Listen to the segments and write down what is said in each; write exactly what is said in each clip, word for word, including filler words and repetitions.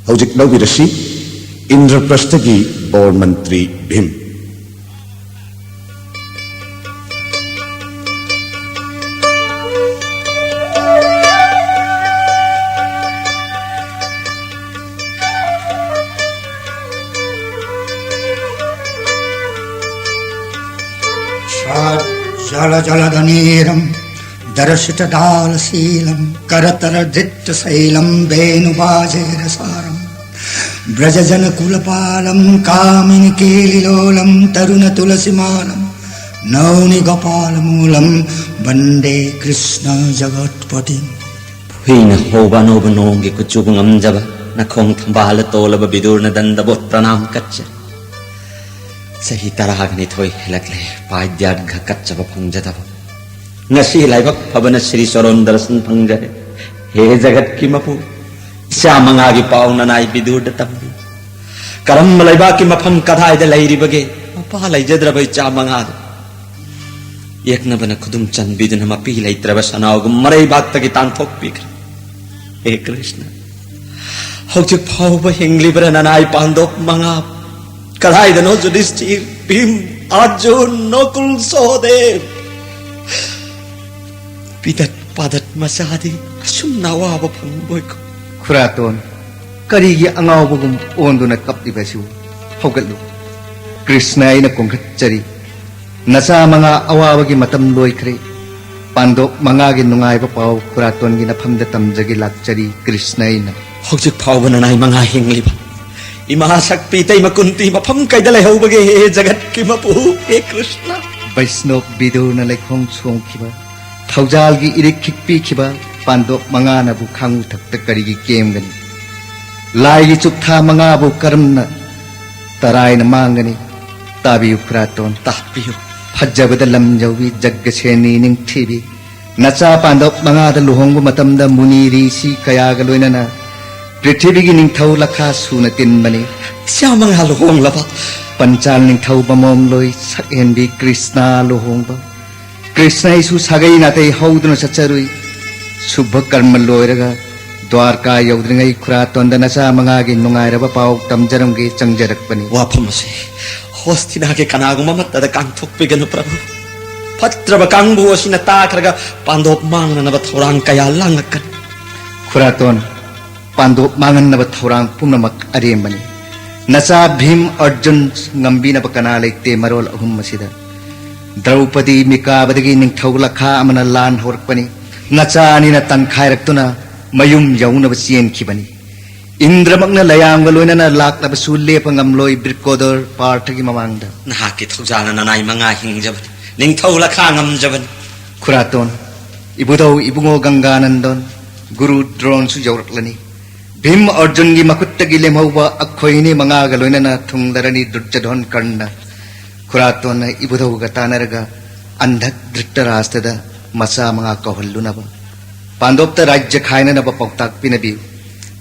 ꯍꯧꯖꯤꯛ ꯂꯧꯕꯤꯔꯁꯤ ꯏꯟꯗ꯭ꯔꯄ꯭ꯔꯁꯊꯒꯤ ꯕꯣꯔ ꯃꯟꯇ꯭ꯔꯤ ꯚꯤꯝ꯫ जलजलदनीरं दरसितदालशीलं करतलधृत्तशैलं वेणुवाजेरसारं व्रजजनकुलपालं कामिनिकेलिलोलं तरुणतुलसीमालं नौनिगोपालमूलं वन्दे कृष्णजगत्पतिम्꯫ ꯍꯨꯏꯅ ꯍꯧꯕ ꯑꯅꯧꯕ ꯅꯣꯡꯒꯤ ꯀꯨꯆꯨꯕꯨ ꯉꯝꯖꯕ ꯅꯈꯣꯡ ꯊꯝꯕꯥꯜꯗ ꯇꯣꯜꯂꯕ ꯕꯤꯗꯨꯔ ꯅꯟꯗꯕꯨ ꯄ꯭ꯔꯅꯥꯝ ꯀꯠꯆꯔꯤ꯫ ꯆꯍꯤ ꯇꯔꯥꯒ ꯅꯤꯊꯣꯏ ꯍꯦꯜꯂꯛꯂꯦ ꯄꯥꯏꯗ꯭ꯌꯥꯔꯒ ꯀꯠꯆꯕ ꯐꯪꯖꯗꯕ꯫ ꯉꯁꯤ ꯂꯥꯏꯕꯛ ꯐꯕꯅ ꯁ꯭ꯔꯤ ꯆꯔꯣꯟ ꯗꯔꯁꯟ ꯐꯪꯖꯔꯦ꯫ ꯍꯦ ꯖꯒꯠꯀꯤ ꯃꯄꯨ, ꯏꯆꯥ ꯃꯉꯥꯒꯤ ꯄꯥꯎ ꯅꯅꯥꯏ ꯕꯤꯗꯨꯔꯗ ꯇꯝꯕꯤ꯫ ꯀꯔꯝꯕ ꯂꯩꯕꯥꯛꯀꯤ ꯃꯐꯝ ꯀꯗꯥꯏꯗ ꯂꯩꯔꯤꯕꯒꯦ ꯃꯄꯥ ꯂꯩꯖꯗ꯭ꯔꯕ ꯏꯆꯥ ꯃꯉꯥꯗꯣ? ꯌꯦꯛꯅꯕꯅ ꯈꯨꯗꯨꯝ ꯆꯟꯕꯤꯗꯨꯅ ꯃꯄꯤ ꯂꯩꯇ꯭ꯔꯕ ꯁꯅꯥꯎꯒꯨꯝ ꯃꯔꯩꯕꯥꯛꯇꯒꯤ ꯇꯥꯟꯊꯣꯛꯄꯤꯈ꯭ꯔꯦ꯫ ꯍꯦ ꯀ꯭ꯔꯤꯁꯅ, ꯍꯧꯖꯤꯛ ꯐꯥꯎꯕ ꯍꯤꯡꯂꯤꯕ꯭ꯔꯥ ꯅꯅꯥꯏ ꯄꯥꯟꯗꯣꯞ ꯃꯉꯥ? ꯀꯗꯥꯏꯗꯅꯣ ꯌꯨꯙꯤꯁꯊꯤꯔ, ꯚꯤꯝ, ꯑꯔꯖꯨꯟ, ꯅꯀꯨꯜ, ꯁꯍꯗꯦꯕ? ꯄꯤꯗꯠ ꯄꯥꯗꯠ ꯃꯆꯥꯗꯤ ꯑꯁꯨꯝꯅ ꯑꯋꯥꯕ ꯐꯪꯕꯣꯏꯀꯣ꯫ ꯈꯨꯔꯥꯇꯣꯟ, ꯀꯔꯤꯒꯤ ꯑꯉꯥꯎꯕꯒꯨꯝ ꯑꯣꯟꯗꯨꯅ ꯀꯞꯂꯤꯕ ꯑꯁꯤꯕꯨ? ꯍꯧꯒꯠꯂꯨ꯫ ꯀ꯭ꯔꯤꯁꯅ ꯑꯩꯅ ꯀꯣꯟꯈꯠꯆꯔꯤ꯫ ꯅꯆꯥ ꯃꯉꯥ ꯑꯋꯥꯕꯒꯤ ꯃꯇꯝ ꯂꯣꯏꯈ꯭ꯔꯦ꯫ ꯄꯥꯟꯗꯣꯞ ꯃꯉꯥꯒꯤ ꯅꯨꯡꯉꯥꯏꯕ ꯄꯥꯎ ꯈꯨꯔꯥꯇꯣꯟꯒꯤ ꯅꯐꯝꯗ ꯇꯝꯖꯒꯦ ꯂꯥꯛꯆꯔꯤ ꯀ꯭ꯔꯤꯁꯅ ꯑꯩꯅ꯫ ꯍꯧꯖꯤꯛ ꯐꯥꯎꯕ ꯅꯅꯥꯏ ꯃꯉꯥ ꯍꯤꯡꯂꯤꯕ ꯏꯃꯥ ꯁꯛꯄꯤ ꯏꯇꯩꯃ ꯀꯨꯟꯇꯤ ꯃꯐꯝ ꯀꯩꯗ ꯂꯩꯍꯧꯕꯒꯦ, ꯍꯦ ꯖꯒꯠꯀꯤ ꯃꯄꯨ, ꯍꯦ ꯀ꯭ꯔꯤꯁꯅ? ꯕꯩꯁꯅꯣꯞ ꯕꯤꯗꯨꯔꯅ ꯂꯩꯈꯣꯡ ꯁꯣꯡꯈꯤꯕ, ꯊꯧꯖꯥꯜꯒꯤ ꯏꯔꯤꯛ ꯈꯤꯛꯄꯤꯈꯤꯕ ꯄꯥꯟꯗꯣꯞ ꯃꯉꯥꯅꯕꯨ ꯈꯥꯡꯎ ꯊꯛꯇ ꯀꯔꯤꯒꯤ ꯀꯦꯝꯒꯅꯤ? ꯂꯥꯏꯒꯤ ꯆꯨꯞꯊꯥ ꯃꯉꯥꯕꯨ ꯀꯔꯝꯅ ꯇꯔꯥꯏꯅ ꯃꯥꯡꯒꯅꯤ? ꯇꯥꯕꯤꯌꯨ ꯈꯨꯔꯥꯇꯣꯟ꯫ ꯇꯥꯛꯄꯤꯌꯨ꯫ ꯐꯖꯕꯗ ꯂꯝ ꯌꯧꯕꯤ ꯖꯒꯁꯦꯅꯤ ꯅꯤꯡꯊꯤꯕꯤ, ꯅꯆꯥ ꯄꯥꯟꯗꯣꯞ ꯃꯉꯥꯗ ꯂꯨꯍꯣꯡꯕ ꯃꯇꯝꯗ ꯃꯨꯅꯤ ꯔꯤꯁꯤ ꯀꯌꯥꯒ ꯂꯣꯏꯅꯅ ꯄ꯭ꯔꯤꯊꯤꯕꯤꯒꯤ ꯅꯤꯡꯊꯧ ꯂꯈꯥ ꯁꯨꯅ ꯇꯤꯟꯕꯅꯤ꯫ ꯏꯆꯥ ꯃꯉꯥ ꯂꯨꯍꯣꯡꯂꯕ? ꯄꯟꯆꯥꯜ ꯅꯤꯡꯊꯧ ꯃꯃꯣꯝꯂꯣꯏ ꯁꯛꯍꯦꯟꯕꯤ ꯀ꯭ꯔꯤꯁꯅ ꯂꯨꯍꯣꯡꯕ꯫ ꯀ꯭ꯔꯤꯁꯅ ꯑꯩꯁꯨ ꯁꯥꯒꯩ ꯅꯥꯇꯩ ꯍꯧꯗꯨꯅ ꯆꯠꯆꯔꯨꯏ꯫ ꯁꯨꯚ ꯀꯔꯃ ꯂꯣꯏꯔꯒ ꯗ꯭ꯋꯥꯔꯀꯥ ꯌꯧꯗ꯭ꯔꯤꯉꯩ ꯈꯨꯔꯥꯇꯣꯟꯗ ꯅꯆꯥ ꯃꯉꯥꯒꯤ ꯅꯨꯡꯉꯥꯏꯔꯕ ꯄꯥꯎ ꯇꯝꯖꯔꯝꯒꯦ ꯆꯪꯖꯔꯛꯄꯅꯤ꯫ ꯋꯥꯐꯝ ꯑꯁꯤ ꯍꯣꯁꯇꯤꯅꯥꯒꯤ ꯀꯅꯥꯒꯨꯝꯕ ꯑꯃꯠꯇꯗ ꯀꯥꯡꯊꯣꯛꯄꯤꯒꯅꯨ ꯄ꯭ꯔꯚꯨ꯫ ꯐꯠꯇ꯭ꯔꯕ ꯀꯥꯡꯕꯨ ꯑꯁꯤꯅ ꯇꯥꯈ꯭ꯔꯒ ꯄꯥꯟꯗꯣꯞ ꯃꯥꯡꯅꯅꯕ ꯊꯧꯔꯥꯡ ꯀꯌꯥ ꯂꯥꯡꯉꯛꯀꯅꯤ꯫ ꯈꯨꯔꯥꯇꯣꯟ, ꯄꯥꯟꯗꯣꯞ ꯃꯥꯡꯍꯟꯅꯕ ꯊꯧꯔꯥꯡ ꯄꯨꯝꯅꯃꯛ ꯑꯔꯦꯝꯕꯅꯤ꯫ ꯅꯆꯥ ꯚꯤꯝ ꯑꯔꯖꯨꯟ ꯉꯝꯕꯤꯅꯕ ꯀꯅꯥ ꯂꯩꯇꯦ ꯃꯔꯣꯜ ꯑꯍꯨꯝ ꯑꯁꯤꯗ꯫ ꯗ꯭ꯔꯧꯄꯗꯤ ꯃꯤꯀꯥꯕꯗꯒꯤ ꯅꯤꯡꯊꯧ ꯂꯈꯥ ꯑꯃꯅ ꯂꯥꯟ ꯍꯧꯔꯛꯄꯅꯤ꯫ ꯅꯆꯥ ꯑꯅꯤꯅ ꯇꯟꯈꯥꯏꯔꯛꯇꯨꯅ ꯃꯌꯨꯝ ꯌꯧꯅꯕ ꯆꯦꯟꯈꯤꯕꯅꯤ꯫ ꯏꯟꯗ꯭ꯔꯃꯛꯅ ꯂꯌꯥꯝꯒ ꯂꯣꯏꯅꯅ ꯂꯥꯛꯂꯕꯁꯨ ꯂꯦꯞꯄ ꯉꯝꯂꯣꯏ ꯕ꯭ꯔꯤꯀꯣꯗꯣꯔ ꯄꯥꯔꯊꯒꯤ ꯃꯃꯥꯡꯗ꯫ ꯅꯍꯥꯛꯀꯤ ꯊꯧꯖꯥꯜꯅ ꯅꯅꯥꯏ ꯃꯉꯥ ꯍꯤꯡꯖꯕꯅꯤ, ꯅꯤꯡꯊꯧ ꯂꯈꯥ ꯉꯝꯖꯕꯅꯤ꯫ ꯈꯨꯔꯥꯇꯣꯟ, ꯏꯕꯨꯙꯧ ꯏꯕꯨꯡꯉꯣ ꯒꯪꯒꯥꯅꯟꯗꯣꯟ, ꯒꯨꯔꯨ ꯗ꯭ꯔꯣꯟꯁꯨ ꯌꯧꯔꯛꯂꯅꯤ꯫ ꯚꯤꯝ ꯑꯔꯖꯨꯟꯒꯤ ꯃꯈꯨꯠꯇꯒꯤ ꯂꯦꯝꯍꯧꯕ ꯑꯩꯈꯣꯏ ꯏꯅꯦ ꯃꯉꯥꯒ ꯂꯣꯏꯅꯅ ꯊꯨꯡꯂꯔꯅꯤ ꯗꯨꯔꯖꯙꯣꯟ ꯀꯔꯟꯅ꯫ ꯈꯨꯔꯥꯇꯣꯟꯅ ꯏꯕꯨꯙꯧꯒ ꯇꯥꯟꯅꯔꯒ ꯑꯟꯙꯛ ꯙ꯭ꯔꯤꯇꯔꯥꯁꯇꯗ ꯃꯆꯥ ꯃꯉꯥ ꯀꯧꯍꯜꯂꯨꯅꯕ, ꯄꯥꯟꯗꯣꯞꯇ ꯔꯥꯖ꯭ꯌ ꯈꯥꯏꯅꯅꯕ ꯄꯥꯎꯇꯥꯛ ꯄꯤꯅꯕꯤꯌꯨ꯫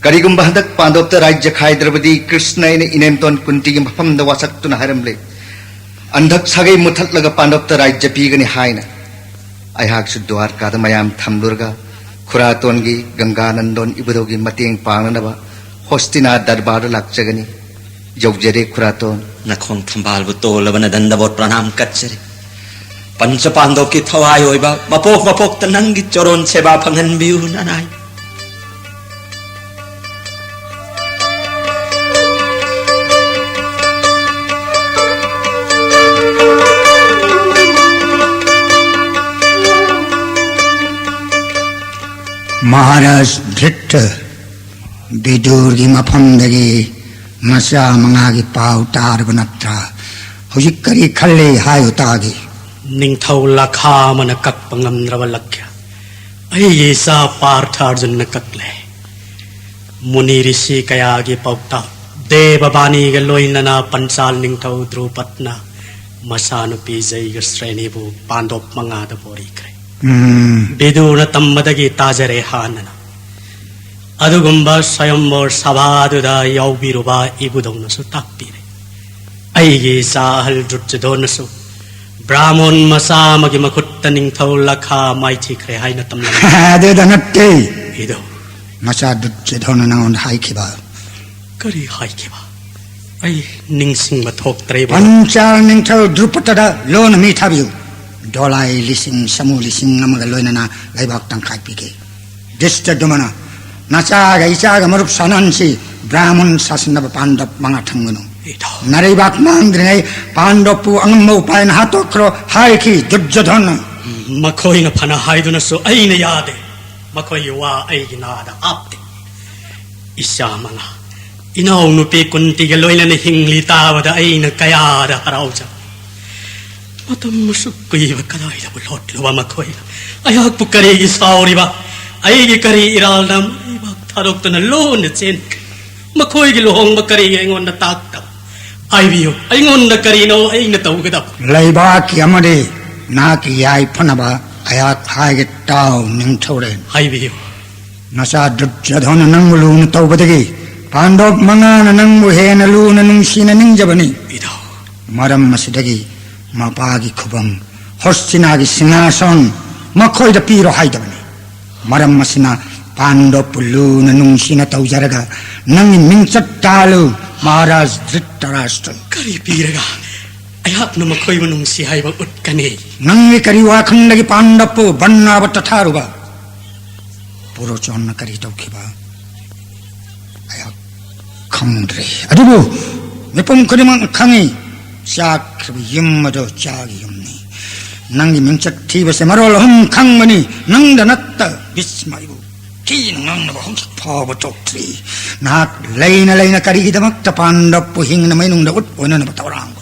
ꯀꯔꯤꯒꯨꯝꯕ ꯍꯟꯗꯛ ꯄꯥꯟꯗꯣꯞꯇ ꯔꯥꯖ꯭ꯌ ꯈꯥꯏꯗ꯭ꯔꯕꯗꯤ ꯀ꯭ꯔꯤꯁꯅ ꯑꯩꯅ ꯏꯅꯦꯝꯇꯣꯟ ꯀꯨꯟꯇꯤꯒꯤ ꯃꯐꯝꯗ ꯋꯥꯁꯛꯇꯨꯅ ꯍꯥꯏꯔꯝꯂꯦ, ꯑꯟꯙꯛ ꯁꯥꯒꯩ ꯃꯨꯊꯠꯂꯒ ꯄꯥꯟꯗꯣꯞꯇ ꯔꯥꯖ꯭ꯌ ꯄꯤꯒꯅꯤ ꯍꯥꯏꯅ꯫ ꯑꯩꯍꯥꯛꯁꯨ ꯗ꯭ꯋꯥꯔꯀꯥꯗ ꯃꯌꯥꯝ ꯊꯝꯂꯨꯔꯒ ꯈꯨꯔꯥꯇꯣꯟꯒꯤ ꯒꯪꯒꯥꯅꯟꯗꯣꯟ ꯏꯕꯨꯙꯧꯒꯤ ꯃꯇꯦꯡ ꯄꯥꯡꯅꯅꯕ ꯍꯣꯁꯇꯤꯅꯥ ꯗꯔꯕꯥꯔꯗ ꯂꯥꯛꯆꯒꯅꯤ꯫ ꯌꯧꯖꯔꯦ ꯈꯨꯔꯥꯇꯣꯟ꯫ ꯅꯈꯣꯡ ꯊꯝꯕꯥꯜꯕꯨ ꯇꯣꯜꯂꯕꯅ ꯗꯟꯗꯕꯣꯠ ꯄ꯭ꯔꯅꯥꯝ ꯀꯠꯆꯔꯤ꯫ ꯄꯟꯆ ꯄꯥꯟꯗꯣꯞꯀꯤ ꯊꯋꯥꯏ ꯑꯣꯏꯕ ꯃꯄꯣꯛ ꯃꯄꯣꯛꯇ ꯅꯪꯒꯤ ꯆꯣꯔꯣꯟ ꯁꯦꯕꯥ ꯐꯪꯍꯟꯕꯤꯌꯨ ꯅꯅꯥꯏ꯫ ꯃꯍꯥꯔꯥꯖ ꯙ꯭ꯔꯤꯇ, ꯕꯤꯗꯨꯔꯒꯤ ꯃꯐꯝꯗꯒꯤ ꯃꯆꯥ ꯃꯉꯥꯒꯤ ꯄꯥꯎ ꯇꯥꯔꯕ ꯅꯠꯇ꯭ꯔꯥ? ꯍꯧꯖꯤꯛ ꯀꯔꯤ ꯈꯜꯂꯤ ꯍꯥꯏꯌꯨ ꯇꯥꯒꯦ꯫ ꯅꯤꯡꯊꯧ ꯂꯈꯥ ꯑꯃꯅ ꯀꯛꯄ ꯉꯝꯗ꯭ꯔꯕ ꯂꯛꯈ꯭ꯌ ꯑꯩꯒꯤ ꯏꯆꯥ ꯄꯥꯔꯊ ꯑꯔꯖꯨꯟꯅ ꯀꯛꯂꯦ꯫ ꯃꯨꯅꯤ ꯔꯤꯁꯤ ꯀꯌꯥꯒꯤ ꯄꯥꯎꯇꯥꯛ, ꯗꯦꯕ ꯕꯥꯅꯤꯒ ꯂꯣꯏꯅꯅ ꯄꯟꯆꯥꯜ ꯅꯤꯡꯊꯧ ꯗ꯭ꯔꯨꯄꯠꯅ ꯃꯆꯥꯅꯨꯄꯤ ꯖꯩꯒ ꯁ꯭ꯔꯦꯅꯤꯕꯨ ꯄꯥꯟꯗꯣꯞ ꯃꯉꯥꯗ ꯕꯣꯔꯤꯈ꯭ꯔꯦ꯫ ꯎꯝ꯫ ꯕꯤꯗꯨꯅ ꯇꯝꯕꯗꯒꯤ ꯇꯥꯖꯔꯦ ꯍꯥꯟꯅꯅ꯫ ꯑꯗꯨꯒꯨꯝꯕ ꯁ꯭ꯋꯌꯝꯕꯣꯔ ꯁꯚꯥꯗꯨꯗ ꯌꯥꯎꯕꯤꯔꯨꯕ ꯏꯕꯨꯙꯧꯅꯁꯨ ꯇꯥꯛꯄꯤꯔꯦ꯫ ꯑꯩꯒꯤ ꯏꯆꯥ ꯑꯍꯜ ꯗꯨꯔꯖꯣꯙꯣꯟꯅꯁꯨ ꯕ꯭ꯔꯥꯍꯃꯣꯟ ꯃꯆꯥ ꯑꯃꯒꯤ ꯃꯈꯨꯠꯇ ꯅꯤꯡꯊꯧ ꯂꯈꯥ ꯃꯥꯏꯊꯤꯈ꯭ꯔꯦ ꯍꯥꯏꯅ ꯇꯝꯂꯝꯃꯤ꯫ ꯑꯗꯨꯗ ꯅꯠꯇꯦ꯫ ꯏꯙꯧ, ꯅꯆꯥ ꯗꯨꯔꯖꯣꯙꯅ ꯅꯉꯣꯟꯗ ꯍꯥꯏꯈꯤꯕ꯫ ꯀꯔꯤ ꯍꯥꯏꯈꯤꯕ? ꯑꯩ ꯅꯤꯡꯁꯤꯡꯕ ꯊꯣꯛꯇ꯭ꯔꯦꯕ꯫ ꯄꯟꯆꯥꯜ ꯅꯤꯡꯊꯧ ꯗ꯭ꯔꯨꯄꯗꯗ ꯂꯣꯟꯅ ꯃꯤ ꯊꯥꯕꯤꯌꯨ꯫ ꯗꯣꯂꯥꯏ ꯂꯤꯁꯤꯡ ꯁꯥꯃꯨ ꯂꯤꯁꯤꯡ ꯑꯃꯒ ꯂꯣꯏꯅꯅ ꯂꯩꯕꯥꯛ ꯇꯪꯈꯥꯏ ꯄꯤꯒꯦ꯫ ꯙ꯭ꯔꯤꯁꯇꯗ꯭ꯌꯨꯝꯅ, ꯅꯆꯥꯒ ꯏꯆꯥꯒ ꯃꯔꯨꯞ ꯁꯥꯅꯍꯟꯁꯤ꯫ ꯕ꯭ꯔꯥꯍꯃꯟ ꯁꯥꯁꯟꯅꯕ ꯄꯥꯟꯗꯕ ꯃꯉꯥ ꯊꯝꯒꯅꯨ꯫ ꯏꯙꯧ꯫ ꯅꯔꯩꯕꯥꯛ ꯃꯥꯡꯗ꯭ꯔꯤꯉꯩ ꯄꯥꯟꯗꯕꯄꯨ ꯑꯉꯝꯕ ꯎꯄꯥꯏꯅ ꯍꯥꯠꯇꯣꯛꯈ꯭ꯔꯣ ꯍꯥꯏꯈꯤ ꯗꯨꯔꯖꯣꯙꯅ꯫ ꯃꯈꯣꯏꯅ ꯐꯅ ꯍꯥꯏꯗꯨꯅꯁꯨ ꯑꯩꯅ ꯌꯥꯗꯦ꯫ ꯃꯈꯣꯏꯒꯤ ꯋꯥ ꯑꯩꯒꯤ ꯅꯥꯗ ꯍꯥꯞꯇꯦ꯫ ꯏꯆꯥ ꯃꯉꯥ, ꯏꯅꯥꯎꯅꯨꯄꯤ ꯀꯨꯟꯇꯤꯒ ꯂꯣꯏꯅꯅ ꯍꯤꯡꯂꯤ ꯇꯥꯕꯗ ꯑꯩꯅ ꯀꯌꯥꯗ ꯍꯔꯥꯎꯖ꯫ ꯃꯇꯝ ꯑꯁꯨꯛ ꯀꯨꯏꯕ ꯀꯗꯥꯏꯗꯕꯨ ꯂꯣꯠꯂꯨꯕ ꯃꯈꯣꯏꯅ? ꯑꯩꯍꯥꯛꯄꯨ ꯀꯔꯤꯒꯤ ꯁꯥꯎꯔꯤꯕ? ꯑꯩꯒꯤ ꯀꯔꯤ ꯏꯔꯥꯜꯅ ꯃꯔꯩꯕꯥꯛ ꯊꯥꯗꯣꯛꯇꯨꯅ ꯂꯣꯟꯅ ꯆꯦꯟꯈ꯭ꯔꯦ? ꯃꯈꯣꯏꯒꯤ ꯂꯨꯍꯣꯡꯕ ꯀꯔꯤꯒꯤ ꯑꯩꯉꯣꯟꯗ ꯇꯥꯛꯇꯕ? ꯍꯥꯏꯕꯤꯌꯨ, ꯑꯩꯉꯣꯟꯗ ꯀꯔꯤꯅꯣ ꯑꯩꯅ ꯇꯧꯒꯗꯕ? ꯂꯩꯕꯥꯛꯀꯤ ꯑꯃꯗꯤ ꯅꯍꯥꯛꯀꯤ ꯌꯥꯏꯐꯅꯕ ꯑꯩꯍꯥꯛ ꯍꯥꯏꯒꯦ ꯇꯥꯎ ꯅꯤꯡꯊꯧꯔꯦꯜ꯫ ꯍꯥꯏꯕꯤꯌꯨ꯫ ꯅꯆꯥ ꯗꯨꯔꯖꯣꯙꯅ ꯅꯪꯕꯨ ꯂꯨꯅ ꯇꯧꯕꯗꯒꯤ ꯄꯥꯟꯗꯕ ꯃꯉꯥꯅ ꯅꯪꯕꯨ ꯍꯦꯟꯅ ꯂꯨꯅ ꯅꯨꯡꯁꯤꯅ ꯅꯤꯡꯖꯕꯅꯤ꯫ ꯏꯙꯧ꯫ ꯃꯔꯝ ꯑꯁꯤꯗꯒꯤ ꯃꯄꯥꯒꯤ ꯈꯨꯕꯝ ꯍꯣꯁꯇꯤꯅꯥꯒꯤ ꯁꯤꯡꯍꯥꯁꯟ ꯃꯈꯣꯏꯗ ꯄꯤꯔꯣ ꯍꯥꯏꯗꯕꯅꯤ꯫ ꯃꯔꯝ ꯑꯁꯤꯅ ꯄꯥꯟꯗꯕꯄꯨ ꯂꯨꯅ ꯅꯨꯡꯁꯤꯅ ꯇꯧꯖꯔꯒ ꯅꯪꯒꯤ ꯃꯤꯡꯆꯠ ꯇꯥꯜꯂꯨ ꯃꯍꯥꯔꯥꯖ ꯙ꯭ꯔꯤꯇꯔꯥꯁꯇ꯭ꯔ꯫ ꯀꯔꯤ ꯄꯤꯔꯒ ꯑꯩꯍꯥꯛꯅ ꯃꯈꯣꯏꯕꯨ ꯅꯨꯡꯁꯤ ꯍꯥꯏꯕ ꯎꯠꯀꯅꯤ? ꯅꯪꯒꯤ ꯀꯔꯤ ꯋꯥꯈꯜꯗꯒꯤ ꯄꯥꯟꯗꯕꯄꯨ ꯕꯟꯅꯥꯕ ꯇꯊꯥꯔꯨꯕ? ꯄꯨꯔꯣꯆꯣꯟꯅ ꯀꯔꯤ ꯇꯧꯈꯤꯕ ꯑꯩꯍꯥꯛ ꯈꯪꯗ꯭ꯔꯦ꯫ ꯑꯗꯨꯕꯨ ꯃꯤꯄꯨꯝ ꯈꯨꯗꯤꯡꯃꯛꯅ ꯈꯪꯉꯤ, ꯆꯥꯛꯈ꯭ꯔꯕ ꯌꯨꯝ ꯑꯗꯨ ꯆꯥꯒꯤ ꯌꯨꯝꯅꯤ꯫ ꯅꯪꯒꯤ ꯃꯤꯡꯆꯠ ꯊꯤꯕꯁꯦ ꯃꯔꯣꯜ ꯑꯍꯨꯝ ꯈꯪꯕꯅꯤ꯫ ꯅꯪꯗ ꯅꯠꯇ ꯚꯤꯁꯃ ꯑꯩꯕꯨ ꯊꯤꯅ ꯉꯥꯡꯅꯕ ꯍꯧꯖꯤꯛ ꯐꯥꯎꯕ ꯊꯣꯛꯇ꯭ꯔꯤ꯫ ꯅꯍꯥꯛ ꯂꯩꯅ ꯂꯩꯅ ꯀꯔꯤꯒꯤꯗꯃꯛꯇ ꯄꯥꯟꯗꯕꯄꯨ ꯍꯤꯡꯅ ꯃꯩꯅꯨꯡꯗ ꯎꯠ ꯑꯣꯏꯅꯅꯕ ꯊꯧꯔꯥꯡꯕ?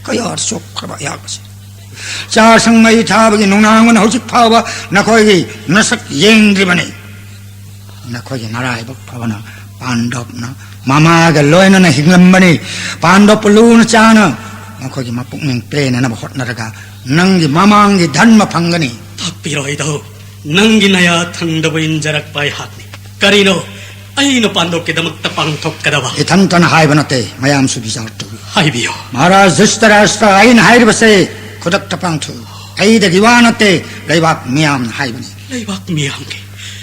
ꯀꯌꯥ ꯆꯣꯛꯈ꯭ꯔꯕ ꯑꯩꯍꯥꯛ ꯑꯁꯤ꯫ ꯆꯥꯁꯪ ꯃꯩ ꯊꯥꯕꯒꯤ ꯅꯨꯡꯅꯥꯡꯕꯅ ꯍꯧꯖꯤꯛ ꯐꯥꯎꯕ ꯅꯈꯣꯏꯒꯤ ꯅꯁꯛ ꯌꯦꯡꯗ꯭ꯔꯤꯕꯅꯤ꯫ ꯅꯈꯣꯏꯒꯤ ꯅꯔꯥꯏꯕꯛ ꯐꯕꯅ ꯄꯥꯟꯗꯕꯅ ꯃꯃꯥꯒ ꯂꯣꯏꯅꯅ ꯍꯤꯡꯂꯝꯕꯅꯤ꯫ ꯄꯥꯟꯗꯕꯄꯨ ꯂꯨꯅ ꯆꯥꯅ ꯃꯈꯣꯏꯒꯤ ꯃꯄꯨꯛꯅꯤꯡ ꯄꯦꯟꯅꯅꯕ ꯍꯣꯠꯅꯔꯒ ꯅꯪꯒꯤ ꯃꯃꯥꯡꯒꯤ ꯙꯔꯃ ꯐꯪꯒꯅꯤ꯫ ꯇꯥꯛꯄꯤꯔꯣ ꯏꯙꯧ, ꯅꯪꯒꯤ ꯅꯌꯥ ꯊꯪꯗꯕꯨ ꯏꯟꯖꯔꯛꯄ ꯑꯩꯍꯥꯛꯅꯤ꯫ ꯀꯔꯤꯅꯣ ꯑꯩꯅ ꯄꯥꯟꯗꯕꯀꯤꯗꯃꯛꯇ ꯄꯥꯡꯊꯣꯛꯀꯗꯕ? ꯏꯊꯟꯇꯅ ꯍꯥꯏꯕ ꯅꯠꯇꯦ, ꯃꯌꯥꯝꯁꯨ ꯕꯤꯆꯥꯔ ꯇꯧꯏ꯫ ꯍꯥꯏꯕꯤꯌꯨ꯫ ꯃꯍꯥꯔꯥꯖ ꯙ꯭ꯔꯤꯇꯔꯥꯁꯇ꯭ꯔ, ꯑꯩꯅ ꯍꯥꯏꯔꯤꯕꯁꯦ ꯈꯨꯗꯛꯇ ꯄꯥꯡꯊꯣꯛꯎ꯫ ꯑꯩꯗꯒꯤ ꯋꯥ ꯅꯠꯇꯦ, ꯂꯩꯕꯥꯛ ꯃꯤꯌꯥꯝꯅ ꯍꯥꯏꯕꯅꯤ꯫ ꯂꯩꯕꯥꯛ ꯃꯤꯌꯥꯝꯒꯤ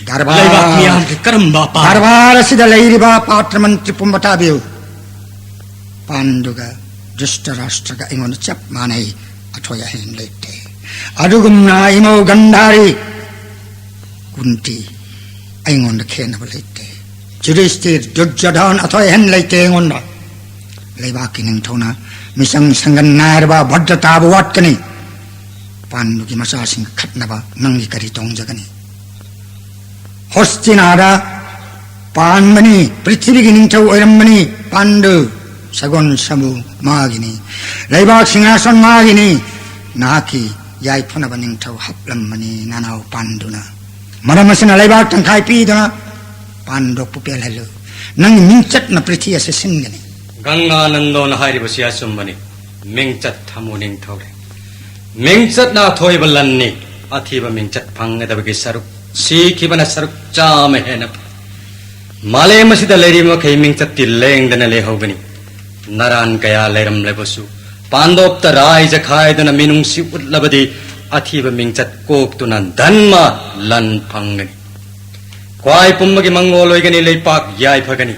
ꯗꯔꯕꯥꯔ, ꯂꯩꯕꯥꯛ ꯃꯤꯌꯥꯝꯒꯤ ꯀꯔꯝꯕ ꯑꯄꯥꯝꯕ? ꯗꯔꯕꯥꯔ ꯑꯁꯤꯗ ꯂꯩꯔꯤꯕ ꯄꯥꯇ꯭ꯔ ꯃꯟꯇ꯭ꯔꯤ ꯄꯨꯝꯕ ꯇꯥꯕꯤꯌꯨ꯫ ꯄꯥꯟꯗꯨꯒ ꯙ꯭ꯔꯤꯁꯇꯔꯥꯁꯇ꯭ꯔꯒ ꯑꯩꯉꯣꯟꯗ ꯆꯞ ꯃꯥꯟꯅꯩ ꯑꯊꯣꯏ ꯑꯍꯦꯟ ꯂꯩꯇꯦ꯫ ꯑꯗꯨꯒꯨꯝꯅ ꯏꯃꯧ ꯒꯟꯙꯥꯔꯤ ꯀꯨꯟꯇꯤ ꯑꯩꯉꯣꯟꯗ ꯈꯦꯠꯅꯕ ꯂꯩꯇꯦ꯫ ꯌꯨꯙꯤꯁꯇꯤꯔ, ꯗꯨꯔꯖꯣꯙꯟ ꯑꯊꯣꯏ ꯑꯍꯦꯟ ꯂꯩꯇꯦ ꯑꯩꯉꯣꯟꯗ꯫ ꯂꯩꯕꯥꯛꯀꯤ ꯅꯤꯡꯊꯧꯅ ꯃꯤꯆꯪ ꯁꯪꯒꯟ ꯅꯥꯏꯔꯕ ꯚꯗ꯭ꯔꯇꯥꯕꯨ ꯋꯥꯠꯀꯅꯤ꯫ ꯄꯥꯟꯗꯨꯒꯤ ꯃꯆꯥꯁꯤꯡꯒ ꯈꯠꯅꯕ ꯅꯪꯒꯤ ꯀꯔꯤ ꯇꯣꯡꯖꯒꯅꯤ? ꯍꯣꯁꯇꯤꯅꯥꯗ ꯄꯥꯟꯕꯅꯤ, ꯄ꯭ꯔꯤꯊꯤꯕꯤꯒꯤ ꯅꯤꯡꯊꯧ ꯑꯣꯏꯔꯝꯕꯅꯤ ꯄꯥꯟꯗꯨ꯫ ꯁꯒꯣꯜ ꯁꯃꯨ ꯃꯥꯒꯤꯅꯤ, ꯂꯩꯕꯥꯛ ꯁꯤꯡꯍꯥꯁꯟ ꯃꯥꯒꯤꯅꯤ꯫ ꯅꯍꯥꯛꯀꯤ ꯌꯥꯏꯐꯅꯕ ꯅꯤꯡꯊꯧ ꯍꯥꯞꯂꯝꯕꯅꯤ ꯅꯅꯥꯎ ꯄꯥꯟꯗꯨꯅ꯫ ꯃꯔꯝ ꯑꯁꯤꯅ ꯂꯩꯕꯥꯛ ꯇꯪꯈꯥꯏ ꯄꯤꯗꯨꯅ ꯄꯥꯟꯗꯣꯞꯄꯨ ꯄꯦꯜꯍꯜꯂꯨ꯫ ꯅꯪꯒꯤ ꯃꯤꯡꯆꯠꯅ ꯄ꯭ꯔꯤꯊꯤ ꯑꯁꯤ ꯁꯤꯟꯒꯅꯤ꯫ ꯒꯪꯒꯥ ꯅꯟꯗꯣꯟ ꯍꯥꯏꯔꯤꯕꯁꯤ ꯑꯆꯨꯝꯕꯅꯤ꯫ ꯃꯤꯡꯆꯠ ꯊꯝꯃꯨ ꯅꯤꯡꯊꯧꯔꯦ꯫ ꯃꯤꯡꯆꯠꯅ ꯑꯊꯣꯏꯕ ꯂꯟꯅꯤ꯫ ꯑꯊꯤꯕ ꯃꯤꯡꯆꯠ ꯐꯪꯒꯗꯕꯒꯤ ꯁꯔꯨꯛ ꯁꯤꯈꯤꯕꯅ ꯁꯔꯨꯛ ꯆꯥꯝꯃ ꯍꯦꯟꯅ ꯐꯩ꯫ ꯃꯥꯂꯦꯝ ꯑꯁꯤꯗ ꯂꯩꯔꯤꯕ ꯃꯈꯩ ꯃꯤꯡꯆꯠꯇꯤ ꯂꯦꯡꯗꯅ ꯂꯩꯍꯧꯒꯅꯤ꯫ ꯅꯔꯥꯟ ꯀꯌꯥ ꯂꯩꯔꯝꯂꯕꯁꯨ ꯄꯥꯟꯗꯣꯞꯇ ꯔꯥꯏꯖ ꯈꯥꯏꯗꯨꯅ ꯃꯤꯅꯨꯡꯁꯤ ꯎꯠꯂꯕꯗꯤ ꯑꯊꯤꯕ ꯃꯤꯡꯆꯠ ꯀꯣꯛꯇꯨꯅ ꯙꯟꯃ ꯂꯟ ꯐꯪꯒꯅꯤ꯫ ꯈ꯭ꯋꯥꯏ ꯄꯨꯝꯕꯒꯤ ꯃꯪꯒꯣꯜ ꯑꯣꯏꯒꯅꯤ, ꯂꯩꯄꯥꯛ ꯌꯥꯏꯐꯒꯅꯤ꯫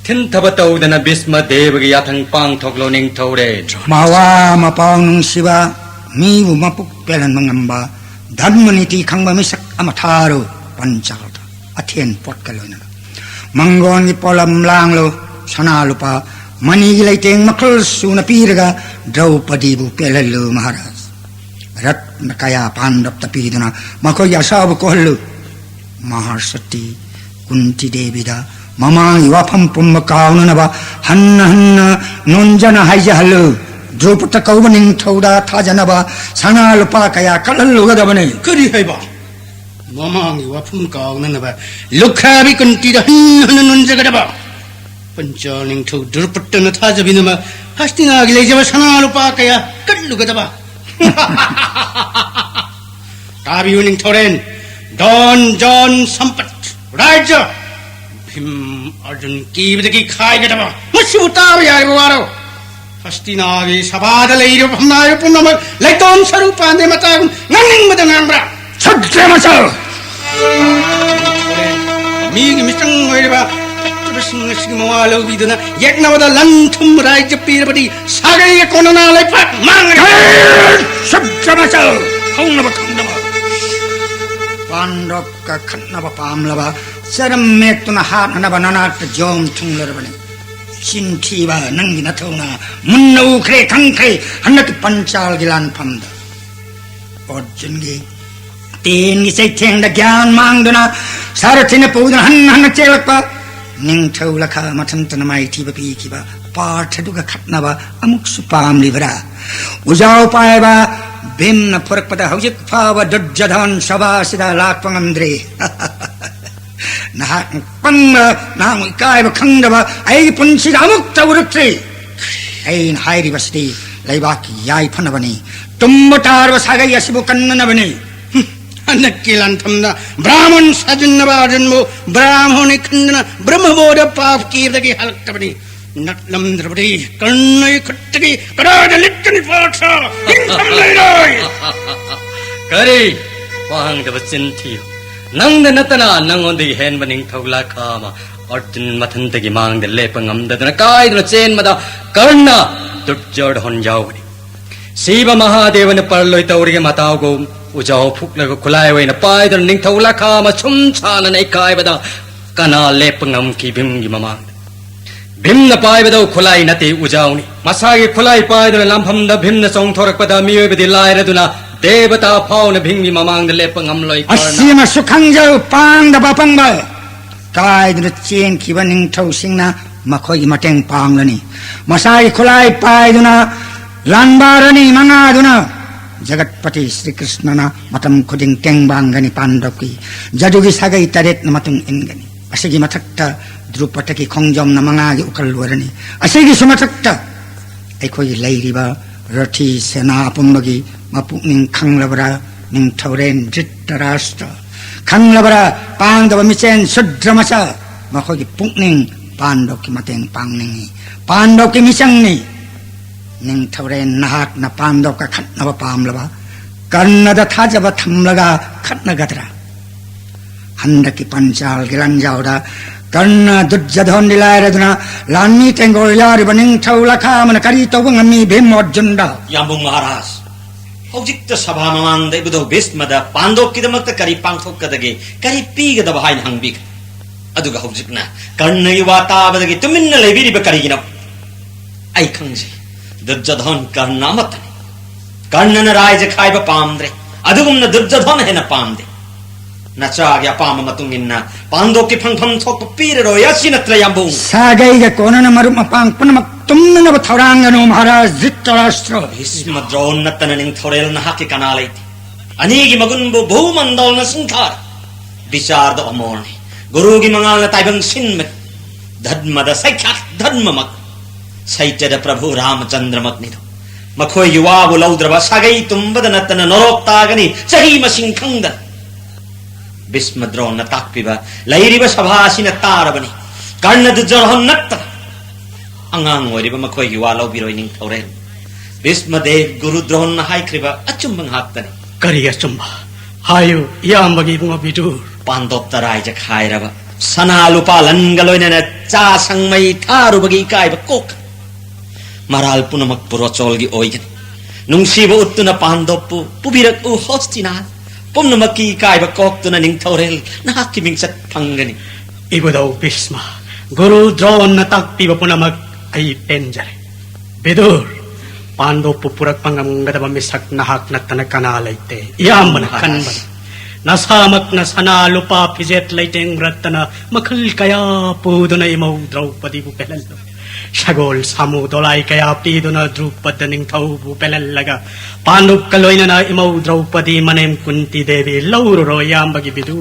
ꯊꯤꯟꯊꯕ ꯇꯧꯗꯅ ꯚꯤꯁꯃ ꯗꯦꯕꯒꯤ ꯌꯥꯊꯪ ꯄꯥꯡꯊꯣꯛꯂꯣ ꯅꯤꯡꯊꯧꯔꯦ꯫ ꯃꯋꯥ ꯃꯄꯥꯎ ꯅꯨꯡꯁꯤꯕ, ꯃꯤꯕꯨ ꯃꯄꯨꯛ ꯄꯦꯜꯍꯟꯕ ꯉꯝꯕ, ꯙꯔꯃ ꯅꯤꯇꯤ ꯈꯪꯕ ꯃꯤꯁꯛ ꯑꯃ ꯊꯥꯔꯨ ꯄꯟꯆꯥꯂꯗ꯫ ꯑꯊꯦꯟ ꯄꯣꯠꯀ ꯂꯣꯏꯅꯅ ꯃꯪꯒꯣꯟꯒꯤ ꯄꯣꯠꯂꯝ ꯂꯥꯡꯂꯨ, ꯁꯅꯥ ꯂꯨꯄꯥ ꯃꯅꯤꯒꯤ ꯂꯩꯇꯦꯡ ꯃꯈꯜ ꯁꯨꯅ ꯄꯤꯔꯒ ꯗ꯭ꯔꯧꯄꯗꯤꯕꯨ ꯄꯦꯜꯍꯜꯂꯨ ꯃꯍꯥꯔꯥꯖ꯫ ꯔꯠꯅ ꯀꯌꯥ ꯄꯥꯟꯗꯞꯇ ꯄꯤꯗꯨꯅ ꯃꯈꯣꯏꯒꯤ ꯑꯁꯥꯕ ꯀꯣꯛꯍꯜꯂꯨ꯫ ꯃꯍꯥꯁꯇꯤ ꯀꯨꯟꯇꯤ ꯗꯦꯕꯤꯗ ꯃꯃꯥꯡꯒꯤ ꯋꯥꯐꯝ ꯄꯨꯝꯕ ꯀꯥꯎꯅꯅꯕ ꯍꯟꯅ ꯍꯟꯅ ꯅꯣꯟꯖꯅ ꯍꯥꯏꯖꯍꯜꯂꯨ꯫ ꯗ꯭ꯔꯧꯄꯗ ꯀꯧꯕ ꯅꯤꯡꯊꯧꯗ ꯊꯥꯖꯅꯕ ꯁꯅꯥ ꯂꯨꯄꯥ ꯀꯌꯥ ꯀꯠꯍꯜꯂꯨꯒꯗꯕꯅꯤ꯫ ꯀꯔꯤ ꯍꯥꯏꯕ? ꯃꯃꯥꯡꯒꯤ ꯋꯥꯐꯝ ꯀꯥꯎꯅꯅꯕ ꯂꯨꯈ꯭ꯔꯥꯕꯤ ꯀꯨꯟꯇꯤꯗ ꯍꯟꯅ ꯍꯟꯅ ꯅꯣꯟꯖꯒꯗꯕ꯫ ꯄꯟꯆꯥ ꯅꯤꯡꯊꯧ ꯗ꯭ꯔꯧꯄꯗꯅ ꯊꯥꯖꯕꯤꯅꯕ ꯍꯁꯇꯤꯅꯥꯒꯤ ꯂꯩꯖꯕ ꯁꯅꯥ ꯂꯨꯄꯥ ꯀꯌꯥ ꯀꯠꯂꯨꯒꯗꯕ꯫ ꯇꯥꯕꯤꯌꯨ ꯅꯤꯡꯊꯧꯔꯦꯟ, ꯗꯣꯟ ꯖꯣꯟ ꯁꯝꯄꯠ ꯔꯥꯖ꯭ꯌ ꯚꯤꯝ ꯑꯔꯖꯨꯟ ꯀꯤꯕꯗꯒꯤ ꯈꯥꯏꯒꯗꯕ ꯃꯁꯤꯕꯨ ꯇꯥꯕ ꯌꯥꯔꯤꯕ ꯋꯥꯔꯣ? ꯍꯁꯇꯤꯅꯥꯒꯤ ꯁꯚꯥꯗ ꯂꯩꯔꯤꯕ ꯐꯝꯅꯥꯏꯕ ꯄꯨꯝꯅꯃꯛ ꯂꯩꯇꯣꯝ ꯁꯔꯨ ꯄꯥꯟꯗꯦ ꯃꯇꯥꯒꯨꯝ ꯉꯥꯡꯅꯤꯡꯕꯗ ꯉꯥꯡꯕ꯭ꯔꯥ? ꯁꯨꯗ꯭ꯔ ꯃꯆꯜ! ꯃꯤꯒꯤ ꯃꯤꯆꯪ ꯑꯣꯏꯔꯤꯕ ꯐꯠꯇꯕꯁꯤꯡ ꯑꯁꯤꯒꯤ ꯃꯋꯥ ꯂꯧꯕꯤꯗꯨꯅ ꯌꯦꯛꯅꯕꯗ ꯂꯟ ꯊꯨꯝ ꯔꯥꯏꯖ ꯄꯤꯔꯕꯗꯤ ꯁꯥꯒꯩꯒ ꯀꯣꯟꯅꯅ ꯂꯩꯄꯥꯛ ꯃꯥꯡꯉꯒꯅꯤ꯫ ꯁꯨꯞꯆꯃꯆꯜ ꯍꯧꯅꯕ ꯈꯪꯗꯕ ꯄꯥꯟꯗꯣꯞꯀ ꯈꯠꯅꯕ ꯄꯥꯝꯂꯕ ꯆꯔꯝ ꯃꯦꯠꯇꯨꯅ ꯍꯥꯠꯅꯅꯕ ꯅꯅꯥꯛꯇ ꯖꯣꯝ ꯊꯨꯡꯂꯔꯕꯅꯤ꯫ ꯆꯤꯟꯊꯤꯕ ꯅꯪꯒꯤ ꯅꯊꯧꯅ ꯃꯨꯟꯅ ꯎꯈ꯭ꯔꯦ ꯈꯪꯈ꯭ꯔꯦ ꯍꯟꯗꯛꯀꯤ ꯄꯟꯆꯥꯜꯒꯤ ꯂꯥꯟꯐꯝꯗ꯫ ꯑꯔꯖꯨꯟꯒꯤ ꯇꯦꯟꯒꯤ ꯆꯩꯊꯦꯡꯗ ꯒ꯭ꯌꯥꯟ ꯃꯥꯡꯗꯨꯅ ꯁꯥꯔꯊꯤꯅ ꯄꯨꯗꯨꯅ ꯍꯟꯅ ꯍꯟꯅ ꯆꯦꯜꯂꯛꯄ ꯅꯤꯡꯊꯧ ꯂꯈꯥ ꯃꯊꯟꯇꯅ ꯃꯥꯏꯊꯤꯕ ꯄꯤꯈꯤꯕ ꯄꯥꯔꯊꯗꯨꯒ ꯈꯠꯅꯕ ꯑꯃꯨꯛꯁꯨ ꯄꯥꯝꯂꯤꯕ꯭ꯔꯥ? ꯎꯖꯥꯎ ꯄꯥꯏꯕ ꯚꯤꯝꯅ ꯐꯨꯔꯛꯄꯗ ꯍꯧꯖꯤꯛ ꯐꯥꯎꯕ ꯗꯨꯔꯖꯣꯙꯟ ꯁꯚꯥꯁꯤꯗ ꯂꯥꯛꯄ ꯉꯝꯗ꯭ꯔꯤ꯫ ꯅꯍꯥꯛ ꯄꯪꯕ, ꯅꯍꯥꯛ ꯏꯀꯥꯏꯕ ꯈꯪꯗꯕ, ꯑꯩꯒꯤ ꯄꯨꯟꯁꯤꯗ ꯑꯃꯨꯛꯇ ꯎꯔꯛꯇ꯭ꯔꯤ꯫ ꯑꯩꯅ ꯍꯥꯏꯔꯤꯕꯁꯤꯗꯤ ꯂꯩꯕꯥꯛꯀꯤ ꯌꯥꯏꯐꯅꯕꯅꯤ, ꯇꯨꯝꯕ ꯇꯥꯔꯕ ꯁꯥꯒꯩ ꯑꯁꯤꯕꯨ ꯀꯟꯅꯅꯕꯅꯤ꯫ ꯍꯨꯝ, ꯍꯟꯗꯛꯀꯤ ꯂꯥꯟꯐꯝꯗ ꯕ꯭ꯔꯥꯍꯃꯟ ꯁꯥꯖꯤꯟꯅꯕ ꯑꯔꯖꯨꯟꯕꯨ ꯕ꯭ꯔꯥꯍꯃꯣꯅꯤ ꯈꯟꯗꯨꯅ ꯕ꯭ꯔꯍꯃꯕꯣꯙ ꯄꯥꯞ ꯀꯤꯕꯗꯒꯤ ꯍꯜꯂꯛꯇꯕꯅꯤ꯫ ꯅꯠꯂꯝꯗ꯭ꯔꯕꯗꯤ ꯀꯔꯅꯒꯤ ꯈꯨꯠꯇꯒꯤ ꯀꯗꯥꯏꯗ ꯂꯤꯠꯀꯅꯤ ꯄꯥꯔꯊ? ꯍꯤꯡꯐꯝ ꯂꯩꯔꯣꯏ꯫ ꯀꯔꯤ ꯄꯥꯡꯗꯕ ꯆꯤꯟ ꯊꯤꯌꯨ? ꯅꯪꯗ ꯅꯠꯇꯅ ꯅꯪꯉꯣꯟꯗꯒꯤ ꯍꯦꯟꯕ ꯅꯤꯡꯊꯧ ꯂꯥꯈꯥ ꯑꯃ ꯑꯔꯖꯨꯟ ꯃꯊꯟꯇꯒꯤ ꯃꯥꯡꯗ ꯂꯦꯞꯄ ꯉꯝꯗꯗꯨꯅ ꯀꯥꯏꯗꯨꯅ ꯆꯦꯟꯕꯗ ꯀꯔꯅ ꯗꯨꯔꯖꯣꯙꯟ ꯌꯥꯎꯒꯅꯤ꯫ ꯁꯤꯕ ꯃꯍꯥꯗꯦꯕꯅ ꯄꯔꯂꯣꯏ ꯇꯧꯔꯤꯒ ꯃꯇꯥꯎꯒꯨꯝ ꯎꯖꯥꯎ ꯐꯨꯛꯂꯒ ꯈꯨꯠꯂꯥꯏ ꯑꯣꯏꯅ ꯄꯥꯏꯗꯨꯅ ꯅꯤꯡꯊꯧ ꯂꯈꯥ ꯑꯃ ꯁꯨꯝ ꯁꯥꯅꯅ ꯏꯀꯥꯏꯕꯗ ꯀꯅꯥ ꯂꯦꯞꯄ ꯉꯝꯈꯤ ꯚꯤꯝꯒꯤ ꯃꯃꯥꯡꯗ? ꯚꯤꯝꯅ ꯄꯥꯏꯕꯗ ꯈꯨꯠꯂꯥꯏ ꯅꯠꯇꯦ, ꯎꯖꯥꯎꯅꯤ꯫ ꯃꯁꯥꯒꯤ ꯈꯨꯠꯂꯥꯏ ꯄꯥꯏꯗꯨꯅ ꯂꯥꯟꯐꯝꯗ ꯚꯤꯝꯅ ꯆꯣꯡꯊꯣꯔꯛꯄꯗ ꯃꯤꯑꯣꯏꯕꯗꯤ ꯂꯥꯏꯔꯗꯨꯅ ꯗꯦꯕꯇꯥ ꯐꯥꯎꯅ ꯚꯤꯝꯒꯤ ꯃꯃꯥꯡꯗ ꯂꯦꯞꯄ ꯉꯝꯂꯣꯏ꯫ ꯀꯔꯅ ꯑꯁꯤꯃꯁꯨ ꯈꯪꯖꯧ, ꯄꯥꯡꯗꯕ ꯑꯄꯪꯕ꯫ ꯀꯥꯏꯗꯨꯅ ꯆꯦꯟꯈꯤꯕ ꯅꯤꯡꯊꯧꯁꯤꯡꯅ ꯃꯈꯣꯏꯒꯤ ꯃꯇꯦꯡ ꯄꯥꯡꯂꯅꯤ꯫ ꯃꯁꯥꯒꯤ ꯈꯨꯠꯂꯥꯏ ꯄꯥꯏꯗꯨꯅ ꯂꯥꯟꯕꯥꯔꯅꯤ ꯃꯉꯥꯗꯨꯅ ꯖꯒꯠꯄꯇꯤ ꯁ꯭ꯔꯤ ꯀ꯭ꯔꯤꯁꯅꯅ ꯃꯇꯝ ꯈꯨꯗꯤꯡ ꯇꯦꯡꯕꯥꯡꯒꯅꯤ ꯄꯥꯟꯗꯕꯀꯤ ꯖꯗꯨꯒꯤ ꯁꯥꯒꯩ ꯇꯔꯦꯠꯅ ꯃꯇꯨꯡ ꯏꯟꯒꯅꯤ꯫ ꯑꯁꯤꯒꯤ ꯃꯊꯛꯇ ꯗ꯭ꯔꯨꯄꯗꯒꯤ ꯈꯣꯡꯖꯣꯝꯅ ꯃꯉꯥꯒꯤ ꯎꯀꯜ ꯑꯣꯏꯔꯅꯤ꯫ ꯑꯁꯤꯒꯤꯁꯨ ꯃꯊꯛꯇ ꯑꯩꯈꯣꯏꯒꯤ ꯂꯩꯔꯤꯕ ꯔꯊꯤ ꯁꯦꯅꯥ ꯄꯨꯝꯕꯒꯤ ꯃꯄꯨꯛꯅꯤꯡ ꯈꯪꯂꯕ꯭ꯔꯥ? ꯅꯤꯡꯊꯧꯔꯦꯟ ꯙ꯭ꯔꯤꯇꯔꯥꯁꯇ꯭ꯔ ꯈꯪꯂꯕ꯭ꯔꯥ? ꯄꯥꯡꯗꯕ ꯃꯤꯆꯦꯟ ꯁꯨꯗ꯭ꯔꯃꯆꯥ, ꯃꯈꯣꯏꯒꯤ ꯄꯨꯛꯅꯤꯡ ꯄꯥꯟꯗꯕꯀꯤ ꯃꯇꯦꯡ ꯄꯥꯡꯅꯤꯡꯏ, ꯄꯥꯟꯗꯕꯀꯤ ꯃꯤꯆꯪꯅꯤ꯫ ꯅꯤꯡꯊꯧꯔꯦꯟ, ꯅꯍꯥꯛꯅ ꯄꯥꯟꯗꯕꯀ ꯈꯠꯅꯕ ꯄꯥꯝꯂꯕ ꯀꯔꯅꯗ ꯊꯥꯖꯕ ꯊꯝꯂꯒ ꯈꯠꯅꯒꯗ꯭ꯔꯥ? ꯍꯟꯗꯛꯀꯤ ꯄꯟꯆꯥꯜꯒꯤ ꯂꯥꯟꯖꯥꯎꯗ ꯀꯔꯅ ꯗꯨꯔꯖꯣꯙꯟꯗꯤ ꯂꯥꯏꯔꯗꯨꯅ ꯂꯥꯟꯃꯤ ꯇꯦꯡꯒꯣꯜ ꯌꯥꯎꯔꯤꯕ ꯅꯤꯡꯊꯧ ꯂꯈꯥ ꯑꯃꯅ ꯀꯔꯤ ꯇꯧꯕ ꯉꯝꯃꯤ ꯚꯤꯝ ꯑꯔꯖꯨꯟꯗ? ꯌꯥꯝꯕꯨꯡ ꯃꯍꯥꯔꯥꯖ, ꯍꯧꯖꯤꯛꯇ ꯁꯚꯥ ꯃꯃꯥꯡꯗ ꯏꯕꯨꯙꯧ ꯚꯤꯁꯃꯗ ꯄꯥꯟꯗꯣꯞꯀꯤꯗꯃꯛꯇ ꯀꯔꯤ ꯄꯥꯡꯊꯣꯛꯀꯗꯒꯦ, ꯀꯔꯤ ꯄꯤꯒꯗꯕ ꯍꯥꯏꯅ ꯍꯪꯕꯤꯈ꯭ꯔꯦ꯫ ꯑꯗꯨꯒ ꯍꯧꯖꯤꯛꯅ ꯀꯔꯅꯒꯤ ꯋꯥ ꯇꯥꯕꯗꯒꯤ ꯇꯨꯃꯤꯟꯅ ꯂꯩꯕꯤꯔꯤꯕ ꯀꯔꯤꯒꯤꯅꯣ? ꯑꯩ ꯈꯪꯖꯩ, ꯗꯨꯔꯖꯣꯙꯟ ꯀꯔꯅ ꯑꯃꯠꯇꯅꯤ꯫ ꯀꯔꯅꯅ ꯔꯥꯏꯖ ꯈꯥꯏꯕ ꯄꯥꯝꯗ꯭ꯔꯦ, ꯑꯗꯨꯒꯨꯝꯅ ꯗꯨꯔꯖꯣꯙꯟ ꯍꯦꯟꯅ ꯄꯥꯝꯗꯦ꯫ ꯅꯆꯥꯒꯤ ꯑꯄꯥꯝꯕ ꯃꯇꯨꯡ ꯏꯟꯅ ꯄꯥꯟꯗꯣꯞꯀꯤ ꯐꯪꯐꯝ ꯊꯣꯛꯄ ꯄꯤꯔꯔꯣꯏ, ꯑꯁꯤ ꯅꯠꯇ꯭ꯔ, ꯌꯥꯝꯕꯨꯡ? ꯁꯥꯒꯩꯒ ꯀꯣꯟꯅꯅ ꯃꯔꯨꯞ ꯃꯄꯥꯡ ꯄꯨꯝꯅꯃꯛ ꯇꯨꯝꯅꯅꯕ ꯊꯧꯔꯥꯡꯒꯅꯨ, ꯃꯍꯥꯔꯥꯖ ꯙ꯭ꯔꯤꯇꯔꯥꯁꯇ꯭ꯔ꯫ ꯚꯤꯁꯃ ꯗ꯭ꯔꯣꯟ ꯅꯠꯇꯅ ꯅꯤꯡꯊꯧꯔꯦꯜ ꯅꯍꯥꯛꯀꯤ ꯀꯅꯥ ꯂꯩꯇꯦ꯫ ꯑꯅꯤꯒꯤ ꯃꯒꯨꯟꯕꯨ ꯚꯨꯃꯟꯗꯜꯅ ꯁꯤꯡꯊꯥꯔꯦ꯫ ꯕꯤꯆꯥꯔꯗ ꯑꯃꯣꯔꯅꯤ꯫ ꯒꯨꯔꯨꯒꯤ ꯃꯉꯥꯜꯅ ꯇꯥꯏꯕꯪ ꯁꯤꯟꯕꯅꯤ꯫ ꯙꯔꯃꯗ ꯁꯩꯈ꯭ꯌꯥꯠ ꯙꯔꯃꯃꯛ꯫ ꯁꯩꯇ꯭ꯌꯗ ꯄ꯭ꯔꯚꯨ ꯔꯥꯃꯆꯟꯗ꯭ꯔꯃꯛꯅꯤꯗꯣ꯫ ꯃꯈꯣꯏꯒꯤ ꯋꯥꯕꯨ ꯂꯧꯗ꯭ꯔꯕ ꯁꯥꯒꯩ ꯇꯨꯝꯕꯗ ꯅꯠꯇꯅ ꯅꯣꯔꯣꯛ ꯇꯥꯒꯅꯤ, ꯆꯍꯤ ꯃꯁꯤꯡ ꯈꯪꯗꯅ꯫ ꯚꯤꯁꯃ ꯗ꯭ꯔꯣꯟꯅ ꯇꯥꯛꯄꯤꯕ ꯂꯩꯔꯤꯕ ꯁꯚꯥ ꯑꯁꯤꯅ ꯇꯥꯔꯕꯅꯤ꯫ ꯀꯔꯅ ꯗꯨꯔꯖꯣꯙꯟ ꯅꯠꯇꯅ ꯑꯉꯥꯡ ꯑꯣꯏꯔꯤꯕ ꯃꯈꯣꯏꯒꯤ ꯋꯥ ꯂꯧꯕꯤꯔꯣꯏ, ꯅꯤꯡꯊꯧꯔꯦꯜ꯫ ꯚꯤꯁꯃꯗꯦꯕ ꯒꯨꯔꯨ ꯗ꯭ꯔꯣꯟꯅ ꯍꯥꯏꯈ꯭ꯔꯤꯕ ꯑꯆꯨꯝꯕ ꯉꯥꯛꯇꯅꯤ꯫ ꯀꯔꯤ ꯑꯆꯨꯝꯕ? ꯍꯥꯏꯌꯨ, ꯏꯌꯥꯝꯕꯒꯤ ꯏꯕꯨꯡꯉꯣ ꯕꯤꯗꯨꯔ꯫ ꯄꯥꯟꯗꯣꯞꯇ ꯔꯥꯏꯖ ꯈꯥꯏꯔꯕ, ꯁꯅꯥ ꯂꯨꯄꯥ ꯂꯟꯒ ꯂꯣꯏꯅꯅ ꯆꯥ ꯁꯪꯃꯩ ꯊꯥꯔꯨꯕꯒꯤ ꯏꯀꯥꯏꯕ ꯀꯣꯛ꯫ ꯃꯔꯥꯜ ꯄꯨꯝꯅꯃꯛ ꯄꯨꯔꯣꯆꯣꯜꯒꯤ ꯑꯣꯏꯒꯅꯤ꯫ ꯅꯨꯡꯁꯤꯕ ꯎꯠꯇꯨꯅ ꯄꯥꯟꯗꯣꯞꯄꯨ ꯄꯨꯕꯤꯔꯛꯎ, ꯍꯣꯁꯇꯤꯅꯥ꯫ ꯄꯨꯝꯅꯃꯛꯀꯤ ꯏꯀꯥꯏꯕ ꯀꯣꯛꯇꯨꯅ ꯅꯤꯡꯊꯧꯔꯦꯜ ꯅꯍꯥꯛꯀꯤ ꯃꯤꯡꯆꯠ ꯐꯪꯒꯅꯤ꯫ ꯏꯕꯨꯙꯧ ꯚꯤꯁꯃ, ꯒꯨꯔꯨ ꯗ꯭ꯔꯣꯟꯅ ꯇꯥꯛꯄꯤꯕ ꯄꯨꯝꯅꯃꯛ ꯑꯩ ꯄꯦꯟꯖꯔꯦ꯫ ꯕꯤꯗꯨꯔ, ꯄꯥꯟꯗꯣꯞꯄꯨ ꯄꯨꯔꯛꯄ ꯉꯝꯒꯗꯕ ꯃꯤꯁꯛ ꯅꯍꯥꯛ ꯅꯠꯇꯅ ꯀꯅꯥ ꯂꯩꯇꯦ꯫ ꯏꯌꯥꯝꯕꯅ ꯃꯍꯥꯔꯥꯖ꯫ ꯈꯟꯕꯗ ꯅꯁꯥꯃꯛꯅ ꯁꯅꯥ ꯂꯨꯄꯥ ꯐꯤꯖꯦꯠ ꯂꯩꯇꯦꯡ ꯔꯠꯇꯅ ꯃꯈꯜ ꯀꯌꯥ ꯄꯨꯗꯨꯅ ꯏꯃꯧ ꯗ꯭ꯔꯧꯄꯗꯤꯕꯨ ꯄꯦꯜꯍꯜꯂꯨ꯫ ꯁꯒꯣꯜ ꯁꯥꯃꯨ ꯗꯣꯂꯥꯏ ꯀꯌꯥ ꯄꯤꯗꯨꯅ ꯗ꯭ꯔꯨꯄꯗ ꯅꯤꯡꯊꯧꯕꯨ ꯄꯦꯜꯍꯜꯂꯒ ꯄꯥꯟꯗꯨꯞꯀ ꯂꯣꯏꯅꯅ ꯏꯃꯧ ꯗ꯭ꯔꯧꯄꯗꯤ ꯃꯅꯦꯝ ꯀꯨꯟꯇꯤ ꯗꯦꯕꯤ ꯂꯧꯔꯨꯔꯣ, ꯏꯌꯥꯝꯕꯒꯤ ꯕꯤꯗꯨ꯫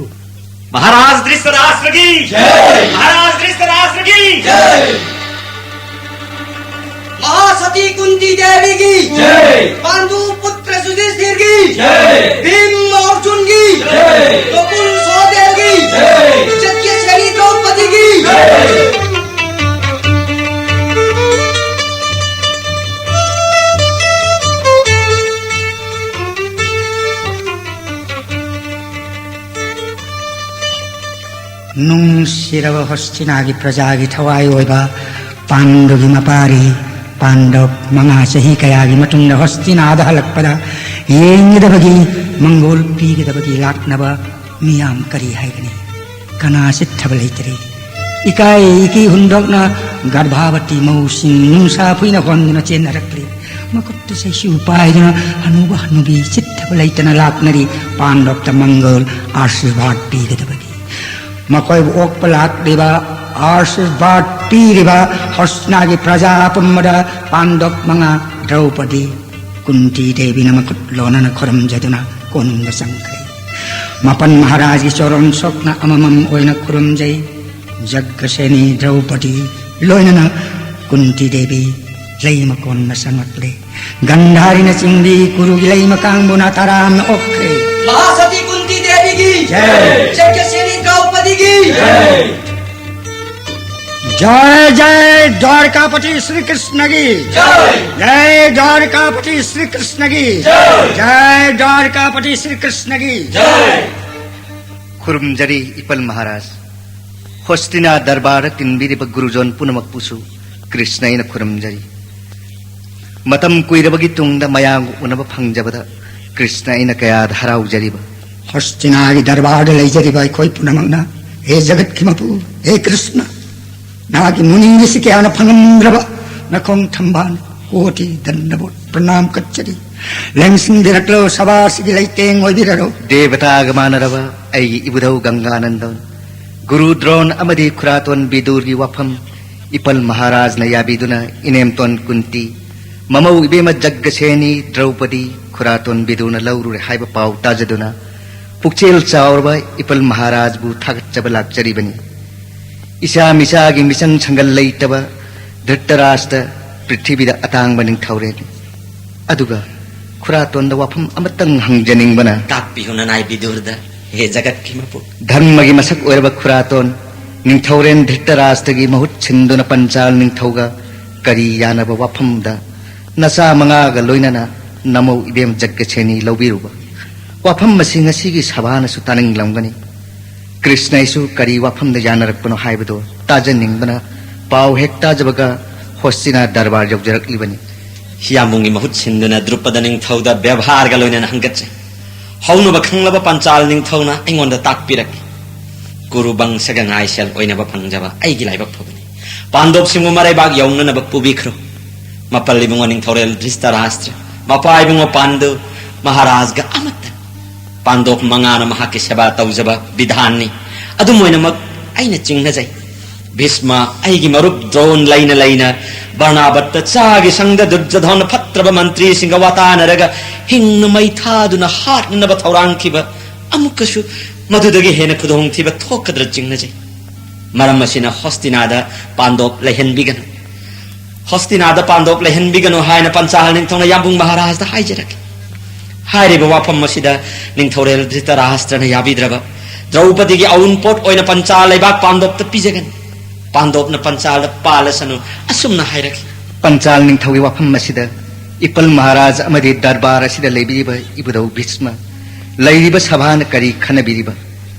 ꯃꯍꯥꯔꯥꯖ ꯙ꯭ꯔꯤꯇꯔꯥꯁ꯭ꯇ꯭ꯔꯒꯤ ꯖꯩ! ꯃꯍꯥꯔꯥꯖ ꯙ꯭ꯔꯤꯇꯔꯥꯁ꯭ꯇ꯭ꯔꯒꯤ ꯖꯩ! ꯃꯍꯥꯁꯇꯤ ꯀꯨꯟꯇꯤ ꯗꯦꯕꯤꯒꯤ ꯖꯩ! ꯄꯥꯟꯗꯨ ꯄꯨꯇ꯭ꯔ ꯌꯨꯙꯤꯁꯊꯤꯔꯒꯤ ꯖꯩ! ꯚꯤꯝ ꯑꯔꯖꯨꯟꯒꯤ ꯖꯩ! ꯒꯣꯀꯨꯜ ꯁꯍꯗꯦꯕꯒꯤ ꯖꯩ! ꯆꯠꯀꯦꯁ꯭ꯋꯔꯤ ꯗ꯭ꯔꯧꯄꯗꯤꯒꯤ ꯖꯩ! ꯅꯨꯡꯁꯤꯔꯕ ꯍꯣꯁꯇꯤꯅꯥꯒꯤ ꯄ꯭ꯔꯖꯥꯒꯤ ꯊꯋꯥꯏ ꯑꯣꯏꯕ ꯄꯥꯟꯗꯨꯒꯤ ꯃꯄꯥꯔꯤ ꯄꯥꯟꯗꯕ ꯃꯉꯥ ꯆꯍꯤ ꯀꯌꯥꯒꯤ ꯃꯇꯨꯡꯗ ꯍꯣꯁꯇꯤꯅꯥꯗ ꯍꯜꯂꯛꯄꯗ ꯌꯦꯡꯒꯗꯕꯒꯤ, ꯃꯪꯒꯣꯜ ꯄꯤꯒꯗꯕꯒꯤ ꯂꯥꯛꯅꯕ ꯃꯤꯌꯥꯝ ꯀꯔꯤ ꯍꯥꯏꯒꯅꯤ? ꯀꯅꯥ ꯆꯤꯠꯊꯕ ꯂꯩꯇꯔꯤ? ꯏꯀꯥꯏ ꯏꯀꯤ ꯍꯨꯟꯗꯣꯛꯅ ꯒꯔꯚꯥꯕꯇꯤ ꯃꯧꯁꯤꯡ ꯅꯨꯡꯁꯥ ꯐꯨꯏꯅ ꯍꯣꯟꯗꯨꯅ ꯆꯦꯟꯅꯔꯛꯂꯤ꯫ ꯃꯈꯨꯠꯇ ꯆꯩꯁꯨ ꯄꯥꯏꯗꯨꯅ ꯍꯅꯨꯕ ꯍꯅꯨꯕꯤ ꯆꯤꯠꯊꯕ ꯂꯩꯇꯅ ꯂꯥꯛꯅꯔꯤ꯫ ꯄꯥꯟꯗꯕꯇ ꯃꯪꯒꯣꯜ ꯑꯥꯁꯤꯔꯕꯥꯗ ꯄꯤꯒꯗꯕꯒꯤ꯫ ꯃꯈꯣꯏꯕꯨ ꯑꯣꯛꯄ ꯂꯥꯛꯂꯤꯕ, ꯑꯥꯁꯤꯔꯕꯥꯗ ꯄꯤꯔꯤꯕ ꯍꯣꯁꯅꯥꯒꯤ ꯄ꯭ꯔꯖꯥ ꯑꯄꯨꯝꯕꯗ ꯄꯥꯟꯗꯕ ꯃꯉꯥ ꯗ꯭ꯔꯧꯄꯗꯤ ꯀꯨꯟꯇꯤ ꯗꯦꯕꯤꯅ ꯃꯈꯨꯠ ꯂꯣꯟꯅꯅ ꯈꯨꯔꯨꯝꯖꯗꯨꯅ ꯀꯣꯅꯨꯡꯗ ꯆꯪꯈ꯭ꯔꯦ꯫ ꯃꯥꯄꯟ ꯃꯍꯥꯔꯥꯖꯒꯤ ꯆꯣꯔꯣꯟ ꯁꯣꯛꯅ ꯑꯃꯃꯝ ꯑꯣꯏꯅ ꯈꯨꯔꯨꯝꯖꯩ꯫ ꯖꯒ꯭ꯒꯁꯦꯅꯤ, ꯗ꯭ꯔꯧꯄꯗꯤ, ꯂꯣꯏꯅꯅ ꯀꯨꯟꯇꯤ ꯗꯦꯕꯤ, ꯂꯩ ꯃꯀꯣꯟꯗ ꯆꯪꯂꯛꯂꯦ꯫ ꯒꯟꯙꯥꯔꯤꯅ ꯆꯤꯡꯕꯤ ꯀꯨꯔꯨꯒꯤ ꯂꯩ ꯃꯀꯥꯡꯕꯨꯅ ꯇꯔꯥꯝꯅ ꯑꯣꯛꯈ꯭ꯔꯦ꯫ ꯃꯍꯥꯁꯇꯤ ꯀꯨꯟꯇꯤ ꯗꯦꯕꯤꯒꯤ ꯖꯩ! ꯖꯒ꯭ꯒꯁꯦꯅꯤ ꯗ꯭ꯔꯧꯄꯗꯤꯒꯤ ꯖꯩ! ꯖꯩ ꯖꯩ ꯗ꯭ꯋꯥꯔꯀꯥꯄꯇꯤ ꯁ꯭ꯔꯤ ꯀ꯭ꯔꯤꯁꯅꯒꯤ ꯖꯩ! ꯖꯩ ꯗ꯭ꯋꯥꯔꯀꯥꯄꯇꯤ ꯁ꯭ꯔꯤ ꯀ꯭ꯔꯤꯁꯅꯒꯤ ꯖꯩ! ꯖꯩ ꯗ꯭ꯋꯥꯔꯀꯥꯄꯇꯤ ꯁ꯭ꯔꯤ ꯀ꯭ꯔꯤꯁꯅꯒꯤ ꯖꯩ! ꯈꯨꯔꯨꯝꯖꯔꯤ ꯏꯄꯜ ꯃꯍꯥꯔꯥꯖ꯫ ꯍꯣꯁꯇꯤꯅꯥ ꯗꯔꯕꯥꯔꯗ ꯇꯤꯟꯕꯤꯔꯤꯕ ꯒꯨꯔꯨꯖꯣꯟ ꯄꯨꯝꯅꯃꯛꯄꯨꯁꯨ ꯀ꯭ꯔꯤꯁꯅ ꯑꯩꯅ ꯈꯨꯔꯨꯝꯖꯔꯤ꯫ ꯃꯇꯝ ꯀꯨꯏꯔꯕꯒꯤ ꯇꯨꯡꯗ ꯃꯌꯥꯝꯒ ꯎꯅꯕ ꯐꯪꯖꯕꯗ ꯀ꯭ꯔꯤꯁꯅ ꯑꯩꯅ ꯀꯌꯥꯗ ꯍꯔꯥꯎꯖꯔꯤꯕ꯫ ꯍꯣꯁꯇꯤꯅꯥꯒꯤ ꯗꯔꯕꯥꯔꯗ ꯂꯩꯖꯔꯤꯕ ꯑꯩꯈꯣꯏ ꯄꯨꯝꯅꯃꯛꯅ, ꯍꯦ ꯖꯒꯠꯀꯤ ꯃꯄꯨ, ꯍꯦ ꯀ꯭ꯔꯤꯁꯅ, ꯅꯍꯥꯛꯀꯤ ꯃꯨꯅꯤꯡꯒꯤꯁꯤ ꯀꯌꯥꯅ ꯐꯪꯉꯝꯗ꯭ꯔꯕ ꯅꯈꯣꯡ ꯊꯝꯕꯥꯜ ꯀꯣꯇꯤ ꯗꯟꯗꯕꯣꯠ ꯄ꯭ꯔꯅꯥꯝ ꯀꯠꯆꯔꯤ꯫ ꯂꯦꯡꯁꯤꯟꯕꯤꯔꯛꯂꯣ ꯁꯚꯥꯁꯤꯒꯤ ꯂꯩꯇꯦꯡ ꯑꯣꯏꯕꯤꯔꯔꯣ꯫ ꯗꯦꯕꯇꯥꯒ ꯃꯥꯟꯅꯔꯕ ꯑꯩꯒꯤ ꯏꯕꯨꯙꯧ ꯒꯪꯒꯥꯅꯟꯗꯣꯟ, ꯒꯨꯔꯨ ꯗ꯭ꯔꯣꯟ ꯑꯃꯗꯤ ꯈꯨꯔꯥꯇꯣꯟ ꯕꯤꯗꯨꯔꯒꯤ ꯋꯥꯐꯝ ꯏꯄꯜ ꯃꯍꯥꯔꯥꯖꯅ ꯌꯥꯕꯤꯗꯨꯅ ꯏꯅꯦꯝꯇꯣꯟ ꯀꯨꯟꯇꯤ, ꯃꯃꯧ ꯏꯕꯦꯝꯃ ꯖꯒ꯭ꯒꯁꯦꯅꯤ, ꯗ꯭ꯔꯧꯄꯗꯤ, ꯈꯨꯔꯥꯇꯣꯟ ꯕꯤꯗꯨꯅ ꯂꯧꯔꯨꯔꯦ ꯍꯥꯏꯕ ꯄꯥꯎ ꯇꯥꯖꯗꯨꯅ ꯄꯨꯛꯆꯦꯜ ꯆꯥꯎꯔꯕ ꯏꯄꯜ ꯃꯍꯥꯔꯥꯖꯕꯨ ꯊꯥꯒꯠꯆꯕ ꯂꯥꯛꯆꯔꯤꯕꯅꯤ꯫ ꯏꯆꯥ ꯃꯤꯆꯥꯒꯤ ꯃꯤꯆꯪ ꯁꯪꯒꯜ ꯂꯩꯇꯕ ꯙ꯭ꯔꯤꯇꯔꯥꯁꯇ꯭ꯔ ꯄ꯭ꯔꯤꯊꯤꯕꯤꯗ ꯑꯇꯥꯡꯕ ꯅꯤꯡꯊꯧꯔꯦꯜꯅꯤ꯫ ꯑꯗꯨꯒ ꯈꯨꯔꯥꯇꯣꯟꯗ ꯋꯥꯐꯝ ꯑꯃꯇꯪ ꯍꯪꯖꯅꯤꯡꯕꯅ꯫ ꯇꯥꯛꯄꯤꯌꯨ ꯅꯅꯥꯏ ꯕꯤꯗꯨꯔꯗ, ꯍꯦ ꯖꯒꯠꯀꯤ ꯃꯄꯨ꯫ ꯙꯔꯃꯒꯤ ꯃꯁꯛ ꯑꯣꯏꯔꯕ ꯈꯨꯔꯥꯇꯣꯟ, ꯅꯤꯡꯊꯧꯔꯦꯜ ꯙ꯭ꯔꯤꯇꯔꯥꯁꯇ꯭ꯔꯒꯤ ꯃꯍꯨꯠ ꯁꯤꯟꯗꯨꯅ ꯄꯟꯆꯥꯜ ꯅꯤꯡꯊꯧꯒ ꯀꯔꯤ ꯌꯥꯅꯕ ꯋꯥꯐꯝꯗ ꯅꯆꯥ ꯃꯉꯥꯒ ꯂꯣꯏꯅꯅ ꯅꯃꯧ ꯏꯕꯦꯝ ꯖꯒ꯭ꯒꯁꯦꯅꯤ ꯂꯧꯕꯤꯔꯨꯕ? ꯋꯥꯐꯝ ꯑꯁꯤ ꯉꯁꯤꯒꯤ ꯁꯚꯥꯅꯁꯨ ꯇꯥꯅꯤꯡꯂꯝꯒꯅꯤ꯫ ꯀ꯭ꯔꯤꯁꯅ ꯑꯩꯁꯨ ꯀꯔꯤ ꯋꯥꯐꯝꯗ ꯌꯥꯅꯔꯛꯄꯅꯣ ꯍꯥꯏꯕꯗꯨ ꯇꯥꯖꯅꯤꯡꯕꯅ ꯄꯥꯎ ꯍꯦꯛ ꯇꯥꯖꯕꯒ ꯍꯣꯁꯇꯤꯅꯥ ꯗꯔꯕꯥꯔ ꯌꯧꯖꯔꯛꯂꯤꯕꯅꯤ꯫ ꯍꯤꯌꯥꯝꯕꯨꯡꯒꯤ ꯃꯍꯨꯠ ꯁꯤꯟꯗꯨꯅ ꯗ꯭ꯔꯨꯄꯗ ꯅꯤꯡꯊꯧꯗ ꯕꯦꯕꯥꯔꯒ ꯂꯣꯏꯅꯅ ꯍꯪꯒꯠꯆꯩ꯫ ꯍꯧꯅꯕ ꯈꯪꯂꯕ ꯄꯟꯆꯥꯜ ꯅꯤꯡꯊꯧꯅ ꯑꯩꯉꯣꯟꯗ ꯇꯥꯛꯄꯤꯔꯛꯈꯤ꯫ ꯀꯨꯔꯨ ꯕꯪꯁꯒ ꯉꯥꯏꯁꯦꯜ ꯑꯣꯏꯅꯕ ꯐꯪꯖꯕ ꯑꯩꯒꯤ ꯂꯥꯏꯕꯛ ꯐꯕꯅꯤ꯫ ꯄꯥꯟꯗꯣꯞꯁꯤꯡꯕꯨ ꯃꯔꯩꯕꯥꯛ ꯌꯧꯅꯅꯕ ꯄꯨꯕꯤꯈ꯭ꯔꯣ꯫ ꯃꯄꯜ ꯏꯕꯨꯡꯉꯣ ꯅꯤꯡꯊꯧꯔꯦꯜ ꯙ꯭ꯔꯤꯁꯇꯔꯥꯁꯇ꯭ꯔ, ꯃꯄꯥ ꯏꯕꯨꯡꯉꯣ ꯄꯥꯟꯗꯨ ꯃꯍꯥꯔꯥꯖꯒ ꯑꯃꯠꯇ꯫ ꯄꯥꯟꯗꯣꯞ ꯃꯉꯥꯅ ꯃꯍꯥꯛꯀꯤ ꯁꯦꯕꯥ ꯇꯧꯖꯕ ꯕꯤꯙꯥꯟꯅꯤ꯫ ꯑꯗꯨꯝ ꯑꯣꯏꯅꯃꯛ ꯑꯩꯅ ꯆꯤꯡꯅꯖꯩ꯫ ꯚꯤꯁꯃ, ꯑꯩꯒꯤ ꯃꯔꯨꯞ ꯗ꯭ꯔꯣꯟ ꯂꯩꯅ ꯂꯩꯅ ꯕꯔꯅꯥꯕꯠꯇ ꯆꯥꯒꯤ ꯁꯪꯗ ꯗꯨꯔꯖꯙꯣꯟ ꯐꯠꯇ꯭ꯔꯕ ꯃꯟꯇ꯭ꯔꯤꯁꯤꯡꯒ ꯋꯥꯇꯥꯅꯔꯒ ꯍꯤꯡꯅ ꯃꯩ ꯊꯥꯗꯨꯅ ꯍꯥꯠꯅꯅꯕ ꯊꯧꯔꯥꯡꯈꯤꯕ ꯑꯃꯨꯛꯀꯁꯨ ꯃꯗꯨꯗꯒꯤ ꯍꯦꯟꯅ ꯈꯨꯗꯣꯡꯊꯤꯕ ꯊꯣꯛꯀꯗ꯭ꯔꯥ ꯆꯤꯡꯅꯖꯩ꯫ ꯃꯔꯝ ꯑꯁꯤꯅ ꯍꯣꯁꯇꯤꯅꯥꯗ ꯄꯥꯟꯗꯣꯞ ꯂꯩꯍꯟꯕꯤꯒꯅꯨ꯫ ꯍꯣꯁꯇꯤꯅꯥꯗ ꯄꯥꯟꯗꯣꯞ ꯂꯩꯍꯟꯕꯤꯒꯅꯨ ꯍꯥꯏꯅ ꯄꯟꯆꯥꯜ ꯅꯤꯡꯊꯧꯅ ꯌꯥꯝꯕꯨꯡ ꯃꯍꯥꯔꯥꯖꯗ ꯍꯥꯏꯖꯔꯛꯈꯤ꯫ ꯍꯥꯏꯔꯤꯕ ꯋꯥꯐꯝ ꯑꯁꯤꯗ ꯅꯤꯡꯊꯧꯔꯦꯜ ꯙ꯭ꯔꯤꯇꯔꯥꯁꯇ꯭ꯔꯅ ꯌꯥꯕꯤꯗ꯭ꯔꯕ꯫ ꯗ꯭ꯔꯧꯄꯗꯤꯒꯤ ꯑꯎꯟꯄꯣꯠ ꯑꯣꯏꯅ ꯄꯟꯆꯥꯜ ꯂꯩꯕꯥꯛ ꯄꯥꯟꯗꯣꯞꯇ ꯄꯤꯖꯒꯅꯤ꯫ ꯄꯥꯟꯗꯣꯞꯅ ꯄꯟꯆꯥꯜꯗ ꯄꯥꯜꯂꯁꯅꯨ ꯑꯁꯨꯝꯅ ꯍꯥꯏꯔꯛꯈꯤ꯫ ꯄꯟꯆꯥꯜ ꯅꯤꯡꯊꯧꯒꯤ ꯋꯥꯐꯝ ꯑꯁꯤꯗ ꯏꯄꯜ ꯃꯍꯥꯔꯥꯖ ꯑꯃꯗꯤ ꯗꯔꯕꯥꯔ ꯑꯁꯤꯗ ꯂꯩꯕꯤꯔꯤꯕ ꯏꯕꯨꯙꯧ ꯚꯤꯁꯃ, ꯂꯩꯔꯤꯕ ꯁꯚꯥꯅ ꯀꯔꯤ ꯈꯟꯅꯕꯤꯔꯤꯕ?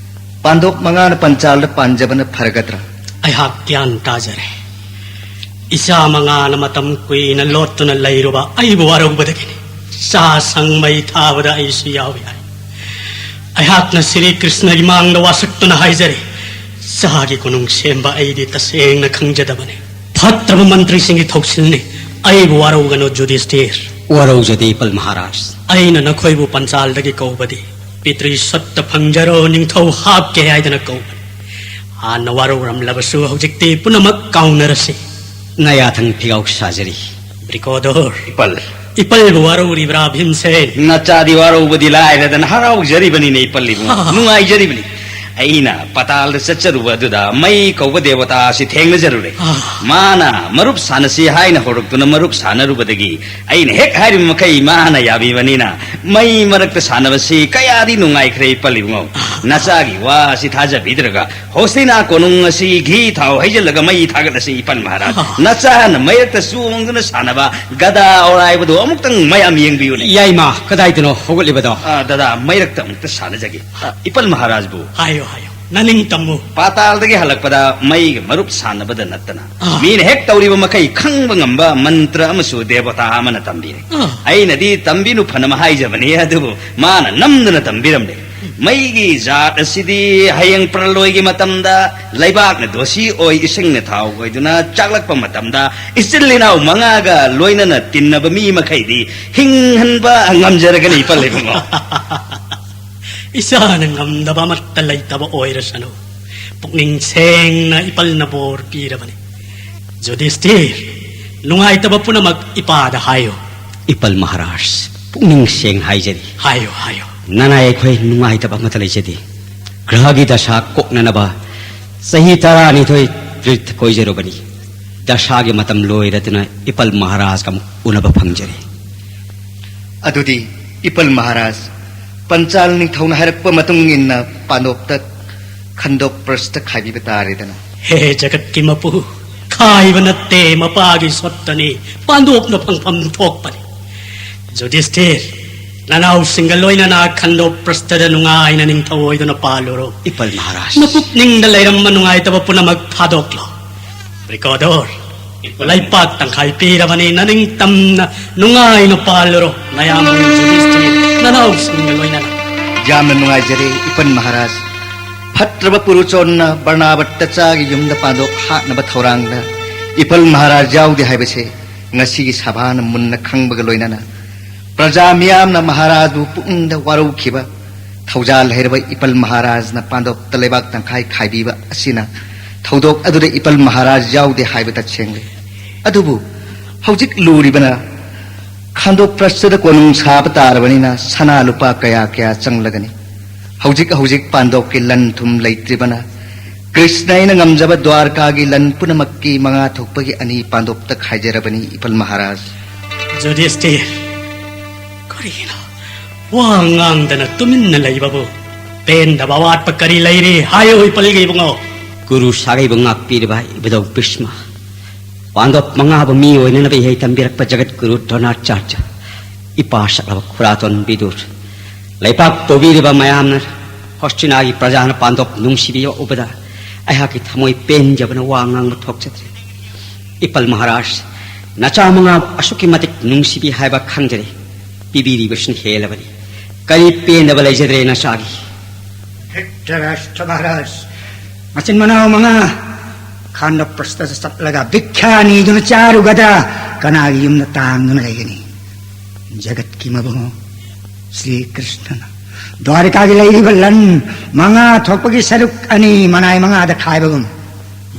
ꯄꯥꯟꯗꯣꯞ ꯃꯉꯥꯅ ꯄꯟꯆꯥꯜꯗ ꯄꯥꯟꯖꯕꯅ ꯐꯔꯒꯗ꯭ꯔꯥ? ꯑꯩꯍꯥꯛ ꯒ꯭ꯌꯥꯟ ꯇꯥꯖꯔꯦ꯫ ꯏꯆꯥ ꯃꯉꯥꯅ ꯃꯇꯝ ꯀꯨꯏꯅ ꯂꯣꯠꯇꯨꯅ ꯂꯩꯔꯨꯕ ꯑꯩꯕꯨ ꯋꯥꯔꯧꯕꯗꯒꯤꯅꯤ꯫ ꯆꯥ ꯁꯪ ꯃꯩ ꯊꯥꯕꯗ ꯑꯩꯁꯨ ꯌꯥꯎꯏ ꯍꯥꯏ꯫ ꯑꯩꯍꯥꯛꯅ ꯁ꯭ꯔꯤ ꯀ꯭ꯔꯤꯁꯅꯒꯤ ꯃꯥꯡꯗ ꯋꯥꯁꯛꯇꯨꯅ ꯍꯥꯏꯖꯔꯤ, ꯆꯥꯒꯤ ꯀꯣꯅꯨꯡ ꯁꯦꯝꯕ ꯑꯩꯗꯤ ꯇꯁꯦꯡꯅ ꯈꯪꯖꯗꯕꯅꯤ꯫ ꯐꯠꯇ꯭ꯔꯕ ꯃꯟꯇ꯭ꯔꯤꯁꯤꯡꯒꯤ ꯊꯧꯁꯤꯜꯅꯤ꯫ ꯑꯩꯕꯨ ꯋꯥꯔꯧꯒꯅꯨ ꯖꯨꯗꯤꯁꯇꯤꯔ꯫ ꯋꯥꯔꯧꯖꯗꯦ ꯏꯄꯜ ꯃꯍꯥꯔꯥꯖ꯫ ꯑꯩꯅ ꯅꯈꯣꯏꯕꯨ ꯄꯟꯆꯥꯜꯗꯒꯤ ꯀꯧꯕꯗꯤ ꯄꯤꯇ꯭ꯔꯤ ꯁꯠꯇ ꯐꯪꯖꯔꯣ, ꯅꯤꯡꯊꯧ ꯍꯥꯞꯀꯦ ꯍꯥꯏꯗꯅ ꯀꯧꯕꯅꯤ꯫ ꯍꯥꯟꯅ ꯋꯥꯔꯧꯔꯝꯂꯕꯁꯨ ꯍꯧꯖꯤꯛꯇꯤ ꯄꯨꯝꯅꯃꯛ ꯀꯥꯎꯅꯔꯁꯤ꯫ ꯅꯌꯥꯊꯪ ꯐꯤꯒꯥꯎ ꯁꯥꯖꯔꯤ꯫ ꯕ꯭ꯔꯤꯀꯣꯗꯣꯔ꯫ ꯏꯄꯜ꯫ ꯏꯄꯜꯕꯨ ꯋꯥꯔꯧꯔꯤꯕ꯭ꯔꯥ ꯚꯤꯝꯁꯦꯟ? ꯅꯆꯥꯗꯤ ꯋꯥꯔꯧꯕꯗꯤ ꯂꯥꯏꯔꯗꯅ ꯍꯔꯥꯎꯖꯔꯤꯕꯅꯤꯅꯦ ꯏꯄꯜ ꯏꯕꯨꯡꯉꯣ꯫ ꯍꯥ꯫ ꯅꯨꯡꯉꯥꯏꯖꯔꯤꯕꯅꯤ꯫ ꯑꯩꯅ ꯄꯇꯥꯜꯗ ꯆꯠꯆꯔꯨꯕ ꯑꯗꯨꯗ ꯃꯩ ꯀꯧꯕ ꯗꯦꯕꯇꯥ ꯑꯁꯤ ꯊꯦꯡꯅꯖꯔꯨꯔꯦ꯫ ꯑꯥ꯫ ꯃꯥꯅ ꯃꯔꯨꯞ ꯁꯥꯟꯅꯁꯤ ꯍꯥꯏꯅ ꯍꯧꯔꯛꯇꯨꯅ ꯃꯔꯨꯞ ꯁꯥꯟꯅꯔꯨꯕꯗꯒꯤ ꯑꯩꯅ ꯍꯦꯛ ꯍꯥꯏꯔꯤꯕ ꯃꯈꯩ ꯃꯥꯅ ꯌꯥꯕꯤꯕꯅꯤꯅ ꯃꯩ ꯃꯔꯛꯇ ꯁꯥꯟꯅꯕꯁꯤ ꯀꯌꯥꯗꯤ ꯅꯨꯡꯉꯥꯏꯈ꯭ꯔꯦ ꯏꯄꯜ ꯏꯕꯨꯡꯉꯣ꯫ ꯑꯥ꯫ ꯅꯆꯥꯒꯤ ꯋꯥ ꯑꯁꯤ ꯊꯥꯖꯕꯤꯗ꯭ꯔꯒ ꯍꯣꯁꯇꯤꯅꯥ ꯀꯣꯅꯨꯡ ꯑꯁꯤ ꯘꯤ ꯊꯥꯎ ꯍꯩꯖꯤꯜꯂꯒ ꯃꯩ ꯊꯥꯒꯠꯂꯁꯤ ꯏꯄꯜ ꯃꯍꯥꯔꯥꯖ꯫ ꯑꯥ꯫ ꯅꯆꯥꯅ ꯃꯩꯔꯛꯇ ꯆꯣꯡꯗꯨꯅ ꯁꯥꯟꯅꯕ ꯒꯗꯥ ꯑꯣꯔꯥꯏꯕꯗꯨ ꯑꯃꯨꯛꯇꯪ ꯃꯌꯥꯝ ꯌꯦꯡꯕꯤꯌꯨꯅꯦ꯫ ꯌꯥꯏꯃ, ꯀꯗꯥꯏꯗꯅꯣ ꯍꯧꯒꯠꯂꯤꯕꯗꯣ? ꯑꯥ, ꯗꯗꯥ, ꯃꯩꯔꯛꯇ ꯑꯃꯨꯛꯇ ꯁꯥꯟꯅꯖꯒꯦ꯫ ꯑꯥ, ꯏꯄꯜ ꯃꯍꯥꯔꯥꯖꯕꯨ꯫ ꯍꯥꯏꯌꯨ, ꯍꯥꯏꯌꯨ꯫ ꯅꯅꯤꯡ ꯇꯝꯃꯨ꯫ ꯄꯥꯇꯥꯜꯗꯒꯤ ꯍꯜꯂꯛꯄꯗ ꯃꯩꯒ ꯃꯔꯨꯞ ꯁꯥꯟꯅꯕꯗ ꯅꯠꯇꯅ ꯑꯥ꯫ ꯃꯤꯅ ꯍꯦꯛ ꯇꯧꯔꯤꯕ ꯃꯈꯩ ꯈꯪꯕ ꯉꯝꯕ ꯃꯟꯇ꯭ꯔ ꯑꯃꯁꯨ ꯗꯦꯕꯇꯥ ꯑꯃꯅ ꯇꯝꯕꯤꯔꯦ꯫ ꯑꯥ꯫ ꯑꯩꯅꯗꯤ ꯇꯝꯕꯤꯅꯨ ꯐꯅꯕ ꯍꯥꯏꯖꯕꯅꯤ, ꯑꯗꯨꯕꯨ ꯃꯥꯅ ꯅꯝꯗꯨꯅ ꯇꯝꯕꯤꯔꯝꯂꯦ꯫ ꯃꯩꯒꯤ ꯖꯥꯠ ꯑꯁꯤꯗꯤ ꯍꯌꯦꯡ ꯄ꯭ꯔꯂꯣꯏꯒꯤ ꯃꯇꯝꯗ ꯂꯩꯕꯥꯛꯅ ꯗꯣꯁꯤ ꯑꯣꯏ, ꯏꯁꯤꯡꯅ ꯊꯥꯎ ꯑꯣꯏꯗꯨꯅ ꯆꯥꯛꯂꯛꯄ ꯃꯇꯝꯗ ꯏꯆꯤꯜ ꯏꯅꯥꯎ ꯃꯉꯥꯒ ꯂꯣꯏꯅꯅ ꯇꯤꯟꯅꯕ ꯃꯤ ꯃꯈꯩꯗꯤ ꯍꯤꯡꯍꯟꯕ ꯉꯝꯖꯔꯒꯅꯤ, ꯏꯄꯜ ꯏꯕꯨꯡꯉꯣ꯫ ꯏꯁꯥꯅ ꯉꯝꯗꯕ ꯑꯃꯠꯇ ꯂꯩꯇꯕ ꯑꯣꯏꯔꯁꯅꯨ꯫ ꯄꯨꯛꯅꯤꯡ ꯁꯦꯡꯅ ꯏꯄꯜꯅ ꯕꯣꯔ ꯄꯤꯔꯕꯅꯤ꯫ ꯖꯨꯗꯤꯁꯇꯤꯔ, ꯅꯨꯡꯉꯥꯏꯇꯕ ꯄꯨꯝꯅꯃꯛ ꯏꯄꯥꯗ ꯍꯥꯏꯌꯨ꯫ ꯏꯄꯜ ꯃꯍꯥꯔꯥꯖ, ꯄꯨꯛꯅꯤꯡ ꯁꯦꯡꯅ ꯍꯥꯏꯖꯔꯤ꯫ ꯍꯥꯏꯌꯨ, ꯍꯥꯏꯌꯨ꯫ ꯅꯅꯥꯏ ꯑꯩꯈꯣꯏ ꯅꯨꯡꯉꯥꯏꯇꯕ ꯑꯃꯠꯇ ꯂꯩꯖꯗꯦ꯫ ꯒ꯭ꯔꯍꯒꯤ ꯗꯁꯥ ꯀꯣꯛꯅꯅꯕ ꯆꯍꯤ ꯇꯔꯥꯅꯤꯊꯣꯏ ꯇꯤꯔꯊ ꯀꯣꯏꯖꯔꯨꯕꯅꯤ꯫ ꯗꯁꯥꯒꯤ ꯃꯇꯝ ꯂꯣꯏꯔꯗꯨꯅ ꯏꯄꯜ ꯃꯍꯥꯔꯥꯖꯒ ꯑꯃꯨꯛ ꯎꯅꯕ ꯐꯪꯖꯔꯦ꯫ ꯑꯗꯨꯗꯤ ꯏꯄꯜ ꯃꯍꯥꯔꯥꯖ, ꯄꯟꯆꯥꯜ ꯅꯤꯡꯊꯧꯅ ꯍꯥꯏꯔꯛꯄ ꯃꯇꯨꯡ ꯏꯟꯅ ꯄꯥꯟꯗꯣꯞꯇ ꯈꯟꯗꯣꯛ ꯄ꯭ꯔꯁꯇ ꯈꯥꯏꯕꯤꯕ ꯇꯥꯔꯦꯗꯅ꯫ ꯍꯦ ꯖꯒꯠꯀꯤ ꯃꯄꯨ, ꯈꯥꯏꯕ ꯅꯠꯇꯦ, ꯃꯄꯥꯒꯤ ꯁꯣꯠꯇꯅꯤ, ꯄꯥꯟꯗꯣꯞꯅ ꯐꯪꯐꯝ ꯊꯣꯛꯄꯅꯤ꯫ ꯖꯨꯗꯤꯁꯇꯤꯔ, ꯅꯅꯥꯎꯁꯤꯡꯒ ꯂꯣꯏꯅꯅ ꯈꯟꯗꯣꯛ ꯄ꯭ꯔꯁꯇꯗ ꯅꯨꯡꯉꯥꯏꯅ ꯅꯤꯡꯊꯧ ꯑꯣꯏꯗꯨꯅ ꯄꯥꯜꯂꯨꯔꯣ꯫ ꯏꯄꯜ ꯃꯍꯥꯔꯥꯖ꯫ ꯅꯄꯨꯛꯅꯤꯡꯗ ꯂꯩꯔꯝꯕ ꯅꯨꯡꯉꯥꯏꯇꯕ ꯄꯨꯝꯅꯃꯛ ꯊꯥꯗꯣꯛꯂꯣ꯫ ꯔꯤꯀꯣꯗꯣꯔ, ꯂꯩꯄꯥꯛ ꯇꯪꯈꯥꯏ ꯄꯤꯔꯕꯅꯤ, ꯅꯅꯤꯡꯇꯝꯅ ꯅꯨꯡꯉꯥꯏꯅ ꯄꯥꯜꯂꯨꯔꯣ, ꯅꯌꯥꯝꯕ ꯖꯨꯗꯤꯁꯇꯤꯔ, ꯅꯅꯥꯎꯁꯤꯡꯒ ꯂꯣꯏꯅꯅ꯫ ꯌꯥꯝꯅ ꯅꯨꯡꯉꯥꯏꯖꯔꯦ, ꯏꯄꯟ ꯃꯍꯥꯔꯥꯖ꯫ ꯐꯠꯇ꯭ꯔꯕ ꯄꯨꯔꯨꯆꯣꯟꯅ ꯕꯔꯅꯥꯕꯠꯇꯆꯥꯒꯤ ꯌꯨꯝꯗ ꯄꯥꯟꯗꯣꯛ ꯍꯥꯠꯅꯕ ꯊꯧꯔꯥꯡꯗ ꯏꯄꯜ ꯃꯍꯥꯔꯥꯖ ꯌꯥꯎꯗꯦ ꯍꯥꯏꯕꯁꯦ ꯉꯁꯤꯒꯤ ꯁꯚꯥꯅ ꯃꯨꯟꯅ ꯈꯪꯕꯒ ꯂꯣꯏꯅꯅ ꯄ꯭ꯔꯖꯥ ꯃꯤꯌꯥꯝꯅ ꯃꯍꯥꯔꯥꯖꯕꯨ ꯄꯨꯛꯅꯤꯡꯗ ꯋꯥꯔꯧꯈꯤꯕ ꯊꯧꯖꯥꯜ ꯍꯩꯔꯕ ꯏꯄꯜ ꯃꯍꯥꯔꯥꯖꯅ ꯄꯥꯟꯗꯣꯞꯇ ꯂꯩꯕꯥꯛ ꯇꯪꯈꯥꯏ ꯈꯥꯏꯕꯤꯕ ꯑꯁꯤꯅ ꯊꯧꯗꯣꯛ ꯑꯗꯨꯗ ꯏꯄꯜ ꯃꯍꯥꯔꯥꯖ ꯌꯥꯎꯗꯦ ꯍꯥꯏꯕ ꯇꯁꯦꯡꯂꯦ꯫ ꯑꯗꯨꯕꯨ ꯍꯧꯖꯤꯛ ꯂꯨꯔꯤꯕꯅ ꯈꯥꯟꯗꯣꯛ ꯄ꯭ꯔꯁꯇꯗ ꯀꯣꯅꯨꯡ ꯁꯥꯕ ꯇꯥꯔꯕꯅꯤꯅ ꯁꯅꯥ ꯂꯨꯄꯥ ꯀꯌꯥ ꯀꯌꯥ ꯆꯪꯂꯒꯅꯤ꯫ ꯍꯧꯖꯤꯛ ꯍꯧꯖꯤꯛ ꯄꯥꯟꯗꯣꯞꯀꯤ ꯂꯟ ꯊꯨꯝ ꯂꯩꯇ꯭ꯔꯤꯕꯅ ꯀ꯭ꯔꯤꯁꯅ ꯑꯩꯅ ꯉꯝꯖꯕ ꯗ꯭ꯋꯥꯔꯀꯥꯒꯤ ꯂꯟ ꯄꯨꯝꯅꯃꯛꯀꯤ ꯃꯉꯥ ꯊꯣꯛꯄꯒꯤ ꯑꯅꯤ ꯄꯥꯟꯗꯣꯞꯇ ꯈꯥꯏꯖꯔꯕꯅꯤ, ꯏꯄꯜ ꯃꯍꯥꯔꯥꯖ꯫ ꯖꯨꯗꯤꯁꯇꯤꯔ, ꯀꯔꯤꯅꯣ ꯋꯥ ꯉꯥꯡꯗꯅ ꯇꯨꯃꯤꯟꯅ ꯂꯩꯕꯕꯨ? ꯄꯦꯟꯗꯕ ꯑꯋꯥꯠꯄ ꯀꯔꯤ ꯂꯩꯔꯤ? ꯍꯥꯏꯌꯨ, ꯏꯄꯜꯒꯤ ꯏꯕꯨꯡꯉꯣ꯫ ꯒꯨꯔꯨ ꯁꯥꯒꯩꯕꯨ ꯉꯥꯛꯄꯤꯔꯤꯕ ꯏꯕꯨꯙꯧ ꯚꯤꯁꯃ, ꯄꯥꯟꯗꯣꯞ ꯃꯉꯥꯕꯨ ꯃꯤ ꯑꯣꯏꯅꯅꯕ ꯏꯍꯩ ꯇꯝꯕꯤꯔꯛꯄ ꯖꯒꯠ ꯒꯨꯔꯨ ꯗ꯭ꯔꯣꯅꯥꯆꯥꯔꯖ, ꯏꯄꯥ ꯁꯛꯂꯕ ꯈꯨꯔꯥꯇꯣꯟ ꯕꯤꯗꯨꯔ, ꯂꯩꯄꯥꯛ ꯄꯨꯕꯤꯔꯤꯕ ꯃꯌꯥꯝꯅ ꯍꯣꯁꯇꯤꯅꯥꯒꯤ ꯄ꯭ꯔꯖꯥꯅ ꯄꯥꯟꯗꯣꯞ ꯅꯨꯡꯁꯤꯕꯤꯕ ꯎꯕꯗ ꯑꯩꯍꯥꯛꯀꯤ ꯊꯃꯣꯏ ꯄꯦꯟꯖꯕꯅ ꯋꯥ ꯉꯥꯡꯕ ꯊꯣꯛꯆꯗ꯭ꯔꯦ꯫ ꯏꯄꯜ ꯃꯍꯥꯔꯥꯖ, ꯅꯆꯥ ꯃꯉꯥꯕꯨ ꯑꯁꯨꯛꯀꯤ ꯃꯇꯤꯛ ꯅꯨꯡꯁꯤꯕꯤ ꯍꯥꯏꯕ ꯈꯪꯖꯔꯦ꯫ ꯄꯤꯕꯤꯔꯤꯕꯁꯤꯅ ꯍꯦꯜꯂꯕꯅꯤ꯫ ꯀꯔꯤ ꯄꯦꯟꯗꯕ ꯂꯩꯖꯗ꯭ꯔꯦ ꯅꯆꯥꯒꯤ? ꯙ꯭ꯔꯤꯇꯔꯥꯁ꯭ꯇ꯭ꯔ ꯃꯍꯥꯔꯥꯖ, ꯃꯆꯤꯟ ꯃꯅꯥꯎ ꯃꯉꯥ ꯈꯥꯟꯗ ꯄ꯭ꯔꯁꯇꯗ ꯆꯠꯂꯒ ꯚꯤꯛꯈ꯭ꯌꯥ ꯅꯤꯗꯨꯅ ꯆꯥꯔꯨꯒꯗ꯭ꯔꯥ? ꯀꯅꯥꯒꯤ ꯌꯨꯝꯗ ꯇꯥꯡꯗꯨꯅ ꯂꯩꯒꯅꯤ? ꯖꯒꯠꯀꯤ ꯃꯕꯨꯡꯉꯣ ꯁ꯭ꯔꯤ ꯀ꯭ꯔꯤꯁꯅꯅ ꯗ꯭ꯋꯥꯔꯤꯀꯥꯒꯤ ꯂꯩꯔꯤꯕ ꯂꯟ ꯃꯉꯥ ꯊꯣꯛꯄꯒꯤ ꯁꯔꯨꯛ ꯑꯅꯤ ꯃꯅꯥꯏ ꯃꯉꯥꯗ ꯈꯥꯏꯕꯒꯨꯝ,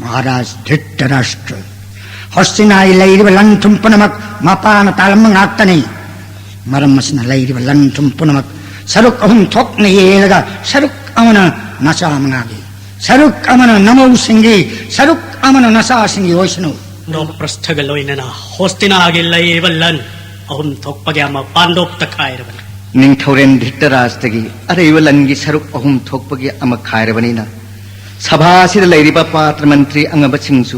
ꯃꯍꯥꯔꯥꯖ ꯙ꯭ꯔꯤꯇꯔꯥꯁ꯭ꯇ꯭ꯔ, ꯍꯣꯁꯇꯤꯅꯥꯒꯤ ꯂꯩꯔꯤꯕ ꯂꯟ ꯊꯨꯝ ꯄꯨꯝꯅꯃꯛ ꯃꯄꯥꯅ ꯇꯥꯜꯂꯝꯕ ꯉꯥꯛꯇꯅꯤ꯫ ꯃꯔꯝ ꯑꯁꯤꯅ ꯂꯩꯔꯤꯕ ꯂꯟ ꯊꯨꯝ ꯄꯨꯝꯅꯃꯛ ꯁꯔꯨꯛ ꯑꯍꯨꯝ ꯊꯣꯛꯅ ꯌꯦꯜꯂꯒ, ꯁꯔꯨꯛ ꯑꯃꯅ ꯅꯆꯥ ꯃꯉꯥꯒꯤ, ꯁꯔꯨꯛ ꯑꯃꯅ ꯅꯃꯧꯁꯤꯡꯒꯤ, ꯁꯔꯨꯛ ꯑꯃꯅ ꯅꯆꯥꯁꯤꯡꯒꯤ ꯑꯣꯏꯁꯅꯨ꯫ ꯄ꯭ꯔꯁꯊꯒ ꯂꯣꯏꯅꯅ ꯍꯣꯁꯇꯤꯅꯥꯒꯤ ꯂꯩꯔꯤꯕ ꯂꯟ ꯑꯍꯨꯝ ꯊꯣꯛꯄꯒꯤ ꯑꯃ ꯄꯥꯟꯗꯣꯞꯇ ꯈꯥꯏꯔꯕꯅꯤ꯫ ꯅꯤꯡꯊꯧꯔꯦꯜ ꯙ꯭ꯔꯤꯇꯔꯥꯁ꯭ꯇ꯭ꯔꯒꯤ ꯑꯔꯩꯕ ꯂꯟꯒꯤ ꯁꯔꯨꯛ ꯑꯍꯨꯝ ꯊꯣꯛꯄꯒꯤ ꯑꯃ ꯈꯥꯏꯔꯕꯅꯤꯅ, ꯁꯚꯥ ꯑꯁꯤꯗ ꯂꯩꯔꯤꯕ ꯄꯥꯇ꯭ꯔ ꯃꯟꯇ꯭ꯔꯤ ꯑꯉꯝꯕꯁꯤꯡꯁꯨ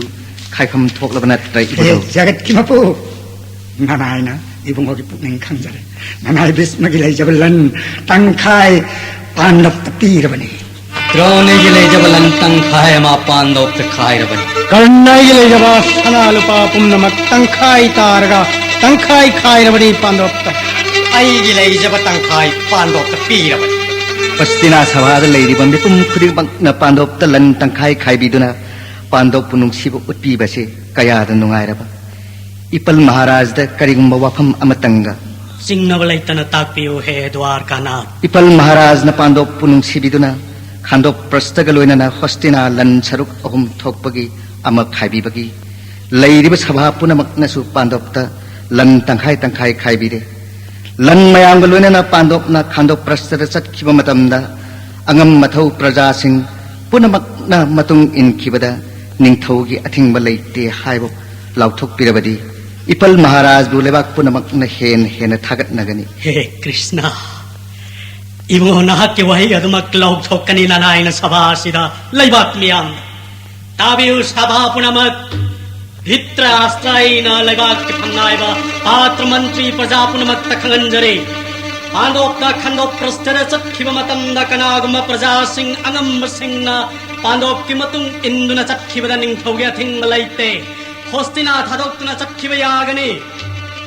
ꯈꯥꯏꯐꯝ ꯊꯣꯛꯂꯕ ꯅꯠꯇ꯭ꯔ, ꯏꯕꯨꯙꯧ? ꯖꯒꯠꯀꯤ ꯃꯄꯨ, ꯅꯅꯥꯏꯅ ꯏꯕꯨꯡꯉꯣꯒꯤ ꯄꯨꯛꯅꯤꯡ ꯈꯪꯖꯔꯦ꯫ ꯅꯅꯥꯏ ꯚꯤꯁꯃꯒꯤ ꯂꯩꯖꯕ ꯂꯟ ꯇꯪꯈꯥꯏ ꯄꯥꯟꯗꯣꯞꯇ ꯄꯤꯔꯕꯅꯤ꯫ ꯗ꯭ꯔꯣꯅꯤꯒꯤ ꯂꯩꯖꯕ ꯂꯟ ꯇꯪꯈꯥꯏ ꯑꯃ ꯄꯥꯟꯗꯣꯞꯇ ꯈꯥꯏꯔꯕꯅꯤ꯫ ꯀꯔꯅꯒꯤ ꯂꯩꯖꯕ ꯁꯅꯥ ꯂꯨꯄꯥ ꯄꯨꯝꯅꯃꯛ ꯇꯪꯈꯥꯏ ꯇꯥꯔꯒ ꯇꯪꯈꯥꯏ ꯈꯥꯏꯔꯕꯅꯤ ꯄꯥꯟꯗꯣꯞꯇ꯫ ꯑꯩꯒꯤ ꯂꯩꯖꯕ ꯇꯪꯈꯥꯏ ꯄꯥꯟꯗꯣꯞꯇ ꯄꯤꯔꯕꯅꯤ꯫ ꯍꯣꯁꯇꯤꯅꯥ ꯁꯚꯥꯗ ꯂꯩꯔꯤꯕ ꯃꯤꯄꯨꯝ ꯈꯨꯗꯤꯡꯃꯛꯅ ꯄꯥꯟꯗꯣꯞꯇ ꯂꯟ ꯇꯪꯈꯥꯏ ꯈꯥꯏꯕꯤꯗꯨꯅ ꯄꯥꯟꯗꯣꯞꯄꯨ ꯅꯨꯡꯁꯤꯕ ꯎꯠꯄꯤꯕꯁꯤ ꯀꯌꯥꯗ ꯅꯨꯡꯉꯥꯏꯔꯕ꯫ ꯏꯄꯜ ꯃꯍꯥꯔꯥꯖꯗ ꯀꯔꯤꯒꯨꯝꯕ ꯋꯥꯐꯝ ꯑꯃꯇꯪꯒ꯫ ꯆꯤꯡꯅꯕ ꯂꯩꯇꯅ ꯇꯥꯛꯄꯤꯌꯨ, ꯍꯦ ꯗ꯭ꯋꯥꯔꯀꯥꯅꯥꯊ꯫ ꯏꯄꯜ ꯃꯍꯥꯔꯥꯖꯅ ꯄꯥꯟꯗꯣꯞꯄꯨ ꯅꯨꯡꯁꯤꯕꯤꯗꯨꯅ ꯈꯥꯟꯗꯣꯞ ꯄ꯭ꯔꯁꯇꯒ ꯂꯣꯏꯅꯅ ꯍꯣꯁꯇꯤꯅꯥ ꯂꯟ ꯁꯔꯨꯛ ꯑꯍꯨꯝ ꯊꯣꯛꯄꯒꯤ ꯑꯃ ꯈꯥꯏꯕꯤꯕꯒꯤ ꯂꯩꯔꯤꯕ ꯁꯚꯥ ꯄꯨꯝꯅꯃꯛꯅꯁꯨ ꯄꯥꯟꯗꯣꯞꯇ ꯂꯟ ꯇꯪꯈꯥꯏ ꯇꯪꯈꯥꯏ ꯈꯥꯏꯕꯤꯔꯦ꯫ ꯂꯟ ꯃꯌꯥꯝꯒ ꯂꯣꯏꯅꯅ ꯄꯥꯟꯗꯣꯞꯅ ꯈꯥꯟꯗꯣꯞ ꯄ꯭ꯔꯁꯇꯗ ꯆꯠꯈꯤꯕ ꯃꯇꯝꯗ, ꯑꯉꯝ ꯃꯊꯧ ꯄ꯭ꯔꯖꯥꯁꯤꯡ ꯄꯨꯝꯅꯃꯛꯅ ꯃꯇꯨꯡ ꯏꯟꯈꯤꯕꯗ ꯅꯤꯡꯊꯧꯒꯤ ꯑꯊꯤꯡꯕ ꯂꯩꯇꯦ ꯍꯥꯏꯕ ꯂꯥꯎꯊꯣꯛꯄꯤꯔꯕꯗꯤ, ꯏꯄꯜ ꯃꯍꯥꯔꯥꯖꯕꯨ ꯂꯩꯕꯥꯛ ꯄꯨꯝꯅꯃꯛꯅ ꯍꯦꯟꯅ ꯍꯦꯟꯅ ꯊꯥꯒꯠꯅꯒꯅꯤ꯫ ꯍꯦ ꯀ꯭ꯔꯤꯁꯅ, ꯏꯕꯨꯡꯉꯣ, ꯅꯍꯥꯛꯀꯤ ꯋꯥꯍꯩ ꯑꯗꯨꯃꯛ ꯂꯥꯎꯊꯣꯛꯀꯅꯤ ꯅꯅꯥꯏꯅ ꯁꯚꯥ ꯑꯁꯤꯗ ꯂꯩꯕꯥꯛ ꯃꯤꯌꯥꯝ꯫ ꯇꯥꯕꯤꯌꯨ ꯁꯚꯥ ꯄꯨꯝꯅꯃꯛ, ꯙ꯭ꯔꯤꯇꯔꯥꯁ꯭ꯇ꯭ꯔ ꯑꯩꯅ ꯂꯩꯕꯥꯛꯀꯤ ꯐꯝꯅꯥꯏꯕ ꯄꯥꯇ꯭ꯔ ꯃꯟꯇ꯭ꯔꯤ ꯄ꯭ꯔꯖꯥ ꯄꯨꯝꯅꯃꯛꯇ ꯈꯪꯍꯟꯖꯔꯤ꯫ ꯄꯥꯟꯗꯣꯞꯇ ꯈꯟꯗꯣꯛ ꯄ꯭ꯔꯁꯇꯗ ꯆꯠꯈꯤꯕ ꯃꯇꯝꯗ ꯀꯅꯥꯒꯨꯝꯕ ꯄ꯭ꯔꯖꯥꯁꯤꯡ ꯑꯉꯝꯕꯁꯤꯡꯅ ꯄꯥꯟꯗꯣꯞꯀꯤ ꯃꯇꯨꯡ ꯏꯟꯗꯨꯅ ꯆꯠꯈꯤꯕꯗ ꯅꯤꯡꯊꯧꯒꯤ ꯑꯊꯤꯡꯕ ꯂꯩꯇꯦ꯫ ꯍꯣꯁꯇꯤꯅꯥ ꯊꯥꯗꯣꯛꯇꯨꯅ ꯆꯠꯈꯤꯕ ꯌꯥꯒꯅꯤ꯫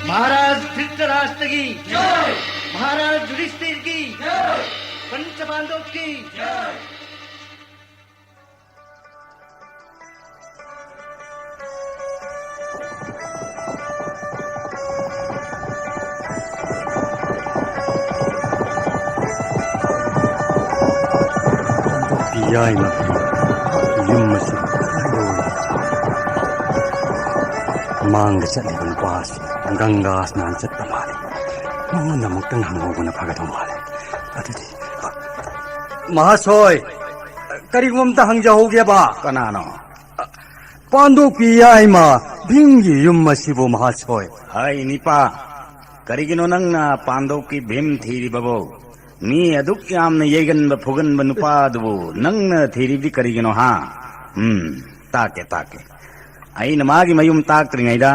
ꯃꯍꯥꯔꯥꯖ ꯙ꯭ꯔꯤꯇꯔꯥꯁꯇ꯭ꯔꯒꯤ ꯖꯥꯏ! ꯃꯍꯥꯔꯥꯖ ꯌꯨꯙꯤꯁꯊꯤꯔꯒꯤ ꯖꯥꯏ! ꯄꯟꯆ ꯄꯥꯟꯗꯣꯞꯀꯤ ꯖꯥꯏ! ꯄꯥꯟꯗꯣꯞꯀꯤ ꯌꯥꯏꯃ ꯌꯨꯝ ꯑꯁꯤ ꯂꯣꯏꯔꯦ꯫ ꯃꯥꯡꯗ ꯆꯠꯂꯤꯕ ꯅꯨꯄꯥ ꯑꯁꯤ ꯒꯪꯒꯥ ꯁ꯭ꯅꯥꯟ ꯆꯠꯄ ꯃꯥꯜꯂꯤ꯫ ꯃꯉꯣꯟꯗ ꯑꯃꯨꯛꯇꯪ ꯍꯪꯍꯧꯕꯅ ꯐꯒꯗꯧ ꯃꯥꯜꯂꯤ꯫ ꯑꯗꯨꯗꯤ, ꯃꯍꯥꯁꯣꯏ, ꯀꯔꯤꯒꯨꯝꯕ ꯑꯝꯇ ꯍꯪꯖꯍꯧꯒꯦꯕ꯫ ꯀꯅꯥꯅꯣ? ꯄꯥꯟꯗꯣꯞꯀꯤ ꯌꯥꯏꯃ ꯚꯤꯝꯒꯤ ꯌꯨꯝ ꯑꯁꯤꯕꯨ, ꯃꯍꯥꯁꯣꯏ꯫ ꯍꯥꯏ ꯅꯤꯄꯥ, ꯀꯔꯤꯒꯤꯅꯣ ꯅꯪꯅ ꯄꯥꯟꯗꯣꯞꯀꯤ ꯚꯤꯝ ꯊꯤꯔꯤꯕꯕꯣ? ꯃꯤ ꯑꯗꯨꯛ ꯌꯥꯝꯅ ꯌꯩꯒꯟꯕ ꯐꯨꯒꯟꯕ ꯅꯨꯄꯥꯗꯨꯕꯨ ꯅꯪꯅ ꯊꯤꯔꯤꯕꯗꯤ ꯀꯔꯤꯒꯤꯅꯣ ꯍꯥ? ꯎꯝ, ꯇꯥꯛꯀꯦ, ꯇꯥꯛꯀꯦ꯫ ꯑꯩꯅ ꯃꯥꯒꯤ ꯃꯌꯨꯝ ꯇꯥꯛꯇ꯭ꯔꯤꯉꯩꯗ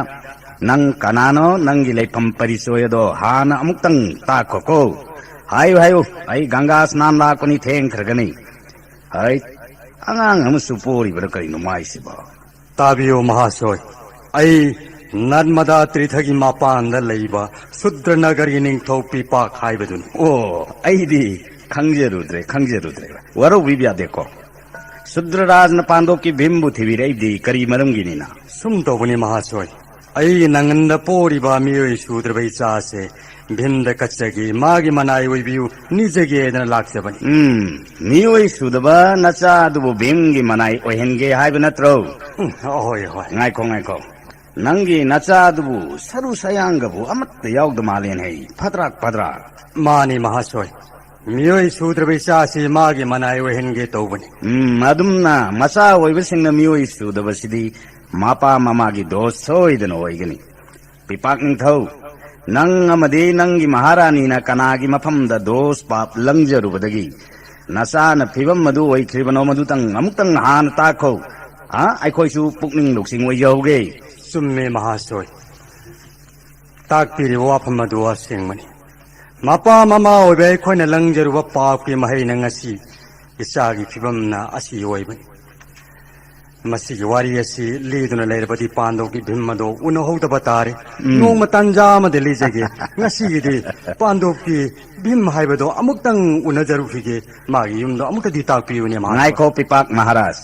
ꯅꯪ ꯀꯅꯥꯅꯣ, ꯅꯪꯒꯤ ꯂꯩꯐꯝ ꯄꯔꯤꯆꯣꯏ ꯑꯗꯣ ꯍꯥꯟꯅ ꯑꯃꯨꯛꯇꯪ ꯇꯥꯛꯈꯣꯀꯣ꯫ ꯍꯥꯏꯌꯨ, ꯍꯥꯏꯌꯨ, ꯑꯩ ꯒꯪꯒꯥ ꯁ꯭ꯅꯥꯟ ꯂꯥꯛꯄꯅꯤ, ꯊꯦꯡꯈ꯭ꯔꯒꯅꯤ꯫ ꯍꯩꯠ, ꯑꯉꯥꯡ ꯑꯃꯁꯨ ꯄꯣꯔꯤꯕ꯭ꯔꯥ ꯀꯔꯤꯅꯣ ꯃꯥꯏꯁꯤꯕꯣ? ꯇꯥꯕꯤꯌꯨ ꯃꯍꯥꯁꯣꯏ, ꯑꯩ ꯅꯔꯃꯗꯥ ꯇꯤꯔꯊꯒꯤ ꯃꯄꯥꯟꯗ ꯂꯩꯕ ꯁꯨꯗ꯭ꯔꯅꯒꯔꯒꯤ ꯅꯤꯡꯊꯧ ꯄꯤꯄꯥꯛ ꯍꯥꯏꯕꯗꯨꯅꯤ꯫ ꯑꯣ, ꯑꯩꯗꯤ ꯈꯪꯖꯔꯨꯗ꯭ꯔꯦ, ꯈꯪꯖꯔꯨꯗ꯭ꯔꯦ꯫ ꯋꯥꯔꯧꯕꯤꯕ ꯌꯥꯗꯦꯀꯣ꯫ ꯁꯨꯗ꯭ꯔꯔꯥꯖꯅ ꯄꯥꯟꯗꯣꯞꯀꯤ ꯚꯤꯝꯕꯨ ꯊꯤꯕꯤꯔꯛꯏꯕꯗꯤ ꯀꯔꯤ ꯃꯔꯝꯒꯤꯅꯤꯅ? ꯁꯨꯝ ꯇꯧꯕꯅꯤ ꯃꯍꯥꯁꯣꯏ, ꯑꯩꯒꯤ ꯅꯪꯒꯟꯗ ꯄꯣꯔꯤꯕ ꯃꯤꯑꯣꯏ ꯁꯨꯗ꯭ꯔꯕ ꯏꯆꯥꯁꯦ ꯚꯤꯝꯗ ꯀꯠꯆꯒꯦ, ꯃꯥꯒꯤ ꯃꯅꯥꯏ ꯑꯣꯏꯕꯤꯌꯨ, ꯅꯤꯖꯒꯦꯗꯅ ꯂꯥꯛꯆꯕꯅꯤ꯫ ꯎꯝ, ꯃꯤꯑꯣꯏ ꯁꯨꯗꯕ ꯅꯆꯥ ꯑꯗꯨꯕꯨ ꯚꯤꯝꯒꯤ ꯃꯅꯥꯏ ꯑꯣꯏꯍꯟꯒꯦ ꯍꯥꯏꯕ ꯅꯠꯇ꯭ꯔꯣ? ꯎꯝ, ꯍꯣꯏ, ꯍꯣꯏ꯫ ꯉꯥꯏꯈꯣ, ꯉꯥꯏꯈꯣ꯫ ꯅꯪꯒꯤ ꯅꯆꯥ ꯑꯗꯨꯕꯨ ꯁꯔꯨ ꯁꯌꯥꯡꯒꯕꯨ ꯑꯃꯠꯇ ꯌꯥꯎꯗ ꯃꯥꯜꯂꯦꯅꯦ, ꯐꯗ꯭ꯔꯥꯛ ꯐꯗ꯭ꯔꯥꯛ꯫ ꯃꯥꯅꯤ ꯃꯍꯥꯁꯣꯏ, ꯃꯤꯑꯣꯏ ꯁꯨꯗ꯭ꯔꯕ ꯏꯆꯥꯁꯤ ꯃꯥꯒꯤ ꯃꯅꯥꯏ ꯑꯣꯏꯍꯟꯒꯦ ꯇꯧꯕꯅꯤ꯫ ꯎꯝ, ꯑꯗꯨꯝꯅ ꯃꯆꯥ ꯑꯣꯏꯕꯁꯤꯡꯅ ꯃꯤꯑꯣꯏ ꯁꯨꯗꯕꯁꯤꯗꯤ ꯃꯄꯥ ꯃꯃꯥꯒꯤ ꯗꯣꯁ ꯁꯣꯏꯗꯅ ꯑꯣꯏꯒꯅꯤ꯫ ꯄꯤꯄꯥꯛ ꯅꯤꯡꯊꯧ, ꯅꯪ ꯑꯃꯗꯤ ꯅꯪꯒꯤ ꯃꯍꯥꯔꯥꯅꯤꯅ ꯀꯅꯥꯒꯤ ꯃꯐꯝꯗ ꯗꯣꯁ ꯄꯥꯞ ꯂꯪꯖꯔꯨꯕꯗꯒꯤ ꯅꯆꯥꯅ ꯐꯤꯕꯝ ꯑꯗꯨ ꯑꯣꯏꯈ꯭ꯔꯤꯕꯅꯣ, ꯃꯗꯨꯇꯪ ꯑꯃꯨꯛꯇꯪ ꯍꯥꯟꯅ ꯇꯥꯛꯈꯣ꯫ ꯑ, ꯑꯩꯈꯣꯏꯁꯨ ꯄꯨꯛꯅꯤꯡ ꯂꯧꯁꯤꯡ ꯑꯣꯏꯖꯍꯧꯒꯦ꯫ ꯆꯨꯝꯃꯦ ꯃꯍꯥꯁꯣꯏ, ꯇꯥꯛꯄꯤꯔꯤꯕ ꯋꯥꯐꯝ ꯑꯗꯨ ꯑꯁꯦꯡꯕꯅꯤ꯫ ꯃꯄꯥ ꯃꯃꯥ ꯑꯣꯏꯕ ꯑꯩꯈꯣꯏꯅ ꯂꯪꯖꯔꯨꯕ ꯄꯥꯞꯀꯤ ꯃꯍꯩꯅ ꯉꯁꯤ ꯏꯆꯥꯒꯤ ꯐꯤꯕꯝꯅ ꯑꯁꯤ ꯑꯣꯏꯕꯅꯤ꯫ ꯃꯁꯤꯒꯤ ꯋꯥꯔꯤ ꯑꯁꯤ ꯂꯤꯗꯨꯅ ꯂꯩꯔꯕꯗꯤ ꯄꯥꯟꯗꯧꯒꯤ ꯚꯤꯝ ꯑꯗꯣ ꯎꯅꯍꯧꯗꯕ ꯇꯥꯔꯦ꯫ ꯎꯝ꯫ ꯅꯣꯡꯃ ꯇꯥꯟꯖꯥ ꯑꯃꯗ ꯂꯤꯖꯒꯦ꯫ ꯉꯁꯤꯒꯤꯗꯤ ꯄꯥꯟꯗꯧꯒꯤ ꯚꯤꯝ ꯍꯥꯏꯕꯗꯣ ꯑꯃꯨꯛꯇꯪ ꯎꯅꯖꯔꯨꯈꯤꯒꯦ꯫ ꯃꯥꯒꯤ ꯌꯨꯝꯗꯣ ꯑꯃꯨꯛꯇꯗꯤ ꯇꯥꯛꯄꯤꯌꯨꯅꯦ, ꯃꯍꯥꯛ꯫ ꯉꯥꯏꯈꯣ, ꯄꯤꯄꯥꯛ ꯃꯍꯥꯔꯥꯖ꯫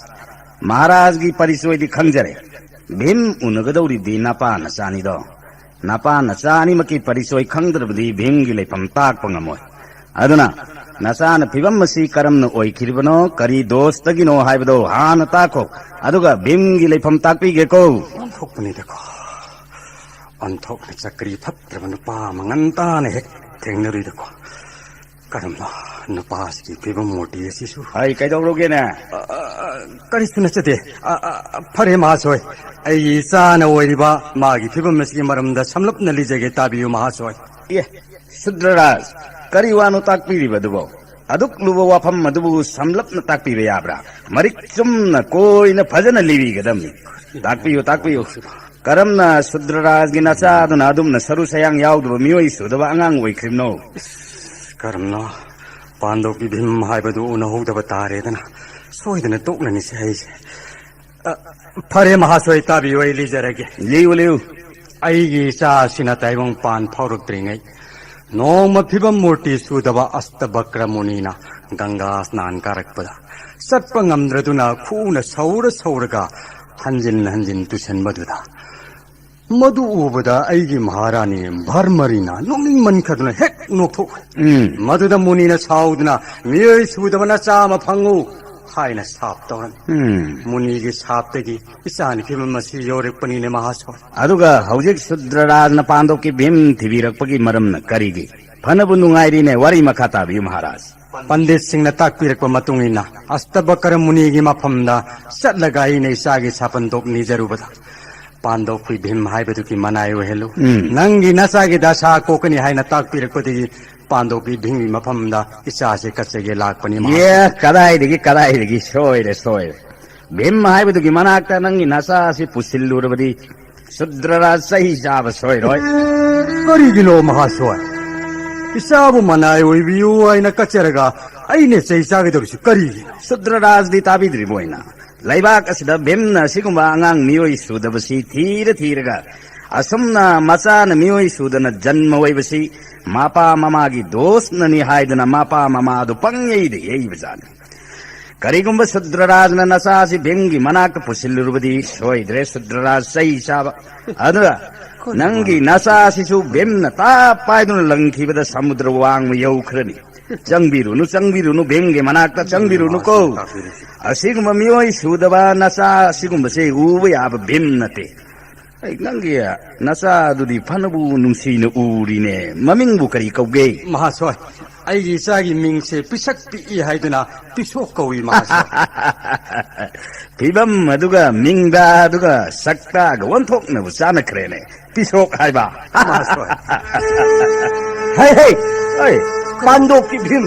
ꯃꯍꯥꯔꯥꯖꯒꯤ ꯄꯔꯤꯆꯣꯏꯗꯤ ꯈꯪꯖꯔꯦ꯫ ꯚꯤꯝ ꯎꯅꯒꯗꯧꯔꯤꯕꯗꯤ ꯅꯄꯥ ꯅꯆꯥꯅꯤꯗꯣ꯫ ꯅꯄꯥ ꯅꯆꯥ ꯑꯅꯤꯃꯛꯀꯤ ꯄꯔꯤꯆꯣꯏ ꯈꯪꯗ꯭ꯔꯕꯗꯤ ꯚꯤꯝꯒꯤ ꯂꯩꯐꯝ ꯇꯥꯛꯄ ꯉꯝꯃꯣꯏ꯫ ꯑꯗꯨꯅ ꯅꯆꯥꯅ ꯐꯤꯕꯝ ꯑꯁꯤ ꯀꯔꯝꯅ ꯑꯣꯏꯈꯤꯔꯤꯕꯅꯣ, ꯀꯔꯤ ꯗꯣꯁꯇꯒꯤꯅꯣ ꯍꯥꯏꯕꯗꯣ ꯍꯥꯟꯅ ꯇꯥꯛꯈꯣ꯫ ꯑꯗꯨꯒ ꯚꯤꯝꯒꯤ ꯂꯩꯐꯝ ꯇꯥꯛꯄꯤꯒꯦꯀꯣ꯫ ꯑꯣꯟꯊꯣꯛꯄꯅꯤꯗꯀꯣ꯫ ꯑꯣꯟꯊꯣꯛꯅ ꯆꯀ꯭ꯔꯤ ꯐꯠꯇ꯭ꯔꯕ ꯅꯨꯄꯥ ꯑꯃ ꯉꯟꯇꯥꯅ ꯍꯦꯛ ꯊꯦꯡꯅꯔꯨꯏꯗꯀꯣ꯫ ꯀꯔꯝꯅ ꯅꯨꯄꯥꯁꯤꯒꯤ ꯐꯤꯕꯝ ꯃꯨꯔꯇꯤ ꯑꯁꯤꯁꯨ? ꯑꯩ ꯀꯩꯗꯧꯔꯨꯒꯦꯅꯦ? ꯑ, ꯑ, ꯑ, ꯀꯔꯤꯁꯨ ꯅꯠꯆꯗꯦ꯫ ꯑ, ꯑ, ꯐꯔꯦ ꯃꯍꯥꯁꯣꯏ, ꯑꯩꯒꯤ ꯏꯆꯥꯅ ꯑꯣꯏꯔꯤꯕ ꯃꯥꯒꯤ ꯐꯤꯕꯝ ꯑꯁꯤꯒꯤ ꯃꯔꯝꯗ ꯁꯝꯂꯞꯅ ꯂꯤꯖꯒꯦ, ꯇꯥꯕꯤꯌꯨ ꯃꯍꯥꯁꯣꯏ꯫ ꯑꯦ, ꯁꯨꯗ꯭ꯔꯔꯥꯖ, ꯀꯔꯤ ꯋꯥꯅꯣ ꯇꯥꯛꯄꯤꯔꯤꯕ ꯑꯗꯨꯕꯣ? ꯑꯗꯨꯛ ꯂꯨꯕ ꯋꯥꯐꯝ ꯑꯗꯨꯕꯨ ꯁꯝꯂꯞꯅ ꯇꯥꯛꯄꯤꯕ ꯌꯥꯕ꯭ꯔꯥ? ꯃꯔꯤꯛ ꯆꯨꯝꯅ ꯀꯣꯏꯅ ꯐꯖꯅ ꯂꯤꯕꯤꯒꯗꯕꯅꯤ꯫ ꯇꯥꯛꯄꯤꯌꯨ, ꯇꯥꯛꯄꯤꯌꯨ꯫ ꯀꯔꯝꯅ ꯁꯨꯗ꯭ꯔꯔꯥꯖꯒꯤ ꯅꯆꯥꯗꯨꯅ ꯑꯗꯨꯝꯅ ꯁꯔꯨ ꯁꯌꯥꯡ ꯌꯥꯎꯗꯕ ꯃꯤꯑꯣꯏ ꯁꯨꯗꯕ ꯑꯉꯥꯡ ꯑꯣꯏꯈ꯭ꯔꯤꯕꯅꯣ? ꯀꯔꯝꯅ ꯄꯥꯟꯗꯧꯒꯤ ꯚꯤꯝ ꯍꯥꯏꯕꯗꯨ ꯎꯅꯍꯧꯗꯕ ꯇꯥꯔꯦꯗꯅ꯫ ꯁꯣꯏꯗꯅ ꯇꯣꯛꯂꯅꯤꯁꯦ ꯑꯩꯁꯦ꯫ ꯑ, ꯐꯔꯦ ꯃꯍꯥꯁꯣꯏ, ꯇꯥꯕꯤꯌꯨ, ꯑꯩ ꯂꯤꯖꯔꯒꯦ꯫ ꯂꯤꯌꯨ, ꯂꯤꯌꯨ꯫ ꯑꯩꯒꯤ ꯏꯆꯥ ꯑꯁꯤꯅ ꯇꯥꯏꯕꯪꯄꯥꯟ ꯐꯥꯎꯔꯛꯇ꯭ꯔꯤꯉꯩ ꯅꯣꯡꯃ ꯐꯤꯕꯝ ꯃꯨꯔꯇꯤ ꯁꯨꯗꯕ ꯑꯁꯇꯕꯀ꯭ꯔ ꯃꯨꯅꯤꯅ ꯒꯪꯒꯥ ꯁ꯭ꯅꯥꯟ ꯀꯥꯔꯛꯄꯗ ꯆꯠꯄ ꯉꯝꯗ꯭ꯔꯗꯨꯅ ꯈꯨꯅ ꯁꯧꯔ ꯁꯧꯔꯒ ꯍꯟꯖꯤꯟ ꯍꯟꯖꯤꯟ ꯇꯨꯁꯟꯕꯗꯨꯗ ꯃꯗꯨ ꯎꯕꯗ ꯑꯩꯒꯤ ꯃꯍꯥꯔꯥꯅꯤ ꯚꯔꯃꯔꯤꯅ ꯅꯣꯛꯅꯤꯡꯃꯟꯈꯗꯨꯅ ꯍꯦꯛ ꯅꯣꯛꯊꯣꯛꯈ꯭ꯔꯦ꯫ ꯎꯝ꯫ ꯃꯗꯨꯗ ꯃꯨꯅꯤꯅ ꯁꯥꯎꯗꯨꯅ, "ꯃꯤꯑꯣꯏ ꯁꯨꯗꯕ ꯅꯆꯥ ꯑꯃ ꯐꯪꯉꯨ" ꯍꯥꯏꯅ ꯁꯥꯞ ꯇꯧꯔꯝꯃꯤ꯫ ꯎꯝ꯫ ꯃꯨꯅꯤꯒꯤ ꯁꯥꯞꯇꯒꯤ ꯏꯆꯥꯅꯤ ꯐꯤꯕꯝ ꯑꯁꯤ ꯌꯧꯔꯛꯄꯅꯤꯅꯦ ꯃꯍꯥꯁꯣꯏ꯫ ꯑꯗꯨꯒ ꯍꯧꯖꯤꯛ ꯁꯨꯗ꯭ꯔꯔꯥꯖꯅ ꯄꯥꯟꯗꯧꯀꯤ ꯚꯤꯝ ꯊꯤꯕꯤꯔꯛꯄꯒꯤ ꯃꯔꯝꯅ ꯀꯔꯤꯒꯤ? ꯐꯅꯕꯨ ꯅꯨꯡꯉꯥꯏꯔꯤꯅꯦ, ꯋꯥꯔꯤ ꯃꯈꯥ ꯇꯥꯕꯤꯌꯨ ꯃꯍꯥꯔꯥꯖ꯫ ꯄꯟꯗꯤꯠꯁꯤꯡꯅ ꯇꯥꯛꯄꯤꯔꯛꯄ ꯃꯇꯨꯡ ꯏꯟꯅ ꯑꯁꯇꯕꯀꯔ ꯃꯨꯅꯤꯒꯤ ꯃꯐꯝꯗ ꯆꯠꯂꯒ ꯑꯩꯅ ꯏꯆꯥꯒꯤ ꯁꯥꯄꯟꯗꯣꯛ ꯅꯤꯖꯔꯨꯕꯗ ꯄꯥꯟꯗꯧꯄꯤ ꯚꯤꯝ ꯍꯥꯏꯕꯗꯨꯒꯤ ꯃꯅꯥꯏ ꯑꯣꯏꯍꯜꯂꯨ꯫ ꯎꯝ꯫ ꯅꯪꯒꯤ ꯅꯆꯥꯒꯤ ꯗꯁꯥ ꯀꯣꯛꯀꯅꯤ ꯍꯥꯏꯅ ꯇꯥꯛꯄꯤꯔꯛꯄꯗꯒꯤ ꯄꯥꯟꯗꯧꯄꯤ ꯚꯤꯝꯒꯤ ꯃꯐꯝꯗ ꯏꯆꯥꯁꯦ ꯀꯠꯆꯒꯦ ꯂꯥꯛꯄꯅꯤ ꯃꯍꯥꯛ꯫ ꯑꯦ, ꯀꯗꯥꯏꯗꯒꯤ, ꯀꯗꯥꯏꯗꯒꯤ? ꯁꯣꯏꯔꯦ, ꯁꯣꯏꯔꯦ꯫ ꯚꯤꯝ ꯍꯥꯏꯕꯗꯨꯒꯤ ꯃꯅꯥꯛꯇ ꯅꯪꯒꯤ ꯅꯆꯥꯁꯤ ꯄꯨꯁꯤꯜꯂꯨꯔꯕꯗꯤ ꯁꯨꯗ꯭ꯔꯔꯥꯖ ꯆꯩ ꯆꯥꯕ ꯁꯣꯏꯔꯣꯏ꯫ ꯀꯔꯤꯒꯤꯅꯣ ꯃꯍꯥꯁꯣꯏ? ꯏꯆꯥꯕꯨ ꯃꯅꯥꯏ ꯑꯣꯏꯕꯤꯌꯨ ꯍꯥꯏꯅ ꯀꯠꯆꯔꯒ ꯑꯩꯅ ꯆꯩ ꯆꯥꯒꯗꯧꯔꯤꯁꯤ ꯀꯔꯤꯒꯤꯅꯣ? ꯁꯨꯗ꯭ꯔꯔꯥꯖꯗꯤ ꯇꯥꯕꯤꯗ꯭ꯔꯤꯕꯣ ꯑꯩꯅ? ꯂꯩꯕꯥꯛ ꯑꯁꯤꯗ ꯚꯤꯝꯅ ꯑꯁꯤꯒꯨꯝꯕ ꯑꯉꯥꯡ ꯃꯤꯑꯣꯏ ꯁꯨꯗꯕꯁꯤ ꯊꯤꯔ ꯊꯤꯔꯒ, ꯑꯁꯨꯝꯅ ꯃꯆꯥꯅ ꯃꯤꯑꯣꯏ ꯁꯨꯗꯅ ꯖꯟꯃ ꯑꯣꯏꯕꯁꯤ ꯃꯄꯥ ꯃꯃꯥꯒꯤ ꯗꯣꯁꯅꯅꯤ ꯍꯥꯏꯗꯨꯅ ꯃꯄꯥ ꯃꯃꯥꯗꯨ ꯄꯪꯌꯩꯗ ꯌꯩꯕꯖꯥꯠꯅꯤ꯫ ꯀꯔꯤꯒꯨꯝꯕ ꯁꯨꯗ꯭ꯔꯔꯥꯖꯅ ꯅꯆꯥꯁꯤ ꯚꯤꯝꯒꯤ ꯃꯅꯥꯛꯇ ꯄꯨꯁꯤꯜꯂꯨꯔꯕꯗꯤ ꯁꯣꯏꯗ꯭ꯔꯦ ꯁꯨꯗ꯭ꯔꯔꯥꯖ ꯆꯩ ꯆꯥꯕ꯫ ꯑꯗꯨꯒ ꯅꯪꯒꯤ ꯅꯆꯥꯁꯤꯁꯨ ꯚꯤꯝꯅ ꯇꯥꯞ ꯄꯥꯏꯗꯨꯅ ꯂꯪꯈꯤꯕꯗ ꯁꯃꯨꯗ꯭ꯔ ꯋꯥꯡꯃ ꯌꯧꯈ꯭ꯔꯅꯤ꯫ ꯆꯪꯕꯤꯔꯨꯅꯨ, ꯆꯪꯕꯤꯔꯨꯅꯨ, ꯚꯤꯝꯒꯤ ꯃꯅꯥꯛꯇ ꯆꯪꯕꯤꯔꯨꯅꯨꯀꯣ꯫ ꯑꯁꯤꯒꯨꯝꯕ ꯃꯤꯑꯣꯏ ꯁꯨꯗꯕ ꯅꯆꯥ ꯑꯁꯤꯒꯨꯝꯕꯁꯦ ꯎꯕ ꯌꯥꯕ ꯚꯤꯝ ꯅꯠꯇꯦ꯫ ꯑꯩ ꯅꯪꯒꯤ ꯅꯆꯥꯗꯨꯗꯤ ꯐꯅꯕꯨ ꯅꯨꯡꯁꯤꯅ ꯎꯔꯤꯅꯦ꯫ ꯃꯃꯤꯡꯕꯨ ꯀꯔꯤ ꯀꯧꯒꯦ? ꯃꯍꯥꯁꯣꯏ, ꯑꯩꯒꯤ ꯏꯆꯥꯒꯤ ꯃꯤꯡꯁꯦ ꯄꯤꯁꯛ ꯄꯤꯛꯏ ꯍꯥꯏꯗꯨꯅ ꯄꯤꯁꯣꯛ ꯀꯧꯏ, ꯃꯍꯥꯁꯣꯏ꯫ ꯐꯤꯕꯝ ꯑꯗꯨꯒ ꯃꯤꯡꯗ ꯑꯗꯨꯒ ꯁꯛꯇꯒ ꯑꯣꯟꯊꯣꯛꯅꯕ ꯆꯥꯅꯈ꯭ꯔꯦꯅꯦ꯫ ꯄꯤꯁꯣꯛ ꯍꯥꯏꯕ꯫ ꯃꯍꯥꯁꯣꯏ꯫ ꯍꯩ, ꯍꯩ! ꯑꯩ꯫ ꯄꯥꯟꯗꯣꯞꯀꯤ ꯚꯤꯝ꯫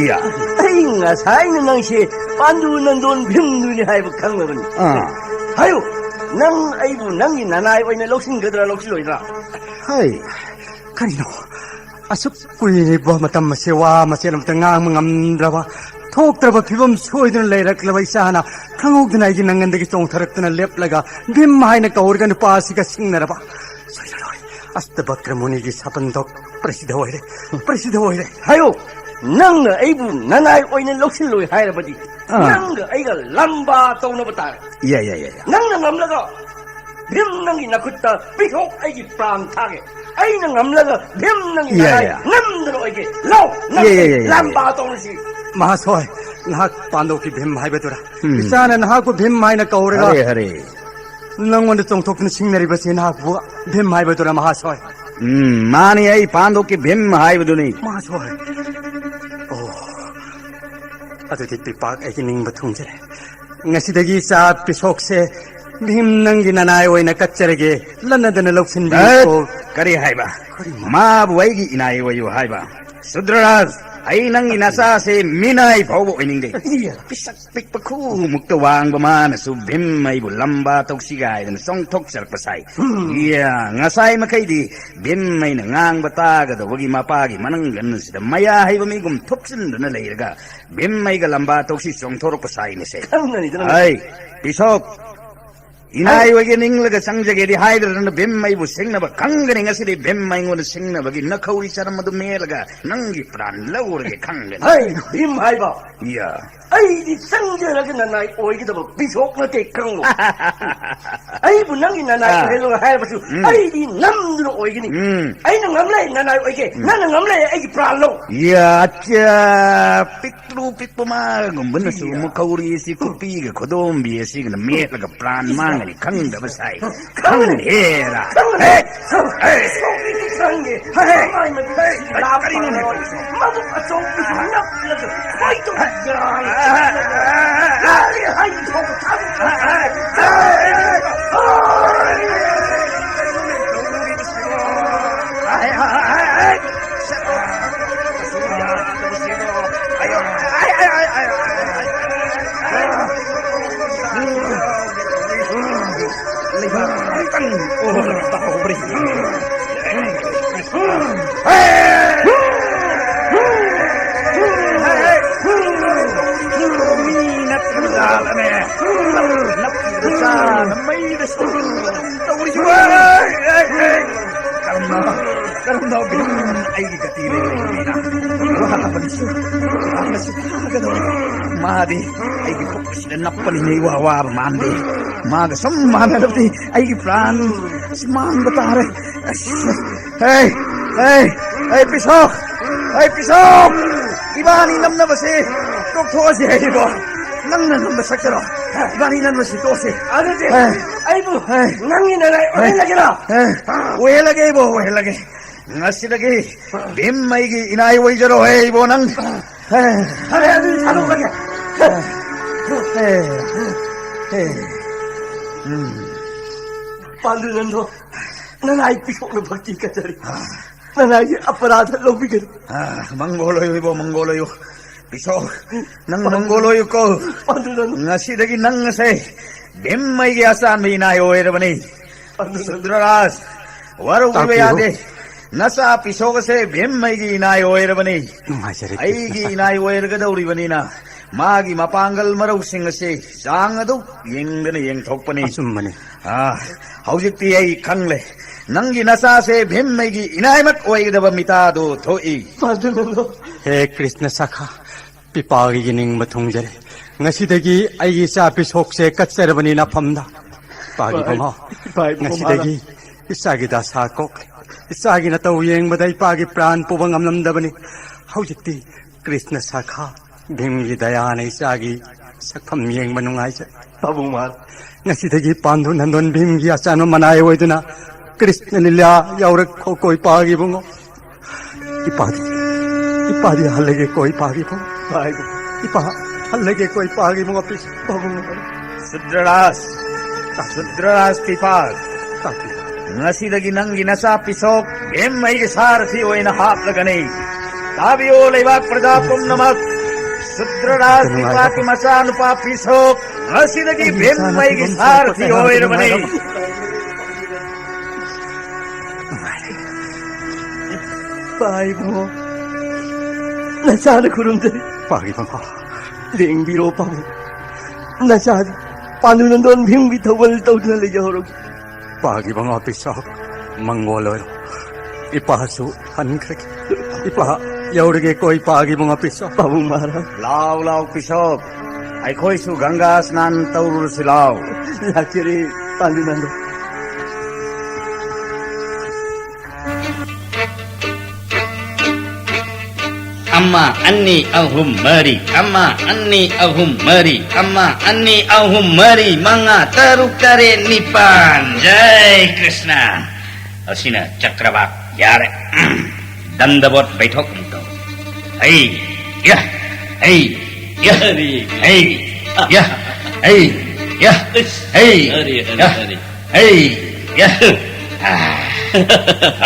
ꯏꯌꯥ꯫ ꯑꯩ ꯉꯁꯥꯏꯅ ꯅꯪꯁꯦ ꯄꯥꯟꯗꯨ ꯅꯟꯗꯣꯟ ꯚꯤꯝꯗꯨꯅꯤ ꯍꯥꯏꯕ ꯈꯪꯂꯕꯅꯤ꯫ ꯑꯥ꯫ ꯍꯥꯏꯌꯨ, ꯅꯪ ꯑꯩꯕꯨ ꯅꯪꯒꯤ ꯅꯅꯥꯏ ꯑꯣꯏꯅ ꯂꯧꯁꯤꯟꯒꯗ꯭ꯔꯥ, ꯂꯧꯁꯤꯜꯂꯣꯏꯗ꯭ꯔꯥ? ꯍꯩ꯫ ꯀꯔꯤꯅꯣ? ꯑꯁꯨꯛ ꯀꯨꯏꯔꯤꯕ ꯃꯇꯝ ꯑꯁꯦ ꯋꯥ ꯃꯆꯦꯠ ꯑꯃꯇ ꯉꯥꯡꯕ ꯉꯝꯗ꯭ꯔꯕ, ꯊꯣꯛꯇ꯭ꯔꯕ ꯐꯤꯕꯝ ꯁꯣꯏꯗꯨꯅ ꯂꯩꯔꯛꯂꯕ ꯏꯆꯥꯅ ꯈꯪꯍꯧꯗꯅ ꯑꯩꯒꯤ ꯅꯪꯒꯟꯗꯒꯤ ꯆꯣꯡꯊꯔꯛꯇꯨꯅ ꯂꯦꯞꯂꯒ ꯚꯤꯝ ꯍꯥꯏꯅ ꯀꯧꯔꯒ ꯅꯨꯄꯥ ꯑꯁꯤꯒ ꯁꯤꯡꯅꯔꯕ꯫ ꯁꯣꯏꯔꯔꯣꯏ꯫ ꯑꯁꯇꯚꯀ꯭ꯔ ꯃꯨꯅꯤꯒꯤ ꯁꯥꯄꯟꯗꯣ ꯄ꯭ꯔꯁꯤꯗ ꯑꯣꯏꯔꯦ, ꯄ꯭ꯔꯁꯤꯗ ꯑꯣꯏꯔꯦ꯫ ꯍꯥꯏꯌꯣ, ꯅꯪꯅ ꯑꯩꯕꯨ ꯅꯅꯥꯏ ꯑꯣꯏꯅ ꯂꯧꯁꯤꯜꯂꯣꯏ ꯍꯥꯏꯔꯕꯗꯤ ꯑꯥ꯫ ꯅꯪꯒ ꯑꯩꯒ ꯂꯝꯕꯥ ꯇꯧꯅꯕ ꯇꯥꯔꯦ꯫ ꯌꯥꯏ, ꯌꯥꯏ, ꯌꯥꯏ, ꯌꯥꯏ꯫ ꯅꯪꯅ ꯉꯝꯂꯒ ꯚꯤꯝ ꯅꯪꯒꯤ ꯅꯈꯨꯠꯇ ꯄꯤꯊꯣꯛ ꯑꯩꯒꯤ ꯄ꯭ꯔꯥꯟ ꯊꯥꯒꯦ꯫ ꯑꯩꯅ ꯉꯝꯂꯒ ꯚꯤꯝ ꯅꯪꯒꯤ ꯌꯥꯏ, ꯅꯅꯥꯏ ꯌꯥꯏ꯫ ꯅꯝꯗꯅ ꯑꯣꯏꯒꯦ꯫ ꯂꯥꯎ, ꯌꯥꯏ, ꯌꯥꯏ, ꯌꯥꯏ, ꯌꯥꯏ꯫ ꯂꯝꯕꯥ ꯇꯧꯔꯁꯤ꯫ ꯃꯍꯥꯁꯣꯏ, ꯅꯍꯥꯛ ꯄꯥꯟꯗꯣꯞꯀꯤ ꯚꯤꯝ ꯍꯥꯏꯕꯗꯨꯔꯥ? ꯎꯝ꯫ ꯏꯆꯥꯅ ꯅꯍꯥꯛꯄꯨ ꯚꯤꯝ ꯍꯥꯏꯅ ꯀꯧꯔꯒ ꯍꯔꯦ, ꯍꯔꯦ꯫ ꯅꯪꯉꯣꯟꯗ ꯆꯣꯡꯊꯣꯛꯇꯨꯅ ꯁꯤꯡꯅꯔꯤꯕꯁꯤ ꯅꯍꯥꯛꯄꯨ ꯚꯤꯝ ꯍꯥꯏꯕꯗꯨꯔꯥ, ꯃꯍꯥꯁꯣꯏ? ꯎꯝ, ꯃꯥꯅꯤ, ꯑꯩ ꯄꯥꯟꯗꯣꯞꯀꯤ ꯚꯤꯝ ꯍꯥꯏꯕꯗꯨꯅꯤ꯫ ꯃꯍꯥꯁꯣꯏ꯫ ꯑꯣ, ꯑꯗꯨꯗꯤ ꯄꯤꯄꯥꯛ ꯑꯩꯒꯤ ꯅꯤꯡꯕ ꯊꯨꯡꯖꯔꯦ꯫ ꯉꯁꯤꯗꯒꯤ ꯏꯆꯥ ꯄꯤꯁꯣꯛꯁꯦ ꯚꯤꯝ ꯅꯪꯒꯤ ꯅꯅꯥꯏ ꯑꯣꯏꯅ ꯀꯠꯆꯔꯒꯦ꯫ ꯂꯟꯅꯗꯅ ꯂꯧꯁꯤꯟꯕꯤꯌꯨꯀꯣ꯫ ꯗꯠ! ꯀꯔꯤ ꯍꯥꯏꯕ? ꯀꯔꯤꯅꯣ? ꯃꯥꯕꯨ ꯑꯩꯒꯤ ꯏꯅꯥꯏ ꯑꯣꯏꯌꯨ ꯍꯥꯏꯕ? ꯁꯨꯗ꯭ꯔꯔꯥꯖ, ꯑꯩ ꯅꯪꯒꯤ ꯅꯆꯥꯁꯦ ꯃꯤꯅꯥꯏ ꯐꯥꯎꯕ ꯑꯣꯏꯅꯤꯡꯗꯦ꯫ ꯏꯌꯥ꯫ ꯄꯤꯁꯛ ꯄꯤꯛꯄ ꯈꯨꯃꯨꯛꯇ ꯋꯥꯡꯕ ꯃꯥꯅꯁꯨ ꯚꯤꯝ ꯑꯩꯕꯨ ꯂꯝꯕꯥ ꯇꯧꯁꯤ ꯀꯥꯏꯗꯅ ꯆꯣꯡꯊꯣꯛꯆꯔꯛꯄ ꯁꯥꯏ꯫ ꯎꯝ꯫ ꯏꯌꯥ, ꯉꯁꯥꯏ ꯃꯈꯩꯗꯤ ꯚꯤꯝ ꯑꯩꯅ ꯉꯥꯡꯕ ꯇꯥꯒꯗꯧꯕꯒꯤ ꯃꯄꯥꯒꯤ ꯃꯅꯪꯒꯟ ꯑꯁꯤꯗ ꯃꯌꯥ ꯍꯩꯕ ꯃꯤꯒꯨꯝ ꯊꯨꯞꯆꯤꯟꯗꯨꯅ ꯂꯩꯔꯒ ꯚꯤꯝ ꯑꯩꯒ ꯂꯝꯕꯥ ꯇꯧꯁꯤ ꯆꯣꯡꯊꯣꯔꯛꯄ ꯁꯥꯏꯅꯦꯁꯦ꯫ ꯈꯪꯒꯅꯤꯗꯅ꯫ ꯑꯩ, ꯄꯤꯁꯣꯛ, ꯏꯅꯥꯏ ꯑꯣꯏꯒꯦ ꯅꯤꯡꯂꯒ ꯆꯪꯖꯒꯦꯗꯤ ꯍꯥꯏꯗ꯭ꯔꯗꯅ ꯚꯤꯝ ꯑꯩꯕꯨ ꯁꯤꯡꯅꯕ ꯈꯪꯒꯅꯤ꯫ ꯉꯁꯤꯗꯤ ꯚꯤꯝ ꯑꯩꯉꯣꯟꯗ ꯁꯤꯡꯅꯕꯒꯤ ꯅꯈꯧꯔꯤ ꯆꯔꯝ ꯑꯗꯨ ꯃꯦꯠꯂꯒ ꯅꯪꯒꯤ ꯄ꯭ꯔꯥꯟ ꯂꯧꯔꯒꯦ ꯈꯪꯒꯅꯤ꯫ ꯍꯩ, ꯚꯤꯝ ꯍꯥꯏꯕ꯫ ꯌꯥ꯫ ꯑꯩꯗꯤ ꯆꯪꯖꯔꯒ ꯅꯅꯥꯏ ꯑꯣꯏꯒꯗꯕ ꯄꯤꯁꯣꯛ ꯅꯠꯇꯦ ꯈꯪꯉꯨ꯫ ꯑꯩꯕꯨ ꯅꯪꯒꯤ ꯅꯅꯥꯏ ꯑꯥ꯫ ꯑꯣꯏꯍꯜꯂꯣ ꯍꯥꯏꯔꯕꯁꯨ ꯎꯝ꯫ ꯑꯩꯗꯤ ꯅꯝꯗꯨꯅ ꯑꯣꯏꯒꯅꯤ꯫ ꯎꯝ꯫ ꯑꯩꯅ ꯉꯝꯂꯦ ꯅꯅꯥꯏ ꯑꯣꯏꯒꯦ, ꯎꯝ꯫ ꯅꯪꯅ ꯉꯝꯂꯦ ꯑꯩꯒꯤ ꯄ꯭ꯔꯥꯟ ꯂꯧ꯫ ꯌꯥ, ꯑꯠꯆꯥ, ꯄꯤꯛ ꯄꯤꯛꯇ꯭ꯔꯨ ꯄꯤꯛꯄ ꯃꯥꯒꯨꯝꯕꯅꯁꯨ ꯏꯌꯥ꯫ ꯃꯈꯧꯔꯤ ꯑꯁꯤ ꯈꯨꯄꯤꯒ ꯈꯨꯗꯣꯝꯕꯤ ꯑꯁꯤꯒꯅ ꯃꯦꯠꯂꯒ ꯄ꯭ꯔꯥꯟ ꯏꯌꯥ꯫ ꯃꯥꯡꯒꯅꯤ ꯈꯪꯗꯕ ꯁꯥꯏ꯫ ꯈꯪꯒꯅꯤ꯫ ꯈꯪꯗꯦꯔꯥ? ꯈꯪꯒꯅꯤ꯫ ꯍꯦ! ꯈꯪꯒꯅꯤ꯫ ꯍꯦ! ꯁꯣꯛꯄꯤꯗꯤ ꯈꯪꯒꯦ꯫ ꯍꯦ! ꯍꯦ! ꯃꯥꯏ ꯃꯃꯤꯠ ꯍꯦ! ꯑꯁꯤ ꯂꯥꯞ ꯀꯔꯤꯅꯣꯅꯦ ꯄꯥꯡꯂꯒ ꯇꯧꯔꯤꯁꯤꯕꯣ? ꯃꯕꯨꯛ ꯑꯆꯧꯕꯤꯁꯤ ꯅꯞꯂꯒ ꯈꯣꯏꯗꯧ ꯌꯥꯔꯦ꯫ ꯌꯥꯔꯦ ꯍꯥꯏꯕ ꯐꯥꯎꯕ ꯊꯥꯗꯣꯛꯄ ꯌꯥꯔꯦ꯫ ꯃꯤ ꯅꯠꯇ꯭ꯔꯕ ꯖꯥꯠꯂꯅꯦ? ꯅꯞꯈꯤꯕꯗ ꯆꯥꯅ ꯃꯩꯗ ꯁꯨꯝ ꯇꯧꯔꯤꯁꯤꯕꯣ? ꯀꯔꯝꯅ, ꯀꯔꯝꯅ ꯑꯩꯒꯤ ꯒꯇꯤ ꯂꯩꯔꯤꯕꯅꯤꯅ ꯋꯥꯕꯅꯁꯨ, ꯋꯥꯕꯅꯁꯨ ꯐꯥꯒꯗꯧꯔꯦ꯫ ꯃꯥꯗꯤ ꯑꯩꯒꯤ ꯄꯨꯛ ꯑꯁꯤꯗ ꯅꯞꯄꯅꯤꯅ ꯏꯋꯥ ꯋꯥꯕ ꯃꯥꯟꯗꯦ꯫ ꯃꯥꯒ ꯁꯨꯝ ꯃꯥꯟꯅꯔꯕꯗꯤ ꯑꯩꯒꯤ ꯄ꯭ꯔꯥꯟ ꯑꯁꯤ ꯃꯥꯡꯕ ꯇꯥꯔꯦ꯫ ꯑꯁ, ꯍꯦ, ꯍꯦ, ꯍꯦ, ꯄꯤꯁꯣꯛ! ꯍꯦ, ꯄꯤꯁꯣꯛ! ꯏꯕꯥꯅꯤ ꯅꯝꯅꯕꯁꯦ ꯇꯣꯛꯊꯣꯛꯑꯁꯤ ꯍꯥꯏꯔꯤꯕꯣ? ꯅꯪꯅ ꯉꯝꯕ ꯁꯛꯇꯔꯣ? ꯏꯕꯥꯅꯤ ꯅꯝꯅꯕꯁꯤ ꯇꯣꯛꯑꯁꯤ꯫ ꯑꯗꯨꯗꯤ ꯍꯦ, ꯑꯩꯕꯨ ꯍꯦ, ꯅꯪꯒꯤ ꯅꯅꯥꯏ ꯍꯦ, ꯑꯣꯏꯍꯜꯂꯒꯦꯔꯥ? ꯍꯦ, ꯑꯣꯏꯍꯜꯂꯒꯦ ꯏꯕꯣ, ꯑꯣꯏꯍꯜꯂꯒꯦ꯫ ꯉꯁꯤꯗꯒꯤ ꯚꯤꯝ ꯑꯩꯒꯤ ꯏꯅꯥꯏ ꯑꯣꯏꯖꯔꯣ ꯍꯦ ꯏꯕꯣ ꯅꯪ꯫ ꯍꯦ, ꯐꯔꯦ, ꯑꯗꯨꯗꯤ ꯊꯥꯗꯣꯛꯂꯒꯦ꯫ ꯍꯦ, ꯍꯦ, ꯎꯝ꯫ ꯄꯥꯟꯗꯨ ꯅꯪꯗꯣ ꯅꯅꯥꯏ ꯄꯤꯁꯣꯛꯅ ꯚꯛꯇꯤ ꯀꯠꯆꯔꯤ꯫ ꯅꯅꯥꯏꯒꯤ ꯑꯄꯔꯥꯙ ꯂꯧꯕꯤꯒꯅꯨ꯫ ꯑꯥ, ꯃꯪꯒꯣꯜ ꯑꯣꯏꯌꯨ ꯏꯕꯣ, ꯃꯪꯒꯣꯜ ꯑꯣꯏꯌꯨ꯫ ꯕꯤꯁꯣꯛ, ꯅꯪ ꯃꯪꯒꯣꯜ ꯑꯣꯏꯌꯨꯀꯣ꯫ ꯄꯥꯟꯗꯨꯅ ꯉꯁꯤꯗꯒꯤ ꯅꯪ ꯑꯁꯦ ꯚꯤꯝꯃꯩꯒꯤ ꯑꯆꯥꯟꯕ ꯏꯅꯥꯏ ꯑꯣꯏꯔꯕꯅꯤ꯫ ꯄꯥꯟꯗꯨꯅ ꯁꯨꯗ꯭ꯔꯔꯥꯖ, ꯋꯥꯔꯧꯕꯤꯕ ꯇꯥꯛꯄꯤꯌꯨ꯫ ꯌꯥꯗꯦ꯫ ꯅꯆꯥ ꯄꯤꯁꯣꯛ ꯑꯁꯦ ꯚꯤꯝꯃꯩꯒꯤ ꯏꯅꯥꯏ ꯑꯣꯏꯔꯕꯅꯤ꯫ ꯅꯨꯡꯉꯥꯏꯖꯔꯦ, ꯑꯩꯒꯤ ꯀ꯭ꯔꯤꯁꯅ ꯁꯥꯈꯥ꯫ ꯏꯅꯥꯏ ꯑꯣꯏꯔꯒꯗꯧꯔꯤꯕꯅꯤꯅ ꯃꯥꯒꯤ ꯃꯄꯥꯡꯒꯜ ꯃꯔꯧꯁꯤꯡ ꯑꯁꯤ ꯆꯥꯡ ꯑꯗꯨ ꯌꯦꯡꯗꯅ ꯌꯦꯡꯊꯣꯛꯄꯅꯤ꯫ ꯑꯆꯨꯝꯕꯅꯤ꯫ ꯑꯥ, ꯍꯧꯖꯤꯛꯇꯤ ꯑꯩ ꯈꯪꯂꯦ꯫ ꯅꯪꯒꯤ ꯅꯆꯥꯁꯦ ꯚꯤꯝꯃꯩꯒꯤ ꯏꯅꯥꯏꯃꯛ ꯑꯣꯏꯒꯗꯕ ꯃꯤꯇꯥꯗꯨ ꯊꯣꯛꯏ꯫ ꯄꯥꯟꯗꯨꯅ ꯍꯦ ꯀ꯭ꯔꯤꯁꯅ ꯁꯥꯈꯥ, ꯄꯤꯄꯥꯒꯤ ꯅꯤꯡꯕ ꯊꯨꯡꯖꯔꯦ꯫ ꯉꯁꯤꯗꯒꯤ ꯑꯩꯒꯤ ꯏꯆꯥ ꯄꯤꯁꯣꯛꯁꯦ ꯀꯠꯆꯔꯕꯅꯤ ꯅꯐꯝꯗ꯫ ꯄꯥꯒꯤ ꯏꯄꯥ ꯏꯕꯨꯡꯉꯣ, ꯏꯄꯥ ꯏꯕꯨꯡꯉꯣ ꯉꯁꯤꯗꯒꯤ ꯃꯍꯥꯔꯥꯖ꯫ ꯏꯆꯥꯒꯤ ꯗꯁꯥ ꯀꯣꯛꯂꯦ꯫ ꯏꯆꯥꯒꯤ ꯅꯇꯧ ꯌꯦꯡꯕꯗ ꯏꯄꯥꯒꯤ ꯄ꯭ꯔꯥꯟ ꯄꯨꯕ ꯉꯝꯂꯝꯗꯕꯅꯤ꯫ ꯍꯧꯖꯤꯛꯇꯤ ꯀ꯭ꯔꯤꯁꯅ ꯁꯥꯈꯥ, ꯚꯤꯝꯒꯤ ꯗꯌꯥꯅ ꯏꯆꯥꯒꯤ ꯁꯛꯐꯝ ꯌꯦꯡꯕ ꯅꯨꯡꯉꯥꯏꯖꯩ꯫ ꯄꯥꯕꯨꯡ ꯃꯍꯥꯔꯥꯖ꯫ ꯉꯁꯤꯗꯒꯤ ꯄꯥꯟꯗꯨ ꯅꯟꯗꯣꯟ ꯚꯤꯝꯒꯤ ꯑꯆꯥꯟꯕ ꯃꯅꯥꯏ ꯑꯣꯏꯗꯨꯅ ꯀ꯭ꯔꯤꯁꯅ ꯂꯤꯂꯥ ꯌꯥꯎꯔꯛꯈꯣꯀꯣ ꯏꯄꯥ ꯏꯕꯨꯡꯉꯣ꯫ ꯏꯄꯥꯗꯤ, ꯏꯄꯥꯗꯤ ꯍꯜꯂꯒꯦꯀꯣ ꯏꯄꯥ ꯏꯕꯨꯡꯉꯣ꯫ ꯏꯄꯥ ꯏꯕꯨꯡꯉꯣ꯫ ꯏꯄꯥ ꯍꯜꯂꯒꯦꯀꯣ ꯏꯄꯥ ꯏꯕꯨꯡꯉꯣ꯫ ꯄꯤꯁ ꯄꯥꯕꯨꯡꯉꯣ꯫ ꯁꯨꯗ꯭ꯔꯔꯥꯖ, ꯁꯨꯗ꯭ꯔꯔꯥꯖ ꯄꯤꯄꯥ꯫ ꯇꯥꯛꯄꯤꯌꯨ꯫ ꯉꯁꯤꯗꯒꯤ ꯅꯪꯒꯤ ꯅꯆꯥ ꯄꯤꯁꯣꯛ ꯚꯤꯝ ꯑꯩꯒꯤ ꯁꯥꯔꯊꯤ ꯑꯣꯏꯅ ꯍꯥꯞꯂꯒꯅꯤ꯫ ꯇꯥꯕꯤꯌꯨ ꯂꯩꯕꯥꯛ ꯄ꯭ꯔꯖꯥ ꯄꯨꯝꯅꯃꯛ꯫ ꯁꯨꯗ꯭ꯔꯔꯥꯖ ꯅꯨꯡꯉꯥꯏꯕ ꯄꯤꯄꯥꯒꯤ ꯃꯆꯥꯅꯨꯄꯥ ꯄꯤꯁꯣꯛ ꯉꯁꯤꯗꯒꯤ ꯑꯩꯒꯤ ꯚꯤꯝ ꯏꯆꯥꯅ ꯑꯩꯒꯤ ꯐꯤꯕꯝ ꯁꯥꯔꯊꯤ ꯁꯣꯛꯄꯁꯦ ꯍꯥꯏꯕꯗꯤ ꯑꯣꯏꯔꯕꯅꯤ꯫ ꯅꯨꯡꯉꯥꯏꯕ꯫ ꯄꯥ ꯏꯕꯨꯡꯉꯣ, ꯅꯆꯥꯅ ꯈꯨꯔꯨꯝꯖꯔꯤ꯫ ꯄꯥꯒꯤ ꯃꯃꯥ꯫ ꯂꯦꯡꯕꯤꯔꯣ ꯄꯥꯕꯨꯡ꯫ ꯅꯆꯥ ꯄꯥꯟꯗꯨ ꯅꯟꯗꯣꯟ ꯚꯤꯝꯒꯤ ꯊꯧꯒꯜ ꯇꯧꯗꯨꯅ ꯂꯩꯖꯍꯧꯔꯒꯦ꯫ ꯄꯥꯒꯤ ꯃꯉꯥ ꯄꯤꯁꯥ ꯃꯪꯒꯣꯜ ꯑꯣꯏꯔꯣ꯫ ꯏꯄꯥꯁꯨ ꯍꯟꯈ꯭ꯔꯒꯦ꯫ ꯏꯄꯥ ꯌꯧꯔꯒꯦꯀꯣ ꯏꯄꯥꯒꯤ ꯃꯉꯥ ꯄꯤꯁꯥ꯫ ꯄꯥꯕꯨꯡ ꯃꯍꯥꯔꯥꯖ꯫ ꯂꯥꯎ ꯂꯥꯎ ꯄꯤꯁꯣꯛ꯫ ꯑꯩꯈꯣꯏꯁꯨ ꯒꯪꯒꯥ ꯁ꯭ꯅꯥꯟ ꯇꯧꯔꯨꯔꯁꯤ ꯂꯥꯎ꯫ ꯂꯥꯛꯆꯔꯤ ꯄꯥꯟꯗꯨ ꯅꯟꯗꯣꯟ꯫ ꯑꯃ, ꯑꯅꯤ, ꯑꯍꯨꯝ, ꯃꯔꯤ꯫ ꯑꯃ, ꯑꯅꯤ, ꯑꯍꯨꯝ, ꯃꯔꯤ꯫ ꯑꯃ, ꯑꯅꯤ, ꯑꯍꯨꯝ, ꯃꯔꯤ, ꯃꯉꯥ, ꯇꯔꯨꯛ, ꯇꯔꯦꯠ, ꯅꯤꯄꯥꯟ꯫ ꯖꯩ ꯀ꯭ꯔꯤꯁꯅ꯫ ꯑꯁꯤꯅ ꯆꯀ꯭ꯔꯕꯥꯛ ꯌꯥꯔꯦ꯫ ꯗꯟꯗꯕꯣꯠ ꯕꯩꯊꯣꯛ ꯑꯃꯨꯛ ꯇꯧ꯫ ꯍꯩ, ꯌꯥ, ꯍꯩ, ꯌꯥ, ꯍꯔꯤ꯫ ꯍꯩ, ꯌꯥ, ꯍꯩ, ꯌꯥ, ꯏꯁ, ꯍꯩ, ꯍꯔꯤ, ꯍꯔꯤ, ꯌꯥ, ꯍꯔꯤ꯫ ꯍꯩ, ꯌꯥ꯫ ꯑꯥ꯫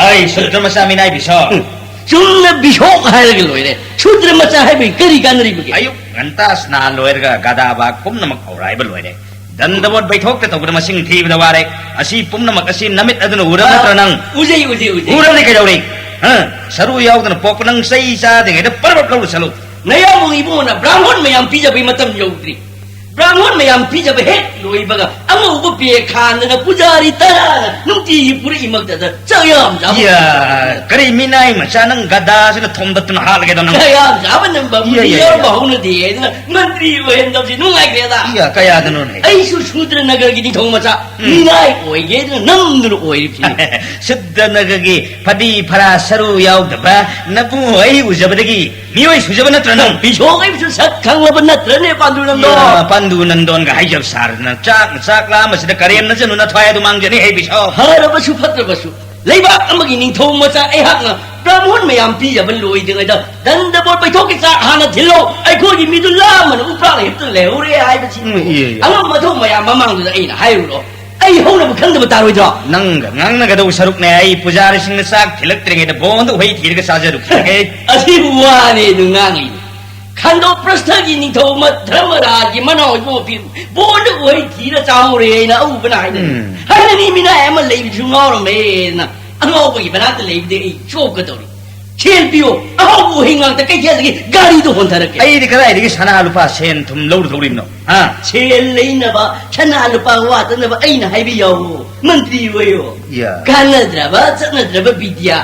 ꯑꯩ ꯁꯨꯗ꯭ꯔ ꯃꯆꯥ ꯃꯤꯅꯥꯏ ꯕꯤꯁꯣ꯫ ꯎꯝ꯫ ꯆꯨꯝꯅ ꯕꯤꯁꯣꯛ ꯍꯥꯏꯔꯒ ꯂꯣꯏꯔꯦ꯫ ꯁꯨꯗ꯭ꯔ ꯃꯆꯥ ꯍꯥꯏꯕꯒꯤ ꯀꯔꯤ ꯀꯥꯟꯅꯔꯤꯕꯒꯦ? ꯑꯌꯨꯛ ꯉꯟꯇꯥ ꯁ꯭ꯅꯥꯟ ꯂꯣꯏꯔꯒ ꯒꯗꯥ ꯕꯥꯒ ꯄꯨꯝꯅꯃꯛ ꯍꯧꯔꯥꯏꯕ ꯂꯣꯏꯔꯦ꯫ ꯗꯟꯗꯕꯣꯠ ꯕꯩꯊꯣꯛꯇ ꯇꯧꯕꯗ ꯃꯁꯤꯡ ꯊꯤꯕꯗ ꯋꯥꯔꯦ꯫ ꯑꯁꯤ ꯄꯨꯝꯅꯃꯛ ꯑꯁꯤ ꯅꯃꯤꯠ ꯑꯗꯨꯅ ꯎꯔꯕ ꯅꯠꯇ꯭ꯔ ꯅꯪ? ꯎꯖꯩ, ꯎꯖꯩ, ꯎꯖꯩ꯫ ꯎꯔꯕꯗꯤ ꯀꯩꯗꯧꯔꯤ? ꯍꯥ? ꯁꯔꯨ ꯌꯥꯎꯗꯅ ꯄꯣꯛꯄ ꯅꯪ ꯆꯩ ꯆꯥꯗ꯭ꯔꯤꯉꯩꯗ ꯄꯔꯕꯠ ꯂꯧꯔꯨ ꯆꯠꯂꯨ꯫ ꯅꯌꯥꯝꯕ ꯏꯕꯨꯡꯉꯣꯅ ꯕ꯭ꯔꯥꯍꯃꯣꯟ ꯃꯌꯥꯝ ꯄꯤꯖꯕꯒꯤ ꯃꯇꯝ ꯌꯧꯗ꯭ꯔꯤ꯫ ꯕ꯭ꯔꯥꯍꯃꯣꯟ ꯃꯌꯥꯝ ꯄꯤꯖꯕ ꯍꯦꯛ ꯂꯣꯏꯕꯒ ꯑꯉꯧꯕ ꯄꯦꯛ ꯈꯥꯟꯗꯅ ꯄꯨꯖꯥꯔꯤ ꯇꯔꯥꯅ ꯅꯨꯡꯇꯤꯒꯤ ꯄꯨꯔꯛꯏꯃꯛꯇꯗ ꯆꯥꯛ ꯌꯥꯝ ꯆꯥꯕ ꯏꯌꯥ, ꯀꯔꯤ ꯃꯤꯅꯥꯏ ꯃꯆꯥ ꯅꯪ ꯒꯗꯥꯁꯤꯅ ꯊꯣꯝꯗꯠꯇꯨꯅ ꯍꯥꯠꯂꯒꯦꯗꯣ ꯅꯪ? ꯆꯥꯛ ꯌꯥꯝ ꯆꯥꯕ ꯅꯝꯕ ꯏꯌꯥ, ꯏꯌꯥ, ꯃꯤꯅꯤ ꯏꯌꯥ, ꯌꯥꯎꯕ ꯏꯌꯥ꯫ ꯍꯧꯅꯗꯦ ꯍꯥꯏꯗꯅ ꯃꯟꯇ꯭ꯔꯤ ꯑꯣꯏꯍꯟꯗꯕꯁꯤ ꯅꯨꯡꯉꯥꯏꯈ꯭ꯔꯦꯗ꯫ ꯏꯌꯥ, ꯀꯌꯥꯗꯅꯣꯅꯦ? ꯑꯩꯁꯨ ꯁꯨꯗ꯭ꯔ ꯅꯒꯔꯒꯤ ꯅꯤꯡꯊꯧ ꯃꯆꯥ ꯎꯝ꯫ ꯃꯤꯅꯥꯏ ꯑꯣꯏꯒꯦꯗꯅ ꯅꯝꯗꯨꯅ ꯑꯣꯏꯔꯤꯕꯁꯤꯅꯤ꯫ ꯁꯨꯗ꯭ꯔ ꯅꯒꯔꯒꯤ ꯐꯗꯤ ꯐꯔꯥ ꯁꯔꯨ ꯌꯥꯎꯗꯕ ꯅꯕꯨꯡ ꯑꯩ ꯎꯖꯕꯗꯒꯤ ꯃꯤꯑꯣꯏ ꯁꯨꯖꯕ ꯅꯠꯇ꯭ꯔ ꯅꯪ? ꯕꯤꯁꯣꯛ ꯑꯩꯕꯨꯁꯨ ꯁꯛ ꯈꯪꯂꯕ ꯅꯠꯇ꯭ꯔꯅꯦ, ꯄꯥꯟꯗꯨ ꯅꯟꯗꯣ? ꯏꯌꯥ, ꯄꯥꯟꯗꯨ ꯅꯟꯗꯣꯟꯒ ꯍꯥꯏꯖꯕ ꯁꯥꯔꯗꯅ ꯆꯥꯛ, ꯆꯥꯛ ꯂꯥꯝꯕꯁꯤꯗ ꯀꯔꯦꯝꯅꯖꯅꯨ ꯅꯊ꯭ꯋꯥꯏ ꯑꯗꯨ ꯃꯥꯡꯖꯅꯤ ꯍꯦ ꯕꯤꯁꯣꯛ꯫ ꯐꯔꯕꯁꯨ ꯐꯠꯇ꯭ꯔꯕꯁꯨ, ꯂꯩꯕꯥꯛ ꯑꯃꯒꯤ ꯅꯤꯡꯊꯧ ꯃꯆꯥ ꯑꯩꯍꯥꯛꯅ ꯕ꯭ꯔꯥꯍꯃꯣꯟ ꯃꯌꯥꯝ ꯄꯤꯖꯕ ꯂꯣꯏꯗ꯭ꯔꯤꯉꯩꯗ ꯗꯟꯗꯕꯣꯠ ꯄꯩꯊꯣꯛꯀꯤ ꯆꯥꯛ ꯍꯥꯟꯅ ꯊꯤꯜꯂꯣ꯫ ꯑꯩꯈꯣꯏꯒꯤ ꯃꯤꯗꯨ ꯂꯥꯝꯕꯅ ꯎꯄ꯭ꯔꯥꯛ ꯍꯦꯛꯇ ꯂꯩꯍꯧꯔꯦ ꯍꯥꯏꯕꯁꯤ ꯎꯝ, ꯏꯌꯦ, ꯏꯌꯦ꯫ ꯑꯉꯝ ꯑꯊꯧ ꯃꯌꯥꯝ ꯃꯃꯥꯡꯗꯨꯗ ꯑꯩꯅ ꯍꯥꯏꯔꯨꯔꯣ꯫ ꯑꯩ ꯍꯧꯅꯕ ꯈꯪꯗꯕ ꯇꯥꯔꯣꯏꯗ꯭ꯔꯣ? ꯅꯪꯒ ꯉꯥꯡꯅꯒꯗꯧꯕ ꯁꯔꯨꯛꯅꯦ ꯑꯩ ꯄꯨꯖꯥꯔꯤꯁꯤꯡꯅ ꯆꯥꯛ ꯊꯤꯜꯂꯛꯇ꯭ꯔꯤꯉꯩꯗ ꯕꯣꯟꯗ ꯎꯍꯩ ꯊꯤꯔꯒ ꯆꯥꯖꯔꯨꯈꯤꯒꯦ꯫ ꯑꯁꯤꯕꯨ ꯋꯥꯅꯦ ꯑꯗꯨ ꯉꯥꯡꯉꯤꯅꯦ꯫ ꯈꯥꯟꯗꯣ ꯄ꯭ꯔꯁꯊꯒꯤ ꯅꯤꯡꯊꯧ ꯑꯃ ꯙꯔꯃꯔꯥꯖꯒꯤ ꯃꯅꯥꯎ ꯏꯕꯨꯡ ꯑꯄꯤꯕ ꯕꯣꯟꯗ ꯎꯍꯩ ꯊꯤꯔ ꯆꯥꯍꯧꯔꯦ ꯍꯥꯏꯅ ꯑꯎꯕꯅ ꯍꯥꯏꯅꯩ꯫ ꯎꯝ꯫ ꯍꯥꯏꯅꯅꯤ ꯃꯤꯅꯥꯏ ꯑꯃ ꯂꯩꯕꯁꯨ ꯉꯥꯎꯔꯝꯃꯦꯅ ꯑꯉꯥꯎꯕꯒꯤ ꯃꯅꯥꯛꯇ ꯂꯩꯕꯗꯤ ꯑꯩ ꯆꯣꯞꯀꯗꯧꯔꯤ꯫ ꯁꯦꯜ ꯄꯤꯌꯣ, ꯑꯍꯥꯎꯕ ꯎꯍꯩ ꯉꯥꯛꯇ ꯀꯩꯊꯦꯜꯗꯒꯤ ꯒꯥꯔꯤꯗ ꯍꯣꯟꯊꯔꯛꯀꯦ꯫ ꯑꯩꯗꯤ ꯀꯗꯥꯏꯗꯒꯤ ꯁꯅꯥ ꯂꯨꯄꯥ ꯁꯦꯟ ꯊꯨꯝ ꯂꯧꯔꯨꯗꯧꯔꯤꯕꯅꯣ? ꯍꯥ? ꯁꯦꯜ ꯂꯩꯅꯕ, ꯁꯅꯥ ꯂꯨꯄꯥ ꯋꯥꯠꯇꯅꯕ ꯑꯩꯅ ꯍꯥꯏꯕ ꯌꯥꯎꯋꯣ, ꯃꯟꯇ꯭ꯔꯤ ꯑꯣꯏꯌꯣ꯫ ꯌꯥ꯫ ꯀꯥꯟꯅꯗ꯭ꯔꯕ, ꯆꯠꯅꯗ꯭ꯔꯕ ꯕꯤꯗ꯭ꯌꯥ,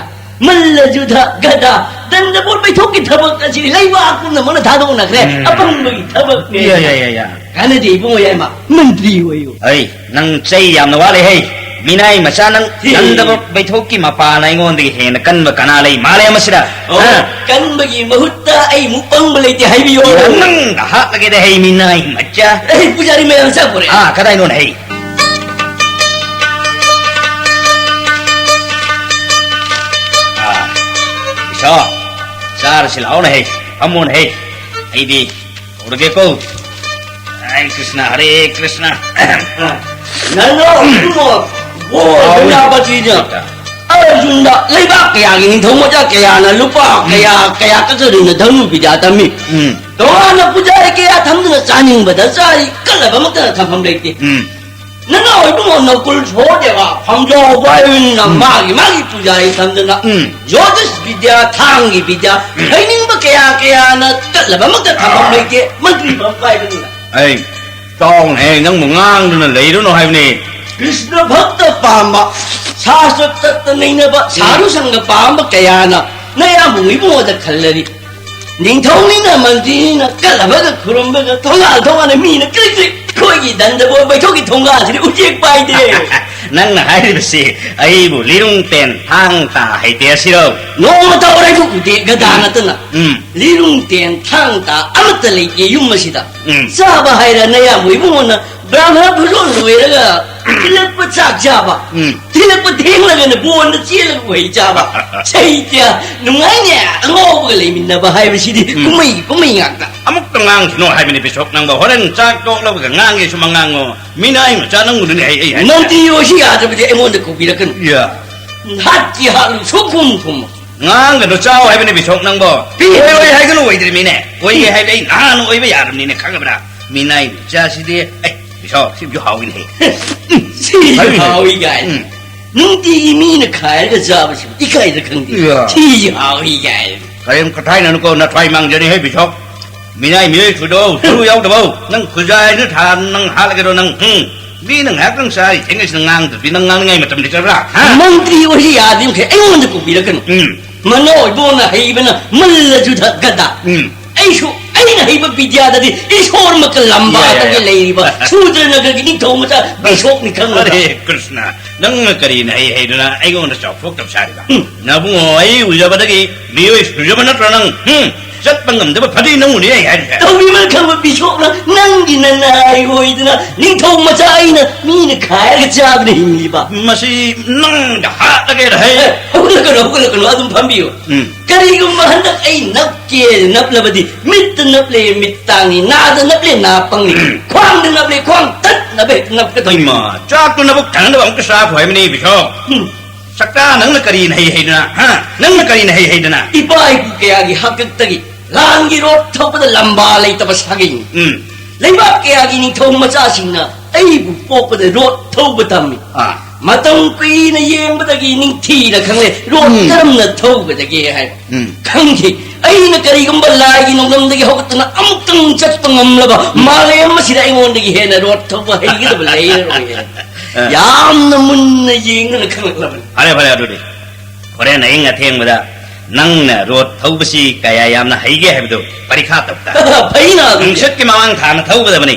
ꯃꯜꯂ ꯖꯨꯙ, ꯒꯗꯥ, ꯗꯟꯗꯕꯣꯠ ꯃꯩꯊꯣꯛꯀꯤ ꯊꯕꯛ ꯑꯁꯤ ꯂꯩꯕꯥꯛ ꯄꯨꯝꯅꯃꯛꯅ ꯊꯥꯗꯣꯛꯅꯈ꯭ꯔꯦ꯫ ꯎꯝ꯫ ꯑꯄꯪꯕꯒꯤ ꯊꯕꯛꯅꯦ꯫ ꯌꯥ, ꯌꯥ, ꯌꯥ, ꯌꯥ꯫ ꯀꯥꯟꯅꯗꯦ ꯏꯕꯨꯡꯉꯣ ꯌꯥꯏꯃ, ꯃꯟꯇ꯭ꯔꯤ ꯑꯣꯏꯌꯨ꯫ ꯑꯩ, ꯅꯪ ꯆꯩ ꯌꯥꯝꯅ ꯋꯥꯠꯂꯦ ꯍꯦ꯫ ꯃꯤꯅꯥꯏ ꯃꯆꯥ ꯅꯪ ꯍꯦ꯫ ꯅꯟꯗꯕ ꯕꯩꯊꯣꯛꯀꯤ ꯃꯄꯥꯅ ꯑꯩꯉꯣꯟꯗꯒꯤ ꯍꯦꯟꯅ ꯀꯟꯕ ꯀꯅꯥ ꯂꯩ ꯃꯥꯂꯦꯝ ꯑꯁꯤꯗ? ꯑꯣ, ꯍꯥ? ꯀꯟꯕꯒꯤ ꯃꯍꯨꯠꯇ ꯑꯩ ꯃꯨꯛ ꯄꯪꯕ ꯂꯩꯇꯦ ꯍꯥꯏꯕꯤꯌꯣ꯫ ꯅꯪ ꯍꯥꯠꯂꯒꯦꯗ ꯍꯦ ꯃꯤꯅꯥꯏ ꯃꯆꯥ꯫ ꯑꯩ ꯄꯨꯖꯥꯔꯤ ꯃꯌꯥꯝ ꯆꯥꯛ ꯄꯨꯔꯛꯑꯦ꯫ ꯑꯥ, ꯀꯗꯥꯏꯅꯣꯅꯦ ꯍꯦ? ꯑꯥ, ꯏꯁꯣ, ꯆꯥꯔꯁꯤ ꯂꯥꯛꯑꯣꯅꯦ ꯍꯦ꯫ ꯐꯝꯃꯣꯅꯦ ꯍꯦ꯫ ꯑꯩꯗꯤ ꯍꯧꯔꯒꯦꯀꯣ꯫ ꯍꯔꯦ ꯀ꯭ꯔꯤꯁꯅ, ꯍꯔꯦ ꯀ꯭ꯔꯤꯁꯅ꯫ ꯅꯪꯅ ꯑꯃꯨꯛ ꯕꯣꯜ ꯍꯥꯎ꯫ ꯁꯥꯟꯅꯕꯁꯤꯗ ꯂꯩꯕꯥꯛ ꯀꯌꯥꯒꯤ ꯅꯤꯡꯊꯧ ꯃꯆꯥ ꯀꯌꯥꯅ ꯂꯨꯄꯥ ꯎꯝ꯫ ꯀꯌꯥ, ꯀꯌꯥ ꯀꯠꯆꯗꯨꯅ ꯙꯅꯨ ꯕꯤꯗ꯭ꯌꯥ ꯇꯝꯃꯤ꯫ ꯎꯝ꯫ ꯇꯣꯉꯥꯟꯅ ꯄꯨꯖꯥꯔꯤ ꯀꯌꯥ ꯊꯝꯗꯨꯅ ꯆꯥꯅꯤꯡꯕꯗ ꯆꯥꯔꯤ, ꯀꯠꯂꯕꯃꯛꯇꯅ ꯊꯝꯐꯝ ꯂꯩꯇꯦ꯫ ꯎꯝ꯫ ꯅꯅꯥꯎ ꯏꯕꯨꯡꯉꯣ ꯅꯀꯨꯜ ꯁꯣꯍꯗꯦꯕ ꯐꯝꯖꯥꯎ ꯄꯥꯏꯕꯅꯤꯅ ꯎꯝ꯫ ꯃꯥꯒꯤ ꯃꯥꯒꯤ ꯄꯨꯖꯥꯔꯤ ꯊꯝꯗꯅ ꯎꯝ꯫ ꯖꯣꯇꯤꯁ ꯕꯤꯗ꯭ꯌꯥ, ꯊꯥꯡꯒꯤ ꯕꯤꯗ꯭ꯌꯥ, ꯎꯝ꯫ ꯍꯩꯅꯤꯡꯕ ꯀꯌꯥ ꯀꯌꯥꯅ ꯀꯠꯂꯕꯃꯛꯇ ꯊꯝꯐꯝ ꯂꯩꯇꯦ, ꯃꯟꯇ꯭ꯔꯤ ꯐꯝ ꯄꯥꯏꯕꯅꯤꯅ꯫ ꯑꯩ ꯆꯥꯎꯅ ꯍꯦ ꯅꯪꯕꯨ ꯉꯥꯡꯗꯨꯅ ꯂꯩꯔꯨꯅꯨ ꯍꯥꯏꯕꯅꯤ꯫ ꯀ꯭ꯔꯤꯁꯅ ꯚꯛꯇ ꯄꯥꯝꯕ, ꯁꯥꯁꯇ꯭ꯔ ꯇꯠꯇ ꯅꯩꯅꯕ, ꯁꯥꯙꯨ ꯁꯪꯒ ꯄꯥꯝꯕ ꯀꯌꯥꯅ ꯅꯌꯥꯝꯕꯨꯡ ꯏꯕꯨꯡꯉꯣꯗ ꯈꯜꯂꯔꯤ꯫ ꯅꯤꯡꯊꯧꯅꯤꯅ ꯃꯟꯇ꯭ꯔꯤꯅꯤꯅ ꯀꯠꯂꯕꯒ ꯈꯨꯔꯨꯝꯕꯒ ꯊꯣꯡꯒꯥꯜ ꯊꯣꯡꯒꯥꯜꯅ ꯃꯤꯅ ꯀ꯭ꯔꯤꯛ ꯀ꯭ꯔꯤꯛ ꯑꯩꯈꯣꯏꯒꯤ ꯗꯟꯗꯕꯣ ꯕꯩꯊꯣꯛꯀꯤ ꯊꯣꯡꯒꯥꯜꯁꯤꯗꯤ ꯎꯆꯦꯛ ꯄꯥꯏꯗꯦ꯫ ꯅꯪꯅ ꯍꯥꯏꯔꯤꯕꯁꯤ ꯑꯩꯕꯨ ꯂꯤꯔꯨꯡ ꯇꯦꯟ ꯊꯥꯡ ꯇꯥ ꯍꯩꯇꯦ ꯁꯤꯔꯣ? ꯅꯣꯡꯃꯇ ꯑꯣꯔꯥꯏꯕꯨ ꯎꯗꯦ ꯒꯗꯥ ꯅꯠꯇꯅ꯫ ꯎꯝ꯫ ꯂꯤꯔꯨꯡ ꯇꯦꯟ ꯊꯥꯡ ꯇꯥ ꯑꯃꯠꯇ ꯂꯩꯇꯦ ꯌꯨꯝ ꯑꯁꯤꯗ꯫ ꯎꯝ꯫ ꯆꯥꯕ ꯍꯥꯏꯔ ꯅꯌꯥꯝꯕ ꯏꯕꯨꯡꯉꯣꯅ ꯕ꯭ꯔꯥꯍꯃ ꯐꯨꯔꯣꯟ ꯂꯣꯏꯔꯒ ꯊꯤꯜꯂꯛꯄ ꯆꯥꯛ ꯆꯥꯕ꯫ ꯎꯝ꯫ ꯊꯤꯜꯂꯛꯄ ꯊꯦꯡꯂꯒꯅ ꯕꯣꯟꯗ ꯆꯦꯜꯂꯒ ꯎꯍꯩ ꯆꯥꯕ꯫ ꯁꯩꯇ꯭ꯌ ꯅꯨꯡꯉꯥꯏꯅꯦ ꯑꯉꯥꯎꯕꯒ ꯂꯩꯃꯤꯟꯅꯕ ꯍꯥꯏꯕꯁꯤꯗꯤ ꯎꯝ꯫ ꯀꯨꯝꯍꯩ ꯀꯨꯝꯍꯩ ꯉꯥꯛꯇ꯫ ꯑꯃꯨꯛꯇ ꯉꯥꯡꯈꯤꯅꯣ ꯍꯥꯏꯕꯅꯤ ꯕꯤꯁꯣꯞ ꯅꯪꯕꯣ꯫ ꯍꯣꯔꯦꯟ ꯆꯥꯛ ꯇꯣꯛꯂꯕꯒ ꯉꯥꯡꯒꯦꯁꯨ ꯃꯉꯥꯡꯉꯣ꯫ ꯃꯤꯅ ꯑꯩ ꯃꯆꯥ ꯅꯪꯕꯨꯗꯨꯅꯦ ꯑꯩ, ꯑꯩ ꯍꯥꯏ-, ꯃꯟꯇ꯭ꯔꯤ ꯑꯣꯏꯁꯤ ꯌꯥꯗꯕꯗꯤ ꯑꯩꯉꯣꯟꯗ ꯀꯧꯕꯤꯔꯛꯀꯅꯨ꯫ ꯌꯥ꯫ ꯍꯥꯠꯀꯤ ꯍꯥꯠꯂꯨ ꯁꯨꯛ ꯈꯨꯝ ꯈꯨꯝꯃꯣ꯫ ꯉꯥꯡꯒꯅꯨ ꯆꯥꯎ ꯍꯥꯏꯕꯅꯤ ꯕꯤꯁꯣꯞ ꯅꯪꯕꯣ꯫ ꯄꯤ꯫ ꯑꯣꯏ ꯑꯣꯏ ꯍꯥꯏꯒꯅꯨ ꯑꯣꯏꯗ꯭ꯔꯤꯃꯤꯅꯦ꯫ ꯑꯣꯏꯒꯦ ꯍꯥꯏꯕꯗꯤ ꯑꯩ ꯅꯍꯥꯟ ꯑꯣꯏꯕ ꯌꯥꯔꯕꯅꯤꯅꯦ ꯈꯪꯉꯕ꯭ꯔꯥ? ꯃꯤꯅꯥꯏ ꯃꯆꯥꯁꯤꯗꯤ꯫ ꯑꯦ, ꯕꯤꯁꯣꯞ ꯁꯤꯕꯨꯁꯨ ꯍꯥꯎꯏꯅꯦ꯫ ꯁꯤ ꯍꯥꯎꯏꯅꯦ꯫ ꯍꯥꯎꯏ ꯀꯥꯏꯅ꯫ ꯎꯝ꯫ ꯅꯨꯡꯇꯤꯒꯤ ꯃꯤꯅ ꯈꯥꯏꯔꯒ ꯆꯥꯕꯁꯤꯕꯨ ꯏꯀꯥꯏꯗ ꯈꯪꯗꯦ꯫ ꯌꯥ꯫ ꯁꯤ ꯍꯥꯎꯏ ꯀꯥꯏꯅ꯫ ꯀꯔꯤꯝ ꯀꯊꯥꯏꯅꯅꯨꯀꯣ ꯅꯊ꯭ꯋꯥꯏ ꯃꯥꯡꯖꯅꯤ ꯍꯦ ꯕꯤꯁꯣꯞ꯫ ꯃꯤꯅꯥꯏ ꯃꯤꯑꯣꯏ ꯁꯨꯗꯧ ꯁꯔꯨ ꯌꯥꯎꯗꯕꯧ ꯅꯪ ꯈꯨꯖꯥꯏꯗꯨ ꯊꯥ ꯅꯪ ꯍꯥꯠꯂꯒꯦꯔꯣ ꯅꯪ? ꯎꯝ꯫ ꯃꯤꯅ ꯉꯥꯏꯍꯥꯛꯇꯪ ꯆꯥꯔꯤ ꯊꯦꯡꯅꯩꯁꯤꯅ ꯉꯥꯡꯗꯕꯤ ꯅꯪ ꯉꯥꯡꯅꯤꯡꯉꯥꯏ ꯃꯇꯝ ꯂꯩꯇꯕ꯭ꯔꯥ? ꯍꯥ? ꯃꯟꯇ꯭ꯔꯤ ꯑꯣꯏꯔꯤ ꯌꯥꯗ꯭ꯔꯤ ꯃꯈꯩ ꯑꯩꯉꯣꯟꯗ ꯀꯧꯕꯤꯔꯛꯀꯅꯨ꯫ ꯎꯝ꯫ ꯃꯅꯣ ꯏꯕꯣꯅ ꯍꯩꯕꯅ ꯃꯜꯂꯁꯨ ꯊ-, ꯒꯗꯥ꯫ ꯎꯝ꯫ ꯑꯩꯁꯨ ꯑꯩꯅ ꯍꯩꯕ ꯕꯤꯗ꯭ꯌꯥꯗꯗꯤ ꯏꯁꯣꯔꯃꯛꯀ ꯂꯝꯕꯥꯗꯒꯤ ꯌꯥ, ꯌꯥ, ꯌꯥ꯫ ꯂꯩꯔꯤꯕ ꯁꯨꯗ꯭ꯔꯅꯒꯔꯒꯤ ꯅꯤꯡꯊꯧ ꯃꯆꯥ ꯕꯤꯁꯣꯞꯅꯤ ꯈꯪꯉꯕ꯭ꯔꯥ? ꯑꯔꯦ ꯀ꯭ꯔꯤꯁꯅ, ꯅꯪꯅ ꯀꯔꯤꯅ ꯍꯩ ꯍꯩꯗꯨꯅ ꯑꯩꯉꯣꯟꯗ ꯆꯥꯎꯊꯣꯛꯇꯕ ꯁꯥꯔꯤꯕ? ꯎꯝ꯫ ꯅꯕꯨꯡꯉꯣ ꯑꯩ ꯎꯖꯕꯗꯒꯤ ꯃꯤꯑꯣꯏ ꯁꯨꯖꯕ ꯅꯠꯇ꯭ꯔꯣ ꯅꯪ? ꯎꯝ? ꯆꯠꯄ ꯉꯝꯗꯕ ꯐꯗꯤ ꯅꯪꯕꯨꯅꯦ ꯑꯩ ꯍꯥꯏꯔꯤꯁꯦ꯫ ꯇꯧꯕꯤꯃꯜ ꯈꯪꯕ ꯕꯤꯁꯣꯞꯅ ꯅꯪꯒꯤ ꯅꯅꯥꯏ ꯑꯣꯏꯗꯅ ꯅꯤꯡꯊꯧ ꯃꯆꯥ ꯑꯩꯅ ꯃꯤꯅ ꯈꯥꯏꯔꯒ ꯆꯥꯗꯨꯅ ꯍꯤꯡꯂꯤꯕ꯫ ꯃꯁꯤ ꯅꯪꯗ ꯍꯥꯠꯂꯒꯦꯅ ꯍꯥꯏ꯫ ꯑꯦ, ꯍꯧꯒꯠꯂꯛꯀꯅꯨ, ꯍꯧꯒꯠꯂꯛꯀꯅꯨ, ꯑꯗꯨꯝ ꯐꯝꯕꯤꯌꯨ꯫ ꯎꯝ꯫ ꯀꯔꯤꯒꯨꯝꯕ ꯍꯟꯗꯛ ꯑꯩ ꯅꯞꯀꯦ ꯅꯞꯂꯕꯗꯤ ꯃꯤꯠꯇ ꯅꯞꯂꯦ ꯃꯤꯠ ꯇꯥꯡꯉꯤ, ꯅꯥꯗ ꯅꯞꯂꯦ ꯅꯥ ꯄꯪꯉꯤ, ꯎꯝ꯫ ꯈ꯭ꯋꯥꯡꯗ ꯅꯞꯂꯦ ꯈ꯭ꯋꯥꯡ ꯇꯠꯅꯕ ꯍꯦꯛꯇ ꯅꯞꯀꯗꯣꯏꯅꯤ꯫ ꯏꯃꯥ, ꯆꯥꯛꯇꯨ ꯅꯕꯨꯛ ꯊꯟꯅꯕ ꯑꯃꯨꯛꯇ ꯆꯥꯈꯣ ꯍꯥꯏꯕꯅꯤ ꯕꯤꯁꯣꯞ꯫ ꯎꯝ꯫ ꯁꯛꯇꯥ, ꯅꯪꯅ ꯀꯔꯤꯅ ꯍꯩ ꯍꯩꯗꯅ? ꯍꯥ? ꯅꯪꯅ ꯀꯔꯤꯅ ꯍꯩ ꯍꯩꯗꯅ? ꯏꯄꯥ ꯏꯄꯨ ꯀꯌꯥꯒꯤ ꯍꯥꯛꯇꯛꯇꯒꯤ ꯂꯥꯟꯒꯤ ꯔꯣꯠ ꯊꯧꯕꯗ ꯂꯝꯕꯥ ꯂꯩꯇꯕ ꯁꯥꯒꯩꯅꯤ꯫ ꯎꯝ꯫ ꯂꯩꯕꯥꯛ ꯀꯌꯥꯒꯤ ꯅꯤꯡꯊꯧ ꯃꯆꯥꯁꯤꯡꯅ ꯑꯩꯕꯨ ꯄꯣꯛꯄꯗ ꯔꯣꯠ ꯊꯧꯕ ꯇꯝꯃꯤ꯫ ꯑꯥ꯫ ꯃꯇꯝ ꯀꯨꯏꯅ ꯌꯦꯡꯕꯗꯒꯤ ꯅꯤꯡꯊꯤꯅ ꯈꯪꯂꯦ ꯔꯣꯠ ꯎꯝ꯫ ꯀꯔꯝꯅ ꯊꯧꯒꯗꯒꯦ ꯍꯥꯏꯕ꯫ ꯎꯝ꯫ ꯈꯪꯗꯦ꯫ ꯑꯩꯅ ꯀꯔꯤꯒꯨꯝꯕ ꯂꯥꯏꯒꯤ ꯅꯣꯡꯗꯝꯗꯒꯤ ꯍꯧꯒꯠꯇꯨꯅ ꯑꯃꯨꯛꯇꯪ ꯆꯠꯄ ꯉꯝꯂꯕ ꯃꯥꯂꯦꯝ ꯑꯁꯤꯗ ꯑꯩꯉꯣꯟꯗꯒꯤ ꯍꯦꯟꯅ ꯔꯣꯠ ꯊꯧꯕ ꯍꯩꯒꯗꯕ ꯂꯩꯔꯔꯣꯏ ꯍꯥꯏꯅ ꯑ꯫ ꯌꯥꯝꯅ ꯃꯨꯟꯅ ꯌꯦꯡꯗꯨꯅ ꯈꯪꯂꯛꯂꯕꯅꯤ꯫ ꯐꯔꯦ, ꯐꯔꯦ, ꯑꯗꯨꯗꯤ ꯍꯣꯔꯦꯟ ꯑꯍꯤꯡ ꯑꯊꯦꯡꯕꯗ ꯅꯪꯅ ꯔꯣꯠ ꯊꯧꯕꯁꯤ ꯀꯌꯥ ꯌꯥꯝꯅ ꯍꯩꯒꯦ ꯍꯥꯏꯕꯗꯨ ꯄꯔꯤꯈꯥ ꯇꯧ ꯇꯥꯔꯦ꯫ ꯐꯩꯅ ꯑꯗꯨꯗꯤ꯫ ꯅꯨꯡꯁꯤꯠꯀꯤ ꯃꯃꯥꯡ ꯊꯥꯅ ꯊꯧꯒꯗꯕꯅꯤ꯫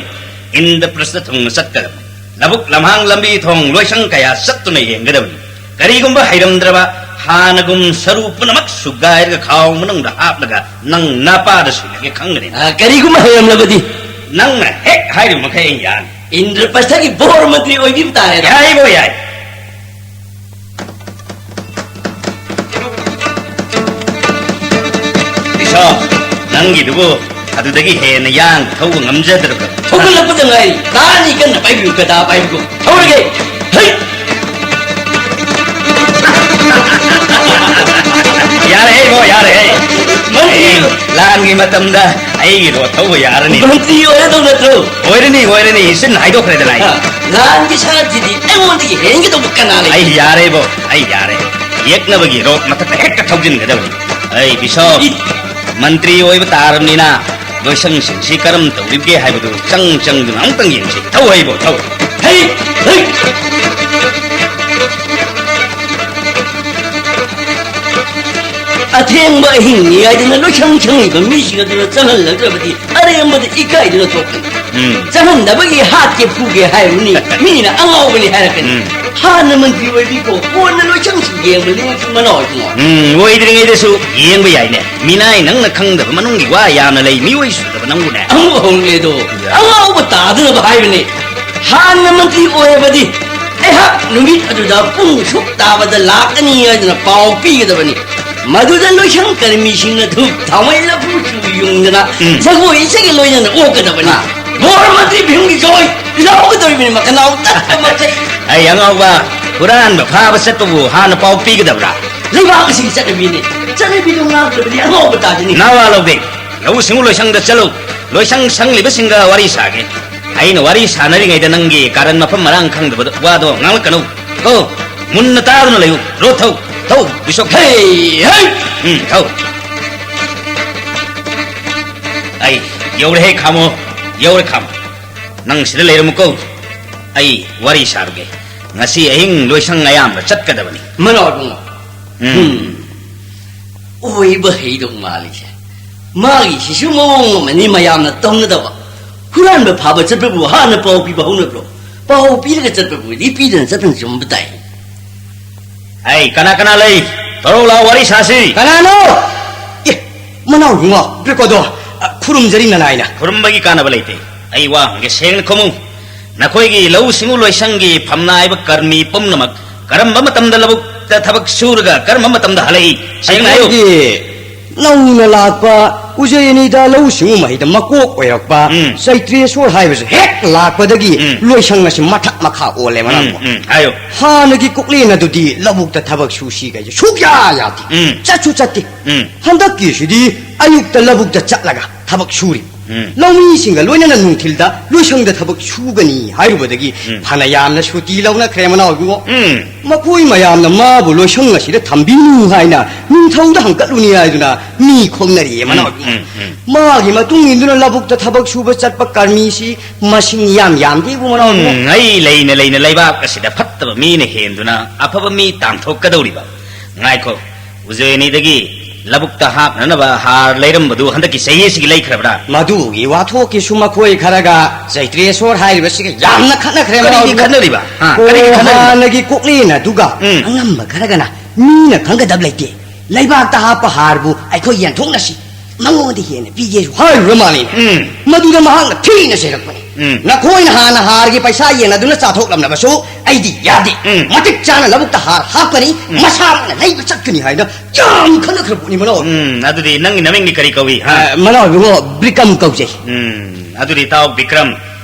ꯏꯟꯗ꯭ꯔꯄ꯭ꯔꯁꯇ ꯊꯨꯡꯅ ꯆꯠꯀꯗꯕꯅꯤ꯫ ꯂꯧꯕꯨꯛ ꯂꯝꯍꯥꯡ ꯂꯝꯕꯤ ꯊꯣꯡ ꯂꯣꯏꯁꯪ ꯀꯌꯥ ꯆꯠꯇꯨꯅ ꯌꯦꯡꯒꯗꯕꯅꯤ꯫ ꯀꯔꯤꯒꯨꯝꯕ ꯍꯩꯔꯝꯗ꯭ꯔꯕ, ꯍꯥꯟꯅꯒꯨꯝ ꯁꯔꯨ ꯄꯨꯝꯅꯃꯛ ꯁꯨꯒꯥꯏꯔꯒ ꯈꯥꯎ ꯃꯅꯨꯡꯗ ꯍꯥꯞꯂꯒ ꯅꯪ ꯅꯄꯥꯗ ꯁꯤꯟꯅꯒꯦ ꯈꯪꯒꯅꯤ꯫ ꯑ, ꯀꯔꯤꯒꯨꯝꯕ ꯍꯩꯔꯝꯂꯕꯗꯤ? ꯅꯪꯅ ꯍꯦꯛ ꯍꯥꯏꯔꯤꯕ ꯃꯈꯩ ꯑꯩ ꯌꯥꯅꯤ꯫ ꯏꯟꯗ꯭ꯔꯄ꯭ꯔꯁꯊꯒꯤ ꯕꯣꯔ ꯃꯟꯇ꯭ꯔꯤ ꯑꯣꯏꯕꯤꯕ ꯇꯥꯔꯦꯗ꯫ ꯌꯥꯏꯕꯣ, ꯌꯥꯏ꯫ ꯏꯁꯣ, ꯅꯪꯒꯤꯗꯨꯕꯨ ꯑꯗꯨꯗꯒꯤ ꯍꯦꯟꯅ ꯌꯥꯡꯅ ꯊꯧꯕ ꯉꯝꯖꯗ꯭ꯔꯕ꯭ꯔꯥ? ꯊꯧꯒꯠꯂꯛꯄꯗ ꯉꯥꯏꯔꯤ꯫ ꯇꯥꯅꯤ ꯀꯟꯅ ꯄꯥꯏꯕꯤꯌꯨ, ꯒꯗꯥ ꯄꯥꯏꯕꯤꯌꯨ꯫ ꯊꯧꯔꯒꯦ꯫ ꯍꯩ! ꯌꯥꯔꯦꯍꯦ ꯏꯕꯣ, ꯌꯥꯔꯦꯍꯦ꯫ ꯃꯟꯇ꯭ꯔꯤ! ꯑꯩ ꯂꯥꯟꯒꯤ ꯃꯇꯝꯗ ꯑꯩꯒꯤ ꯔꯣꯠ ꯊꯧꯕ ꯌꯥꯔꯅꯤ꯫ ꯃꯟꯇ꯭ꯔꯤ ꯑꯣꯏꯔꯗꯧ ꯅꯠꯇ꯭ꯔꯣ? ꯑꯣꯏꯔꯅꯤ, ꯑꯣꯏꯔꯅꯤ, ꯏꯆꯤꯟ ꯍꯥꯏꯗꯣꯛꯈ꯭ꯔꯦꯗꯅ ꯑꯩ꯫ ꯍꯥ, ꯂꯥꯟꯒꯤ ꯁꯥꯟꯇꯤꯗꯤ ꯑꯩꯉꯣꯟꯗꯒꯤ ꯍꯦꯟꯒꯗꯧꯕ ꯀꯅꯥ ꯂꯩ? ꯑꯩ ꯌꯥꯔꯦꯕꯣ, ꯑꯩ ꯌꯥꯔꯦ꯫ ꯌꯦꯛꯅꯕꯒꯤ ꯔꯣꯠ ꯃꯊꯛꯇ ꯍꯦꯛꯇ ꯊꯧꯖꯤꯟꯒꯗꯕꯅꯤ꯫ ꯑꯩ ꯕꯤꯁꯣꯞ, ꯏ- ꯃꯟꯇ꯭ꯔꯤ ꯑꯣꯏꯕ ꯇꯥꯔꯕꯅꯤꯅ ꯂꯣꯏꯁꯪꯁꯤꯡꯁꯤ ꯀꯔꯝ ꯇꯧꯔꯤꯕꯒꯦ ꯍꯥꯏꯕꯗꯨ ꯆꯪ ꯆꯪꯗꯨꯅ ꯑꯃꯨꯛꯇꯪ ꯌꯦꯡꯁꯤ꯫ ꯊꯧ ꯍꯩꯕꯣ, ꯊꯧ꯫ ꯍꯩ! ꯍꯩ! ꯑꯊꯦꯡꯕ ꯑꯍꯤꯡꯅꯤ ꯍꯥꯏꯗꯨꯅ ꯂꯣꯏꯁꯪ ꯁꯪꯂꯤꯕ ꯃꯤꯁꯤꯡ ꯑꯗꯨꯅ ꯆꯪꯍꯜꯂꯛꯇ꯭ꯔꯕꯗꯤ ꯑꯔꯦꯝꯕꯗ ꯏꯀꯥꯏꯗꯨꯅ ꯊꯣꯛꯀꯅꯤ꯫ ꯎꯝ꯫ ꯆꯪꯍꯟꯗꯕꯒꯤ ꯍꯥꯠꯀꯦ ꯐꯨꯒꯦ ꯍꯥꯏꯔꯨꯅꯤ, ꯃꯤꯅ ꯑꯉꯥꯎꯕꯅꯤ ꯍꯥꯏꯔꯛꯀꯅꯤ꯫ ꯎꯝ꯫ ꯍꯥꯟꯅ ꯃꯟꯇ꯭ꯔꯤ ꯑꯣꯏꯕꯤꯈꯣ, ꯀꯣꯟꯅ ꯂꯣꯏꯁꯪꯁꯨ ꯌꯦꯡꯕ ꯂꯦꯡꯁꯨ ꯃꯅꯥꯎ ꯏꯕꯨꯡꯉꯣ꯫ ꯎꯝ, ꯑꯣꯏꯗ꯭ꯔꯤꯉꯩꯗꯁꯨ ꯌꯦꯡꯕ ꯌꯥꯏꯅꯦ꯫ ꯃꯤꯅꯥꯏ ꯅꯪꯅ ꯈꯪꯗꯕ ꯃꯅꯨꯡꯒꯤ ꯋꯥ ꯌꯥꯝꯅ ꯂꯩ, ꯃꯤꯑꯣꯏ ꯁꯨꯗꯕ ꯅꯪꯕꯨꯅꯦ꯫ ꯑꯃꯨꯛ ꯍꯧꯔꯦꯗꯣ꯫ ꯌꯥ꯫ ꯑꯉꯥꯎꯕ ꯇꯥꯗꯅꯕ ꯍꯥꯏꯕꯅꯤ꯫ ꯍꯥꯟꯅ ꯃꯟꯇ꯭ꯔꯤ ꯑꯣꯏꯔꯕꯗꯤ ꯑꯩꯍꯥꯛ ꯅꯨꯃꯤꯠ ꯑꯗꯨꯗ ꯄꯨꯡ ꯁꯨꯛ ꯇꯥꯕꯗ ꯂꯥꯛꯀꯅꯤ ꯍꯥꯏꯗꯨꯅ ꯄꯥꯎ ꯄꯤꯒꯗꯕꯅꯤ꯫ ꯃꯗꯨꯗ ꯂꯣꯏꯁꯪ ꯀꯔꯃꯤꯁꯤꯡꯅ ꯙꯨꯞ ꯊꯥꯎꯃꯩ ꯂꯐꯨ ꯆꯨ ꯌꯨꯡꯗꯅ ꯎꯝ꯫ ꯖꯒꯣꯏ ꯏꯁꯩꯒ ꯂꯣꯏꯅꯅ ꯑꯣꯛꯀꯗꯕꯅꯤ꯫ ꯑꯥ꯫ ꯕꯣꯔ ꯃꯟꯇ꯭ꯔꯤ ꯚꯤꯝꯒꯤ ꯖꯣꯏ ꯂꯥꯎꯒꯗꯧꯔꯤꯕꯅꯤ ꯃꯈꯅꯥꯎ ꯇꯠꯄ ꯃꯈꯩ꯫ ꯑꯩ ꯑꯉꯥꯎꯕ, ꯍꯨꯔꯥꯟꯕ ꯐꯥꯕ ꯆꯠꯄꯕꯨ ꯍꯥꯟꯅ ꯄꯥꯎ ꯄꯤꯒꯗꯕ꯭ꯔꯥ? ꯂꯩꯕꯥꯛ ꯑꯁꯤꯒꯤ ꯆꯠꯅꯕꯤꯅꯤ꯫ ꯆꯠꯅꯕꯤꯗꯨ ꯉꯥꯛꯇ꯭ꯔꯕꯗꯤ ꯑꯉꯥꯎꯕ ꯇꯥꯗꯅꯤ꯫ ꯅꯋꯥ ꯂꯧꯗꯦ꯫ ꯂꯧꯎ ꯁꯤꯡꯎ ꯂꯣꯏꯁꯪꯗ ꯆꯠꯂꯨ꯫ ꯂꯣꯏꯁꯪ ꯁꯪꯂꯤꯕꯁꯤꯡꯒ ꯋꯥꯔꯤ ꯁꯥꯒꯦ꯫ ꯑꯩꯅ ꯋꯥꯔꯤ ꯁꯥꯟꯅꯔꯤꯉꯩꯗ ꯅꯪꯒꯤ ꯀꯥꯔꯟ ꯃꯐꯝ ꯃꯔꯥꯡ ꯈꯪꯗꯕ ꯋꯥꯗꯣ ꯉꯥꯡꯂꯛꯀꯅꯨ꯫ ꯀꯣ, ꯃꯨꯟꯅ ꯇꯥꯗꯨꯅ ꯂꯩꯌꯨ꯫ ꯔꯣ ꯊꯧ꯫ ꯊꯧ, ꯕꯤꯁꯣꯛ꯫ ꯍꯦ, ꯍꯦ! ꯎꯝ, ꯊꯧ꯫ ꯑꯩ ꯌꯧꯔꯦꯍꯦ, ꯈꯥꯃꯣ꯫ ꯌꯧꯔꯦ, ꯈꯥꯃꯣ꯫ ꯅꯪ ꯁꯤꯗ ꯂꯩꯔꯝꯃꯨꯀꯣ꯫ ꯑꯩ ꯋꯥꯔꯤ ꯁꯥꯔꯨꯒꯦ꯫ ꯉꯁꯤ ꯑꯍꯤꯡ ꯂꯣꯏꯁꯪ ꯑꯌꯥꯝꯕ ꯆꯠꯀꯗꯕꯅꯤ꯫ ꯃꯅꯥꯎ ꯏꯕꯨꯡꯉꯣ꯫ ꯎꯝ꯫ ꯎꯝ꯫ ꯑꯣꯏꯕ ꯍꯩꯗꯧ ꯃꯥꯜꯂꯤꯁꯦ꯫ ꯃꯥꯒꯤꯁꯤꯁꯨ ꯃꯑꯣꯡ ꯑꯃꯅꯤ ꯃꯌꯥꯝꯅ ꯇꯧꯅꯗꯕ꯫ ꯍꯨꯔꯥꯟꯕ ꯐꯥꯕ ꯆꯠꯄꯕꯨ ꯍꯥꯟꯅ ꯄꯥꯎ ꯄꯤꯕ ꯍꯧꯅꯕ꯭ꯔꯣ? ꯄꯥꯎ ꯄꯤꯔꯒ ꯆꯠꯄꯕꯨꯗꯤ ꯄꯤꯗꯅ ꯆꯠꯄꯅ ꯆꯨꯝꯕ ꯇꯥꯏ꯫ ꯑꯩ ꯀꯅꯥ ꯀꯅꯥ ꯂꯩ? ꯊꯣꯔꯛꯎ ꯂꯥꯎ, ꯋꯥꯔꯤ ꯁꯥꯁꯤ꯫ ꯀꯅꯥꯅꯣ? ꯑꯦ, ꯃꯅꯥꯎ ꯏꯕꯨꯡꯉꯣ, ꯕ꯭ꯔꯤꯀꯣꯗꯣ, ꯑ, ꯈꯨꯔꯨꯝꯖꯔꯤ ꯅꯅꯥꯏꯅ꯫ ꯈꯨꯔꯨꯝꯕꯒꯤ ꯀꯥꯟꯅꯕ ꯂꯩꯇꯦ꯫ ꯑꯩ ꯋꯥ ꯍꯪꯒꯦ, ꯁꯦꯡꯅ ꯈꯨꯝꯃꯨ꯫ ꯅꯈꯣꯏꯒꯤ ꯂꯧꯎ ꯁꯤꯡꯎ ꯂꯣꯏꯁꯪꯒꯤ ꯐꯝꯅꯥꯏꯕ ꯀꯔꯃꯤ ꯄꯨꯝꯅꯃꯛ ꯀꯔꯝꯕ ꯃꯇꯝꯗ ꯂꯧꯕꯨꯛꯇ ꯊꯕꯛ ꯁꯨꯔꯒ ꯀꯔꯝꯕ ꯃꯇꯝꯗ ꯍꯜꯂꯛꯏ? ꯁꯦꯡꯅ ꯍꯥꯏꯌꯨ꯫ ꯑꯩꯈꯣꯏꯒꯤ ꯅꯧꯅ ꯂꯥꯛꯄ ꯎꯖꯩ ꯑꯅꯤꯗ ꯂꯧꯎ ꯁꯤꯡꯎ ꯃꯍꯩꯗ ꯃꯀꯣꯛ ꯑꯣꯏꯔꯛꯄ ꯎꯝ꯫ ꯆꯩꯇ꯭ꯔꯦꯁꯣꯔ ꯍꯥꯏꯕꯁꯦ ꯍꯦꯛ ꯂꯥꯛꯄꯗꯒꯤ ꯎꯝ꯫ ꯂꯣꯏꯁꯪ ꯑꯁꯤ ꯃꯊꯛ ꯃꯈꯥ ꯑꯣꯜꯂꯦ, ꯎꯝ, ꯃꯅꯥꯎꯕ꯫ ꯎꯝ, ꯍꯥꯏꯌꯨ꯫ ꯍꯥꯟꯅꯒꯤ ꯀꯨꯛꯂꯦꯟ ꯑꯗꯨꯗꯤ ꯂꯧꯕꯨꯛꯇ ꯊꯕꯛ ꯁꯨꯁꯤ ꯀꯩꯁꯦ ꯁꯨꯛꯌꯥ ꯌꯥꯗꯦ꯫ ꯎꯝ꯫ ꯆꯠꯁꯨ ꯆꯠꯇꯦ꯫ ꯎꯝ꯫ ꯍꯟꯗꯛꯀꯤꯁꯤꯗꯤ ꯑꯌꯨꯛꯇ ꯂꯧꯕꯨꯛꯇ ꯆꯠꯂꯒ ꯊꯕꯛ ꯁꯨꯔꯤ꯫ ꯎꯝ꯫ ꯂꯧꯃꯤꯁꯤꯡꯒ ꯂꯣꯏꯅꯅ ꯅꯨꯡꯊꯤꯜꯗ ꯂꯣꯏꯁꯪꯗ ꯊꯕꯛ ꯁꯨꯒꯅꯤ ꯍꯥꯏꯔꯨꯕꯗꯒꯤ ꯎꯝ꯫ ꯐꯅ ꯌꯥꯝꯅ ꯁꯨꯇꯤ ꯂꯧꯅꯈ꯭ꯔꯦ, ꯃꯅꯥꯎ ꯏꯕꯨꯡꯉꯣ꯫ ꯎꯝ꯫ ꯃꯈꯣꯏ ꯃꯌꯥꯝꯅ ꯃꯥꯕꯨ ꯂꯣꯏꯁꯪ ꯑꯁꯤꯗ ꯊꯝꯕꯤꯅꯨ ꯍꯥꯏꯅ ꯅꯤꯡꯊꯧꯗ ꯍꯪꯀꯠꯂꯨꯅꯤ ꯍꯥꯏꯗꯨꯅ ꯃꯤ ꯈꯣꯝꯅꯔꯤꯌꯦ, ꯃꯅꯥꯎ ꯎꯝ, ꯏꯕꯨꯡꯉꯣ꯫ ꯎꯝ, ꯎꯝ꯫ ꯃꯥꯒꯤ ꯃꯇꯨꯡ ꯏꯟꯗꯨꯅ ꯂꯧꯕꯨꯛꯇ ꯊꯕꯛ ꯁꯨꯕ ꯆꯠꯄ ꯀꯔꯃꯤꯁꯤ ꯃꯁꯤꯡ ꯌꯥꯝ ꯌꯥꯝꯗꯦꯕꯨ, ꯃꯅꯥꯎ ꯏꯕꯨꯡꯉꯣ꯫ ꯎꯝ, ꯑꯩ ꯂꯩꯅ ꯂꯩꯅ ꯂꯩꯕꯥꯛ ꯑꯁꯤꯗ ꯐꯠꯇꯕ ꯃꯤꯅ ꯍꯦꯟꯗꯨꯅ ꯑꯐꯕ ꯃꯤ ꯇꯥꯟꯊꯣꯛꯀꯗꯧꯔꯤꯕ꯫ ꯉꯥꯏꯈꯣ, ꯎꯖꯣꯏ ꯑꯅꯤꯗꯒꯤ ꯂꯧꯕꯨꯛꯇ ꯍꯥꯞꯅꯅꯕ ꯍꯥꯔ ꯂꯩꯔꯝꯕꯗꯨ ꯍꯟꯗꯛꯀꯤ ꯆꯍꯤ ꯑꯁꯤꯒꯤ ꯂꯩꯈ꯭ꯔꯕ꯭ꯔꯥ? ꯃꯗꯨꯒꯤ ꯋꯥꯊꯣꯛꯀꯤꯁꯨ ꯃꯈꯣꯏ ꯈꯔꯒ ꯆꯩꯇ꯭ꯔꯦꯁꯣꯔ ꯍꯥꯏꯔꯤꯕꯁꯤꯒ ꯌꯥꯝꯅ ꯈꯠꯅꯈ꯭ꯔꯦ, ꯀꯔꯤꯒꯤ ꯃꯅꯥꯎ꯫ ꯈꯠꯅꯔꯤꯕ? ꯍꯥ, ꯑꯣ, ꯀꯔꯤꯒꯤ ꯈꯠꯅꯔꯤꯕ? ꯍꯥꯟꯅꯒꯤ ꯀꯣꯛꯂꯦꯟ ꯑꯗꯨꯒ ꯎꯝ꯫ ꯑꯉꯝꯕ ꯈꯔꯒꯅ ꯃꯤꯅ ꯈꯪꯒꯗꯕ ꯂꯩꯇꯦ, ꯂꯩꯕꯥꯛꯇ ꯍꯥꯞꯄ ꯍꯥꯔꯕꯨ ꯑꯩꯈꯣꯏ ꯌꯦꯟꯊꯣꯛꯅꯁꯤ, ꯃꯉꯣꯟꯗ ꯍꯦꯟꯅ ꯄꯤꯒꯦꯁꯨ ꯍꯥꯏꯔꯨꯔ ꯃꯥꯜꯂꯦ꯫ ꯎꯝ꯫ ꯃꯗꯨꯗ ꯃꯍꯥꯛꯅ ꯊꯤꯅ ꯆꯩꯔꯛꯄꯅꯤ꯫ ꯎꯝ꯫ ꯅꯈꯣꯏꯅ ꯍꯥꯟꯅ ꯍꯥꯔꯒꯤ ꯄꯩꯁꯥ ꯌꯦꯟꯅꯗꯨꯅ ꯆꯥꯊꯣꯛꯂꯝꯂꯕꯁꯨ ꯑꯩꯗꯤ ꯌꯥꯗꯦ꯫ ꯎꯝ꯫ ꯃꯇꯤꯛ ꯆꯥꯅ ꯂꯧꯕꯨꯛꯇ ꯍꯥꯔ ꯍꯥꯞꯀꯅꯤ, ꯎꯝ꯫ ꯃꯁꯥꯃꯛꯅ ꯂꯩꯕ ꯆꯠꯀꯅꯤ ꯍꯥꯏꯅ ꯌꯥꯝ ꯈꯟꯅꯈ꯭ꯔ ꯄꯣꯠꯅꯤ, ꯃꯅꯥꯎ꯫ ꯎꯝ, ꯑꯗꯨꯗꯤ ꯅꯪꯒꯤ ꯅꯃꯤꯡꯗꯤ ꯀꯔꯤ ꯀꯧꯏ, ꯍꯥ? ꯑ, ꯃꯅꯥꯎ ꯏꯕꯨꯡꯉꯣ, ꯕ꯭ꯔꯤꯀꯝ ꯀꯧꯖꯩ꯫ ꯎꯝ, ꯑꯗꯨꯗꯤ ꯇꯥꯎ ꯕꯤꯀ꯭ꯔꯝ,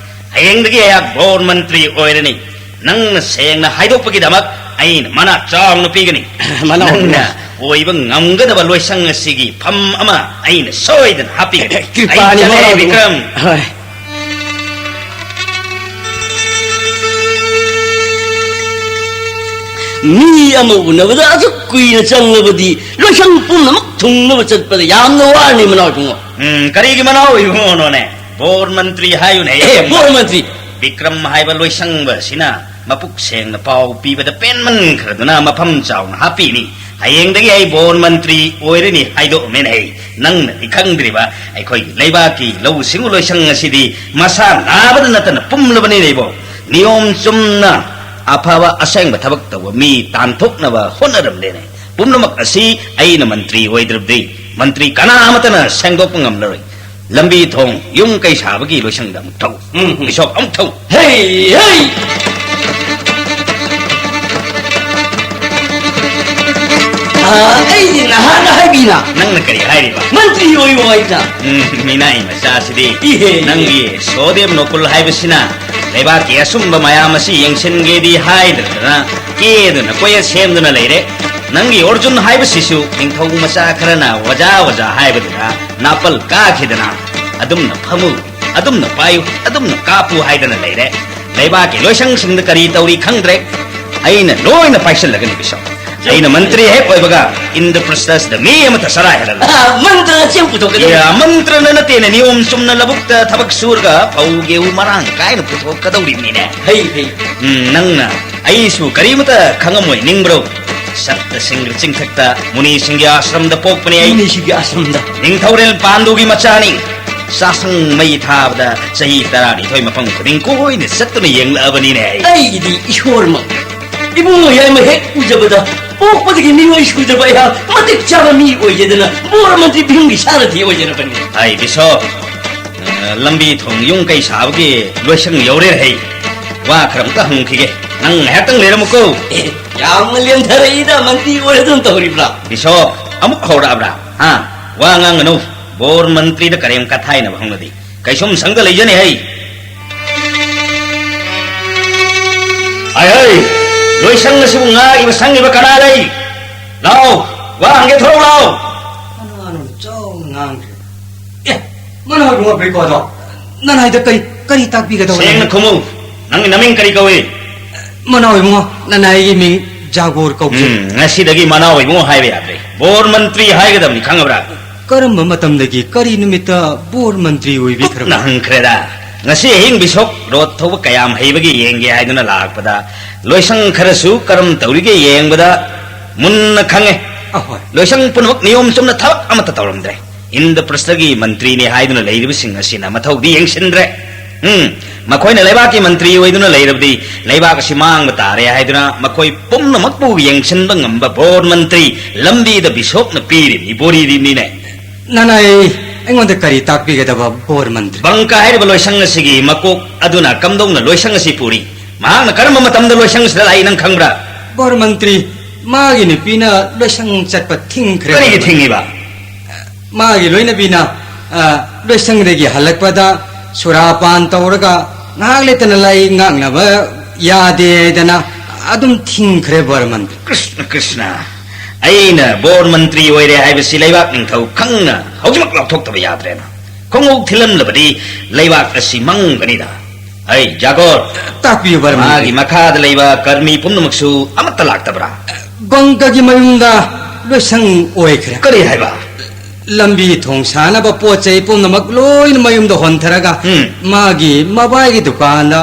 ꯍꯌꯦꯡꯗꯒꯤ ꯑꯩꯍꯥꯛ ꯕꯣꯔ ꯃꯟꯇ꯭ꯔꯤ ꯑꯣꯏꯔꯅꯤ꯫ ꯅꯪꯅ ꯁꯦꯡꯅ ꯍꯥꯏꯗꯣꯛꯄꯒꯤꯗꯃꯛ ꯑꯩꯅ ꯃꯅꯥ ꯆꯥꯎꯅ ꯄꯤꯒꯅꯤ꯫ ꯃꯅꯥ ꯅꯪꯅ ꯑꯣꯏꯕ ꯉꯝꯒꯗꯕ ꯂꯣꯏꯁꯪ ꯑꯁꯤꯒꯤ ꯐꯝ ꯑꯃ ꯑꯩꯅ ꯁꯣꯏꯗꯅ ꯍꯥꯞꯄꯤꯒꯅꯤ꯫ ꯑꯩ ꯀ꯭ꯔꯤꯄꯥꯅꯤ, ꯆꯠꯂꯦ, ꯃꯅꯥꯎ꯫ ꯕꯤꯀ꯭ꯔꯝ꯫ ꯍꯣꯏ꯫ ꯃꯤ ꯑꯃ ꯎꯅꯕꯗ ꯑꯁꯨꯛ ꯀꯨꯏꯅ ꯆꯪꯂꯕꯗꯤ ꯂꯣꯏꯁꯪ ꯄꯨꯝꯅꯃꯛ ꯊꯨꯡꯅꯕ ꯆꯠꯄꯗ ꯌꯥꯝꯅ ꯋꯥꯔꯅꯤ, ꯃꯅꯥꯎ ꯏꯕꯨꯡꯉꯣ꯫ ꯎꯝ, ꯀꯔꯤꯒꯤ ꯃꯅꯥꯎ ꯏꯕꯨꯡꯉꯣꯅꯣꯅꯦ? ꯕꯣꯔ ꯃꯟꯇ꯭ꯔꯤ ꯍꯥꯏꯌꯨꯅꯦ꯫ ꯑꯦ, ꯕꯣꯔ ꯃꯟꯇ꯭ꯔꯤ꯫ ꯕꯤꯀ꯭ꯔꯝ ꯍꯥꯏꯕ ꯂꯣꯏꯁꯪꯕ ꯑꯁꯤꯅ ꯃꯄꯨꯛ ꯁꯦꯡꯅ ꯄꯥꯎ ꯄꯤꯕꯗ ꯄꯦꯟꯃꯟꯈ꯭ꯔꯗꯨꯅ ꯃꯐꯝ ꯆꯥꯎꯅ ꯍꯥꯞꯄꯤꯅꯤ꯫ ꯍꯌꯦꯡꯗꯒꯤ ꯑꯩ ꯕꯣꯔ ꯃꯟꯇ꯭ꯔꯤ ꯑꯣꯏꯔꯅꯤ ꯍꯥꯏꯗꯣꯛꯑꯝꯃꯦꯅꯦ ꯑꯩ꯫ ꯅꯪꯅꯗꯤ ꯈꯪꯗ꯭ꯔꯤꯕ, ꯑꯩꯈꯣꯏꯒꯤ ꯂꯩꯕꯥꯛꯀꯤ ꯂꯧꯎ ꯁꯤꯡꯎ ꯂꯣꯏꯁꯪ ꯑꯁꯤꯗꯤ ꯃꯁꯥ ꯅꯥꯕꯗ ꯅꯠꯇꯅ ꯄꯨꯝꯂꯕꯅꯤꯅꯦ ꯏꯕꯣ꯫ ꯅꯤꯌꯣꯝ ꯆꯨꯝꯅ ꯑꯐꯕ ꯑꯁꯦꯡꯕ ꯊꯕꯛ ꯇꯧꯕ ꯃꯤ ꯇꯥꯟꯊꯣꯛꯅꯕ ꯍꯣꯠꯅꯔꯝꯂꯦꯅꯦ꯫ ꯄꯨꯝꯅꯃꯛ ꯑꯁꯤ ꯑꯩꯅ ꯃꯟꯇ꯭ꯔꯤ ꯑꯣꯏꯗ꯭ꯔꯕꯗꯤ ꯃꯟꯇ꯭ꯔꯤ ꯀꯅꯥ ꯑꯃꯠꯇꯅ ꯁꯦꯡꯗꯣꯛꯄ ꯉꯝꯂꯔꯣꯏ꯫ ꯂꯝꯕꯤ ꯊꯣꯡ, ꯌꯨꯝ ꯀꯩ ꯁꯥꯕꯒꯤ ꯂꯣꯏꯁꯪꯗ ꯑꯃꯨꯛ ꯊꯧ꯫ ꯎꯝ, ꯎꯝ꯫ ꯕꯤꯁꯣꯞ, ꯑꯃꯨꯛ ꯊꯧ꯫ ꯍꯩ, ꯍꯩ! ꯑꯥ, ꯑꯩꯗꯤ ꯅꯍꯥꯟꯅ ꯍꯥꯏꯕꯤꯅ꯫ ꯅꯪꯅ ꯀꯔꯤ ꯍꯥꯏꯔꯤꯕ? ꯃꯟꯇ꯭ꯔꯤ ꯑꯣꯏꯌꯣ ꯍꯥꯏꯅ꯫ ꯎꯝ, ꯃꯤꯅꯥꯏ ꯃꯆꯥꯁꯤꯗꯤ꯫ ꯏꯍꯦ, ꯏꯍꯦ꯫ ꯅꯪꯒꯤ ꯁꯣꯗꯦꯕ ꯅꯣꯀꯨꯜ ꯍꯥꯏꯕꯁꯤꯅ ꯂꯩꯕꯥꯛꯀꯤ ꯑꯁꯨꯝꯕ ꯃꯌꯥꯝ ꯑꯁꯤ ꯌꯦꯡꯁꯤꯟꯒꯦꯗꯤ ꯍꯥꯏꯗꯗꯅ ꯀꯦꯗꯨꯅ ꯀꯣꯌꯦꯠ ꯁꯦꯝꯗꯨꯅ ꯂꯩꯔꯦ꯫ ꯅꯪꯒꯤ ꯑꯣꯔꯖꯨꯟ ꯍꯥꯏꯕꯁꯤꯁꯨ ꯅꯤꯡꯊꯧ ꯃꯆꯥ ꯈꯔꯅ ꯋꯥꯖꯥ ꯋꯥꯖꯥ ꯍꯥꯏꯕꯗꯨꯗ ꯅꯥꯄꯜ ꯀꯥꯈꯤꯗꯅ ꯑꯗꯨꯝꯅ ꯐꯝꯃꯨ, ꯑꯗꯨꯝꯅ ꯄꯥꯏꯌꯨ, ꯑꯗꯨꯝꯅ ꯀꯥꯞꯄꯨ ꯍꯥꯏꯗꯅ ꯂꯩꯔꯦ꯫ ꯂꯩꯕꯥꯛꯀꯤ ꯂꯣꯏꯁꯪꯁꯤꯡꯗ ꯀꯔꯤ ꯇꯧꯔꯤ ꯈꯪꯗ꯭ꯔꯦ꯫ ꯑꯩꯅ ꯂꯣꯏꯅ ꯄꯥꯏꯁꯤꯜꯂꯒꯅꯤ ꯕꯤꯁꯣꯞ꯫ ꯑꯩꯅ ꯃꯟꯇ꯭ꯔꯤ ꯍꯦꯛ ꯑꯣꯏꯕꯒ ꯏꯟꯗ꯭ꯔꯄ꯭ꯔꯁꯊꯗ ꯃꯤ ꯑꯃꯠꯇ ꯆꯔꯥ ꯍꯦꯜꯍꯜꯂꯣꯏ꯫ ꯑꯥ, ꯃꯟꯇ꯭ꯔꯅ ꯆꯦꯡ ꯄꯨꯊꯣꯛꯀꯗꯕꯅꯤ꯫ ꯌꯥ, ꯃꯟꯇ꯭ꯔꯅ ꯅꯠꯇꯦꯅꯦ, ꯅꯤꯌꯣꯝ ꯆꯨꯝꯅ ꯂꯧꯕꯨꯛꯇ ꯊꯕꯛ ꯁꯨꯔꯒ ꯐꯧ ꯒꯦꯍꯨ ꯃꯔꯥꯡ ꯀꯥꯏꯅ ꯄꯨꯊꯣꯛꯀꯗꯧꯔꯤꯕꯅꯤꯅꯦ꯫ ꯐꯩ, ꯐꯩ꯫ ꯎꯝ, ꯅꯪꯅ ꯑꯩꯁꯨ ꯀꯔꯤꯃꯇ ꯈꯪꯉꯝꯃꯣꯏ ꯅꯤꯡꯕ꯭ꯔꯣ? ꯁꯞꯇ ꯁꯤꯡꯒ꯭ꯔ ꯆꯤꯡꯊꯛꯇ ꯃꯨꯅꯤꯁꯤꯡꯒꯤ ꯑꯥꯁ꯭ꯔꯝꯗ ꯄꯣꯛꯄꯅꯤ ꯑꯩ꯫ ꯃꯨꯅꯤꯁꯤꯡꯒꯤ ꯑꯥꯁ꯭ꯔꯝꯗ꯫ ꯅꯤꯡꯊꯧꯔꯦꯜ ꯄꯥꯟꯗꯨꯒꯤ ꯃꯆꯥꯅꯤ꯫ ꯆꯥꯁꯪ ꯃꯩ ꯊꯥꯕꯗ ꯆꯍꯤ ꯇꯔꯥꯅꯤꯊꯣꯏ ꯃꯐꯝ ꯈꯨꯗꯤꯡ ꯀꯣꯏꯅ ꯆꯠꯇꯨꯅ ꯌꯦꯡꯂꯛꯑꯕꯅꯤꯅꯦ ꯑꯩ꯫ ꯑꯩꯒꯤꯗꯤ ꯏꯁꯣꯔꯃꯛ ꯏꯕꯨꯡꯉꯣ ꯌꯥꯏꯃ ꯍꯦꯛ ꯎꯖꯕꯗ ꯄꯣꯛꯄꯗꯒꯤ ꯃꯤꯑꯣꯏ ꯁꯨꯗꯕ ꯑꯩꯍꯥꯛ ꯃꯇꯤꯛ ꯆꯥꯕ ꯃꯤ ꯑꯣꯏꯖꯗꯅ ꯕꯣꯔ ꯃꯟꯇ꯭ꯔꯤ ꯚꯤꯝꯒꯤ ꯁꯥꯔꯊꯤ ꯑꯣꯏꯖꯔꯕꯅꯤ꯫ ꯑꯩ ꯕꯤꯁꯣꯞ, ꯑ, ꯂꯝꯕꯤ ꯊꯣꯡ ꯌꯨꯝ ꯀꯩ ꯁꯥꯕꯒꯤ ꯂꯣꯏꯁꯪ ꯌꯧꯔꯦ ꯍꯩ꯫ ꯋꯥ ꯈꯔ ꯑꯃꯨꯛꯇ ꯍꯪꯈꯤꯒꯦ꯫ ꯅꯪ ꯉꯥꯏꯍꯥꯛꯇꯪ ꯂꯩꯔꯝꯃꯨꯀꯣ꯫ ꯑꯦ, ꯌꯥꯝꯅ ꯂꯦꯝꯊꯔꯛꯏꯗ, ꯃꯟꯇ꯭ꯔꯤ ꯑꯣꯏꯔꯗꯨꯅ ꯇꯧꯔꯤꯕ꯭ꯔꯥ? ꯕꯤꯁꯣꯞ, ꯑꯃꯨꯛ ꯍꯧꯔꯛꯑꯕ꯭ꯔꯥ? ꯍꯥ? ꯋꯥ ꯉꯥꯡꯒꯅꯨ꯫ ꯕꯣꯔ ꯃꯟꯇ꯭ꯔꯤꯗ ꯀꯔꯦꯝ ꯀꯊꯥꯏꯅꯕ ꯍꯧꯅꯗꯦ꯫ ꯀꯩꯁꯨꯝ ꯁꯪꯗ ꯂꯩꯖꯅꯤ ꯍꯩ꯫ ꯍꯩ! ꯂꯣꯏꯁꯪ ꯑꯁꯤꯕꯨ ꯉꯥꯛꯏꯕ ꯁꯪꯉꯤꯕ ꯀꯅꯥ ꯂꯩ? ꯂꯥꯎ! ꯋꯥ ꯍꯪꯒꯦ, ꯊꯣꯔꯛꯎ ꯂꯥꯎ! ꯀꯅꯥꯅꯣ ꯆꯥꯎꯅ ꯉꯥꯡꯗ꯭ꯔꯦ? ꯑꯦ, ꯃꯅꯥꯎ ꯏꯕꯨꯡꯉꯣ ꯕ꯭ꯔꯤꯀꯣꯗꯣ꯫ ꯅꯅꯥꯏꯗ ꯀꯔꯤ, ꯀꯔꯤ ꯇꯥꯛꯄꯤꯒꯗꯕ ꯁꯦꯡꯅ ꯂꯩ? ꯈꯨꯝꯃꯨ꯫ ꯅꯪꯒꯤ ꯅꯃꯤꯡ ꯀꯔꯤ ꯀꯧꯏ? ꯃꯅꯥꯎ ꯏꯕꯨꯡꯉꯣ, ꯅꯅꯥꯏꯒꯤ ꯃꯤꯡ ꯖꯥꯒꯣꯔ ꯀꯧꯖꯩ꯫ ꯎꯝ, ꯉꯁꯤꯗꯒꯤ ꯃꯅꯥꯎ ꯏꯕꯨꯡꯉꯣ ꯍꯥꯏꯕ ꯌꯥꯗ꯭ꯔꯦ꯫ ꯕꯣꯔ ꯃꯟꯇ꯭ꯔꯤ ꯍꯥꯏꯒꯗꯕꯅꯤ, ꯈꯪꯉꯕ꯭ꯔꯥ? ꯀꯔꯝꯕ ꯃꯇꯝꯗꯒꯤ, ꯀꯔꯤ ꯅꯨꯃꯤꯠꯇ ꯕꯣꯔ ꯃꯟꯇ꯭ꯔꯤ ꯑꯣꯏꯕꯤꯈ꯭ꯔꯕ? ꯀꯨꯞꯅ ꯍꯪꯈ꯭ꯔꯦꯗ꯫ ꯉꯁꯤ ꯑꯍꯤꯡ ꯕꯤꯁꯣꯞ ꯔꯣꯠ ꯊꯧꯕ ꯀꯌꯥꯝ ꯍꯩꯕꯒꯦ ꯌꯦꯡꯒꯦ ꯍꯥꯏꯗꯨꯅ ꯂꯥꯛꯄꯗ, ꯂꯣꯏꯁꯪ ꯈꯔꯁꯨ ꯀꯔꯝ ꯇꯧꯔꯤꯒꯦ ꯌꯦꯡꯕꯗ ꯃꯨꯟꯅ ꯈꯪꯉꯦ꯫ ꯑꯍꯣꯏ꯫ ꯂꯣꯏꯁꯪ ꯄꯨꯝꯅꯃꯛ ꯅꯤꯌꯣꯝ ꯆꯨꯝꯅ ꯊꯕꯛ ꯑꯃꯠꯇ ꯇꯧꯔꯝꯗ꯭ꯔꯦ꯫ ꯏꯟꯗ꯭ꯔꯄ꯭ꯔꯁꯊꯒꯤ ꯃꯟꯇ꯭ꯔꯤꯅꯤ ꯍꯥꯏꯗꯨꯅ ꯂꯩꯔꯤꯕꯁꯤꯡ ꯑꯁꯤꯅ ꯃꯊꯧꯗꯤ ꯌꯦꯡꯁꯤꯟꯗ꯭ꯔꯦ꯫ ꯎꯝ, ꯃꯈꯣꯏꯅ ꯂꯩꯕꯥꯛꯀꯤ ꯃꯟꯇ꯭ꯔꯤ ꯑꯣꯏꯗꯨꯅ ꯂꯩꯔꯕꯗꯤ ꯂꯩꯕꯥꯛ ꯑꯁꯤ ꯃꯥꯡꯕ ꯇꯥꯔꯦ ꯍꯥꯏꯗꯨꯅ ꯃꯈꯣꯏ ꯄꯨꯝꯅꯃꯛꯄꯨ ꯌꯦꯡꯁꯤꯟꯕ ꯉꯝꯕ ꯕꯣꯔ ꯃꯟꯇ꯭ꯔꯤ ꯂꯝꯕꯤꯗ ꯕꯤꯁꯣꯞꯅ ꯄꯤꯔꯤꯕꯅꯤ, ꯕꯣꯔꯤꯔꯤꯕꯅꯤꯅꯦ꯫ ꯅꯅꯥꯏ ꯑꯩꯉꯣꯟꯗ ꯀꯔꯤ ꯇꯥꯛꯄꯤꯒꯗꯕ ꯕꯣꯔ ꯃꯟꯇ꯭ꯔꯤ? ꯕꯪꯀ ꯍꯥꯏꯔꯤꯕ ꯂꯣꯏꯁꯪ ꯑꯁꯤꯒꯤ ꯃꯀꯣꯛ ꯑꯗꯨꯅ ꯀꯝꯗꯧꯅ ꯂꯣꯏꯁꯪ ꯑꯁꯤ ꯄꯨꯔꯤ? ꯃꯍꯥꯛꯅ ꯀꯔꯝꯕ ꯃꯇꯝꯗ ꯂꯣꯏꯁꯪ ꯑꯁꯤꯗ ꯂꯥꯛꯏ ꯅꯪ ꯈꯪꯕ꯭ꯔꯥ? ꯕꯣꯔ ꯃꯟꯇ꯭ꯔꯤ, ꯃꯥꯒꯤ ꯅꯨꯄꯤꯅ ꯂꯣꯏꯁꯪ ꯆꯠꯄ ꯊꯤꯡꯈ꯭ꯔꯦ꯫ ꯀꯔꯤꯒꯤ ꯊꯤꯡꯉꯤꯕ? ꯃꯥꯒꯤ ꯂꯣꯏꯅꯕꯤꯅ, ꯑ, ꯂꯣꯏꯁꯪꯗꯒꯤ ꯍꯜꯂꯛꯄꯗ ꯁꯨꯔꯥꯄꯥꯟ ꯇꯧꯔꯒ ꯉꯥꯏꯍꯥꯛ ꯂꯩꯇꯅ ꯂꯥꯏ ꯉꯥꯛꯅꯕ ꯌꯥꯗꯦ ꯍꯥꯏꯗꯅ ꯑꯗꯨꯝ ꯊꯤꯡꯈ꯭ꯔꯦ ꯕꯣꯔ ꯃꯟꯇ꯭ꯔꯤ꯫ ꯀ꯭ꯔꯤꯁꯅ, ꯀ꯭ꯔꯤꯁꯅ, ꯑꯩꯅ ꯕꯣꯔ ꯃꯟꯇ꯭ꯔꯤ ꯑꯣꯏꯔꯦ ꯍꯥꯏꯕꯁꯤ ꯂꯩꯕꯥꯛ ꯅꯤꯡꯊꯧ ꯈꯪꯅ ꯍꯧꯖꯤꯛꯃꯛ ꯂꯥꯎꯊꯣꯛꯇꯕ ꯌꯥꯗ꯭ꯔꯦꯅ꯫ ꯈꯣꯡꯎꯞ ꯊꯤꯜꯂꯝꯂꯕꯗꯤ ꯂꯩꯕꯥꯛ ꯑꯁꯤ ꯃꯪꯒꯅꯤꯗ꯫ ꯑꯩ ꯖꯥꯒꯣꯔ, ꯇꯥꯛꯄꯤꯌꯨ ꯕꯣꯔ ꯃꯟꯇ꯭ꯔꯤ꯫ ꯃꯥꯒꯤ ꯃꯈꯥꯗ ꯂꯩꯕ ꯀꯔꯃꯤ ꯄꯨꯝꯅꯃꯛꯁꯨ ꯑꯃꯠꯇ ꯂꯥꯛꯇꯕ꯭ꯔꯥ? ꯕꯪꯀꯒꯤ ꯃꯌꯨꯝꯗ ꯂꯣꯏꯁꯪ ꯑꯣꯏꯈ꯭ꯔꯦ꯫ ꯀꯔꯤ ꯍꯥꯏꯕ? ꯂꯝꯕꯤ ꯊꯣꯡ ꯁꯥꯅꯕ ꯄꯣꯠ ꯆꯩ ꯄꯨꯝꯅꯃꯛ ꯂꯣꯏꯅ ꯃꯌꯨꯝꯗ ꯍꯣꯟꯊꯔꯒ ꯎꯝ꯫ ꯃꯥꯒꯤ ꯃꯕꯥꯏꯒꯤ ꯗꯨꯀꯥꯟꯗ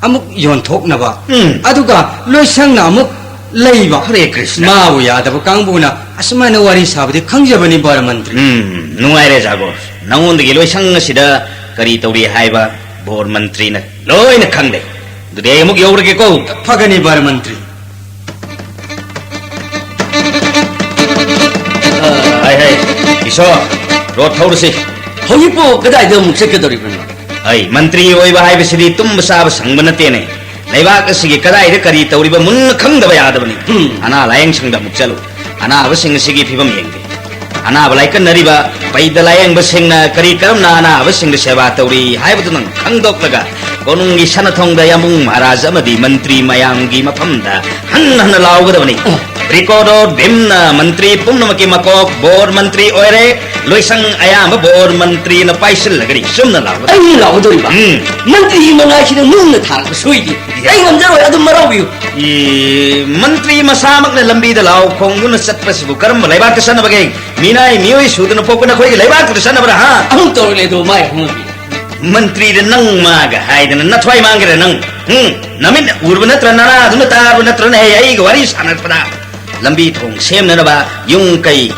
ꯑꯃꯨꯛ ꯌꯣꯟꯊꯣꯛꯅꯕ꯫ ꯎꯝ꯫ ꯑꯗꯨꯒ ꯂꯣꯏꯁꯪꯅ ꯑꯃꯨꯛ ꯂꯩꯕ꯫ ꯍꯔꯦ ꯀ꯭ꯔꯤꯁꯅ꯫ ꯃꯥꯕꯨ ꯌꯥꯗꯕ ꯀꯥꯡꯕꯨꯅ ꯑꯁꯨꯃꯥꯏꯅ ꯋꯥꯔꯤ ꯁꯥꯕꯗꯤ ꯈꯪꯖꯕꯅꯤ ꯕꯣꯔ ꯃꯟꯇ꯭ꯔꯤ꯫ ꯎꯝ, ꯅꯨꯡꯉꯥꯏꯔꯦ ꯖꯥꯒꯣꯔ꯫ ꯅꯉꯣꯟꯗꯒꯤ ꯂꯣꯏꯁꯪ ꯑꯁꯤꯗ ꯀꯔꯤ ꯇꯧꯔꯤ ꯍꯥꯏꯕ ꯕꯣꯔ ꯃꯟꯇ꯭ꯔꯤꯅ ꯂꯣꯏꯅ ꯈꯪꯂꯦ꯫ ꯑꯗꯨꯗꯤ ꯑꯩ ꯑꯃꯨꯛ ꯌꯧꯔꯒꯦꯀꯣ꯫ ꯐꯒꯅꯤ ꯕꯣꯔ ꯃꯟꯇ꯭ꯔꯤ꯫ ꯑ, ꯍꯥꯏ, ꯍꯥꯏ, ꯏꯁꯣꯔ, ꯔꯣꯠ ꯊꯧꯔꯁꯤ꯫ ꯍꯧꯖꯤꯛꯄꯨ ꯀꯗꯥꯏꯗ ꯑꯃꯨꯛ ꯆꯠꯀꯗꯧꯔꯤꯕꯅꯣ? ꯑꯩ ꯃꯟꯇ꯭ꯔꯤ ꯑꯣꯏꯕ ꯍꯥꯏꯕꯁꯤꯗꯤ ꯇꯨꯝꯕ ꯆꯥꯕ ꯁꯪꯕ ꯅꯠꯇꯦꯅꯦ꯫ ꯂꯩꯕꯥꯛ ꯑꯁꯤꯒꯤ ꯀꯗꯥꯏꯗ ꯀꯔꯤ ꯇꯧꯔꯤꯕ ꯃꯨꯟꯅ ꯈꯪꯗꯕ ꯌꯥꯗꯕꯅꯤ꯫ ꯎꯝ꯫ ꯑꯅꯥ ꯂꯥꯌꯦꯡ ꯁꯪꯗ ꯑꯃꯨꯛ ꯆꯠꯂꯨ꯫ ꯑꯅꯥꯕꯁꯤꯡ ꯑꯁꯤꯒꯤ ꯐꯤꯕꯝ ꯌꯦꯡꯒꯦ꯫ ꯑꯅꯥꯕ ꯂꯥꯏꯀꯠꯅꯔꯤꯕ ꯄꯩꯗ ꯂꯥꯌꯦꯡꯕꯁꯤꯡꯅ ꯀꯔꯤ ꯀꯔꯝꯅ ꯑꯅꯥꯕꯁꯤꯡꯗ ꯁꯦꯕꯥ ꯇꯧꯔꯤ ꯍꯥꯏꯕꯗꯨ ꯅꯪ ꯈꯪꯗꯣꯛꯂꯒ ꯀꯣꯅꯨꯡꯒꯤ ꯁꯅꯥꯊꯣꯡꯗ ꯌꯥꯝꯕꯨꯡ ꯃꯍꯥꯔꯥꯖ ꯑꯃꯗꯤ ꯃꯟꯇ꯭ꯔꯤ ꯃꯌꯥꯝꯒꯤ ꯃꯐꯝꯗ ꯍꯟꯅ ꯍꯟꯅ ꯂꯥꯎꯒꯗꯕꯅꯤ꯫ ꯔꯤꯀꯣꯗꯣ ꯚꯤꯝꯅ ꯃꯟꯇ꯭ꯔꯤ ꯄꯨꯝꯅꯃꯛꯀꯤ ꯃꯀꯣꯛ ꯕꯣꯔ ꯃꯟꯇ꯭ꯔꯤ ꯑꯣꯏꯔꯦ꯫ ꯂꯣꯏꯁꯪ ꯑꯌꯥꯝꯕ ꯕꯣꯔ ꯃꯟꯇ꯭ꯔꯤꯅ ꯄꯥꯏꯁꯤꯜꯂꯒꯅꯤ꯫ ꯆꯨꯝꯅ ꯂꯥꯎꯒꯗꯕꯅꯤ꯫ ꯑꯩꯅ ꯂꯥꯎꯒꯗꯧꯔꯤꯕ? ꯎꯝ꯫ ꯃꯟꯇ꯭ꯔꯤ ꯃꯅꯥꯏꯁꯤꯗ ꯅꯨꯡꯅ ꯊꯥꯔꯛꯄ ꯁꯣꯏꯗꯦ꯫ ꯌꯥ꯫ ꯑꯩ ꯉꯝꯖꯔꯣꯏ, ꯑꯗꯨꯝ ꯃꯔꯥꯎꯕꯤꯌꯨ꯫ ꯏ, ꯃꯟꯇ꯭ꯔꯤ ꯃꯁꯥꯃꯛꯅ ꯂꯝꯕꯤꯗ ꯂꯥꯎ ꯈꯣꯡꯗꯨꯅ ꯆꯠꯄꯁꯤꯕꯨ ꯀꯔꯝꯕ ꯂꯩꯕꯥꯛꯇ ꯆꯠꯅꯕꯒꯦ? ꯃꯤꯅꯥꯏ ꯃꯤꯑꯣꯏ ꯁꯨꯗꯅ ꯄꯣꯛꯄ ꯅꯈꯣꯏꯒꯤ ꯂꯩꯕꯥꯛꯇꯨꯗ ꯆꯠꯅꯕ꯭ꯔꯥ, ꯍꯥ? ꯑꯃꯨꯛ ꯇꯧꯔꯛꯂꯦ ꯑꯗꯣ, ꯃꯥꯏ ꯑꯍꯨꯝ꯫ ꯃꯟꯇ꯭ꯔꯤꯗ ꯅꯪ ꯃꯥꯒ ꯍꯥꯏꯗꯅ ꯅꯊ꯭ꯋꯥꯏ ꯃꯥꯡꯒꯦꯔꯥ ꯅꯪ? ꯎꯝ? ꯅꯃꯤꯠ ꯎꯔꯕ ꯅꯠꯇ꯭ꯔ, ꯅꯅꯥꯗꯨꯅ ꯇꯥꯔꯕ ꯅꯠꯇ꯭ꯔꯅꯦ? ꯍꯦ, ꯑꯩꯒ ꯋꯥꯔꯤ ꯁꯥꯟꯅꯔꯛꯄꯗ ꯂꯝꯕꯤ ꯊꯣꯡ ꯁꯦꯝꯅꯅꯕ ꯌꯨꯝ ꯀꯩ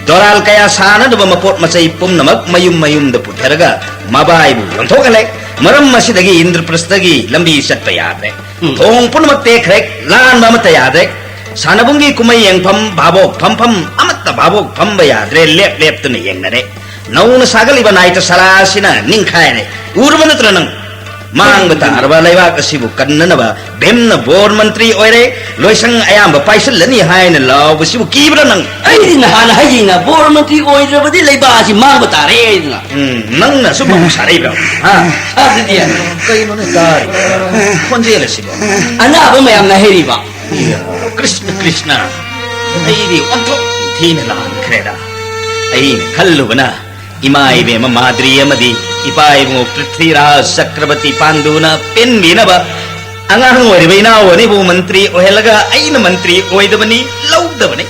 ꯗꯣꯔꯥꯜ ꯀꯌꯥ ꯁꯥꯅꯅꯕ ꯃꯄꯣꯠ ꯃꯆꯩ ꯄꯨꯝꯅꯃꯛ ꯃꯌꯨꯝ ꯃꯌꯨꯝꯗ ꯄꯨꯊꯔꯒ ꯃꯕꯥꯏꯕꯨ ꯌꯣꯟꯊꯣꯛꯍꯜꯂꯦ꯫ ꯃꯔꯝ ꯑꯁꯤꯗꯒꯤ ꯏꯟꯗ꯭ꯔꯄ꯭ꯔꯁꯇꯒꯤ ꯂꯝꯕꯤ ꯆꯠꯄ ꯌꯥꯗ꯭ꯔꯦ꯫ ꯎꯝ꯫ ꯊꯣꯡ ꯄꯨꯝꯅꯃꯛ ꯇꯦꯛꯈ꯭ꯔꯦ, ꯂꯥꯟꯕ ꯑꯃꯠꯇ ꯌꯥꯗ꯭ꯔꯦ꯫ ꯁꯥꯟꯅꯕꯨꯡꯒꯤ ꯀꯨꯝꯍꯩ ꯌꯦꯡꯐꯝ, ꯚꯥꯕꯣꯛ ꯐꯝꯐꯝ ꯑꯃꯠꯇ ꯚꯥꯕꯣꯛ ꯐꯝꯕ ꯌꯥꯗ꯭ꯔꯦ, ꯂꯦꯞ ꯂꯦꯞꯇꯨꯅ ꯌꯦꯡꯅꯔꯦ꯫ ꯅꯧꯅ ꯁꯥꯒꯠꯂꯤꯕ ꯅꯥꯏꯇ ꯁꯂꯥ ꯑꯁꯤꯅ ꯅꯤꯡꯈꯥꯏꯔꯦ꯫ ꯎꯔꯕ ꯅꯠꯇ꯭ꯔ ꯅꯪ? ꯃꯥꯡꯕ ꯇꯥꯔꯕ ꯂꯩꯕꯥꯛ ꯑꯁꯤꯕꯨ ꯀꯟꯅꯅꯕ ꯚꯤꯝꯅ ꯕꯣꯔ ꯃꯟꯇ꯭ꯔꯤ ꯑꯣꯏꯔꯦ, ꯂꯣꯏꯁꯪ ꯑꯌꯥꯝꯕ ꯄꯥꯏꯁꯤꯜꯂꯅꯤ ꯍꯥꯏꯅ ꯂꯥꯎꯕꯁꯤꯕꯨ ꯀꯤꯕ꯭ꯔꯥ ꯅꯪ? ꯑꯩꯗꯤ ꯅꯍꯥꯟ ꯍꯥꯏꯖꯩꯅ, ꯕꯣꯔ ꯃꯟꯇ꯭ꯔꯤ ꯑꯣꯏꯗ꯭ꯔꯕꯗꯤ ꯂꯩꯕꯥꯛ ꯑꯁꯤ ꯃꯥꯡꯕ ꯇꯥꯔꯦ ꯍꯥꯏꯗꯅ꯫ ꯎꯝ, ꯅꯪꯅ ꯑꯁꯨꯝ ꯁꯥꯔꯛꯏꯕ꯭ꯔꯣ? ꯍꯥ? ꯑꯗꯨꯗꯤ ꯀꯩꯅꯣꯅꯦ ꯇꯥꯔꯤ ꯈꯣꯟꯖꯦꯜ ꯑꯁꯤꯕꯣ? ꯑꯅꯥꯕ ꯃꯌꯥꯝꯅ ꯍꯩꯔꯤꯕ꯫ ꯏꯌꯥ, ꯀ꯭ꯔꯤꯁꯅ, ꯀ꯭ꯔꯤꯁꯅ, ꯑꯩꯗꯤ ꯑꯣꯟꯊꯣꯛ ꯊꯤꯅ ꯂꯥꯟꯈ꯭ꯔꯦꯗ꯫ ꯑꯩꯅ ꯈꯜꯂꯨꯕꯅ ꯏꯃꯥ ꯏꯕꯦꯝꯃ ꯃꯥꯗ꯭ꯔꯤ ꯑꯃꯗꯤ ꯏꯄꯥ ꯏꯕꯨꯡꯉꯣ ꯄ꯭ꯔꯤꯊ꯭ꯋꯤꯔꯥꯖ ꯆꯀ꯭ꯔꯕꯔꯇꯤ ꯄꯥꯟꯗꯨꯅ ꯄꯦꯟꯕꯤꯅꯕ ꯑꯉꯥꯡ ꯑꯣꯏꯔꯤꯕ ꯏꯅꯥꯎ ꯑꯅꯤꯕꯨ ꯃꯟꯇ꯭ꯔꯤ ꯑꯣꯏꯍꯜꯂꯒ ꯑꯩꯅ ꯃꯟꯇ꯭ꯔꯤ ꯑꯣꯏꯗꯕꯅꯤ, ꯂꯧꯗꯕꯅꯤ꯫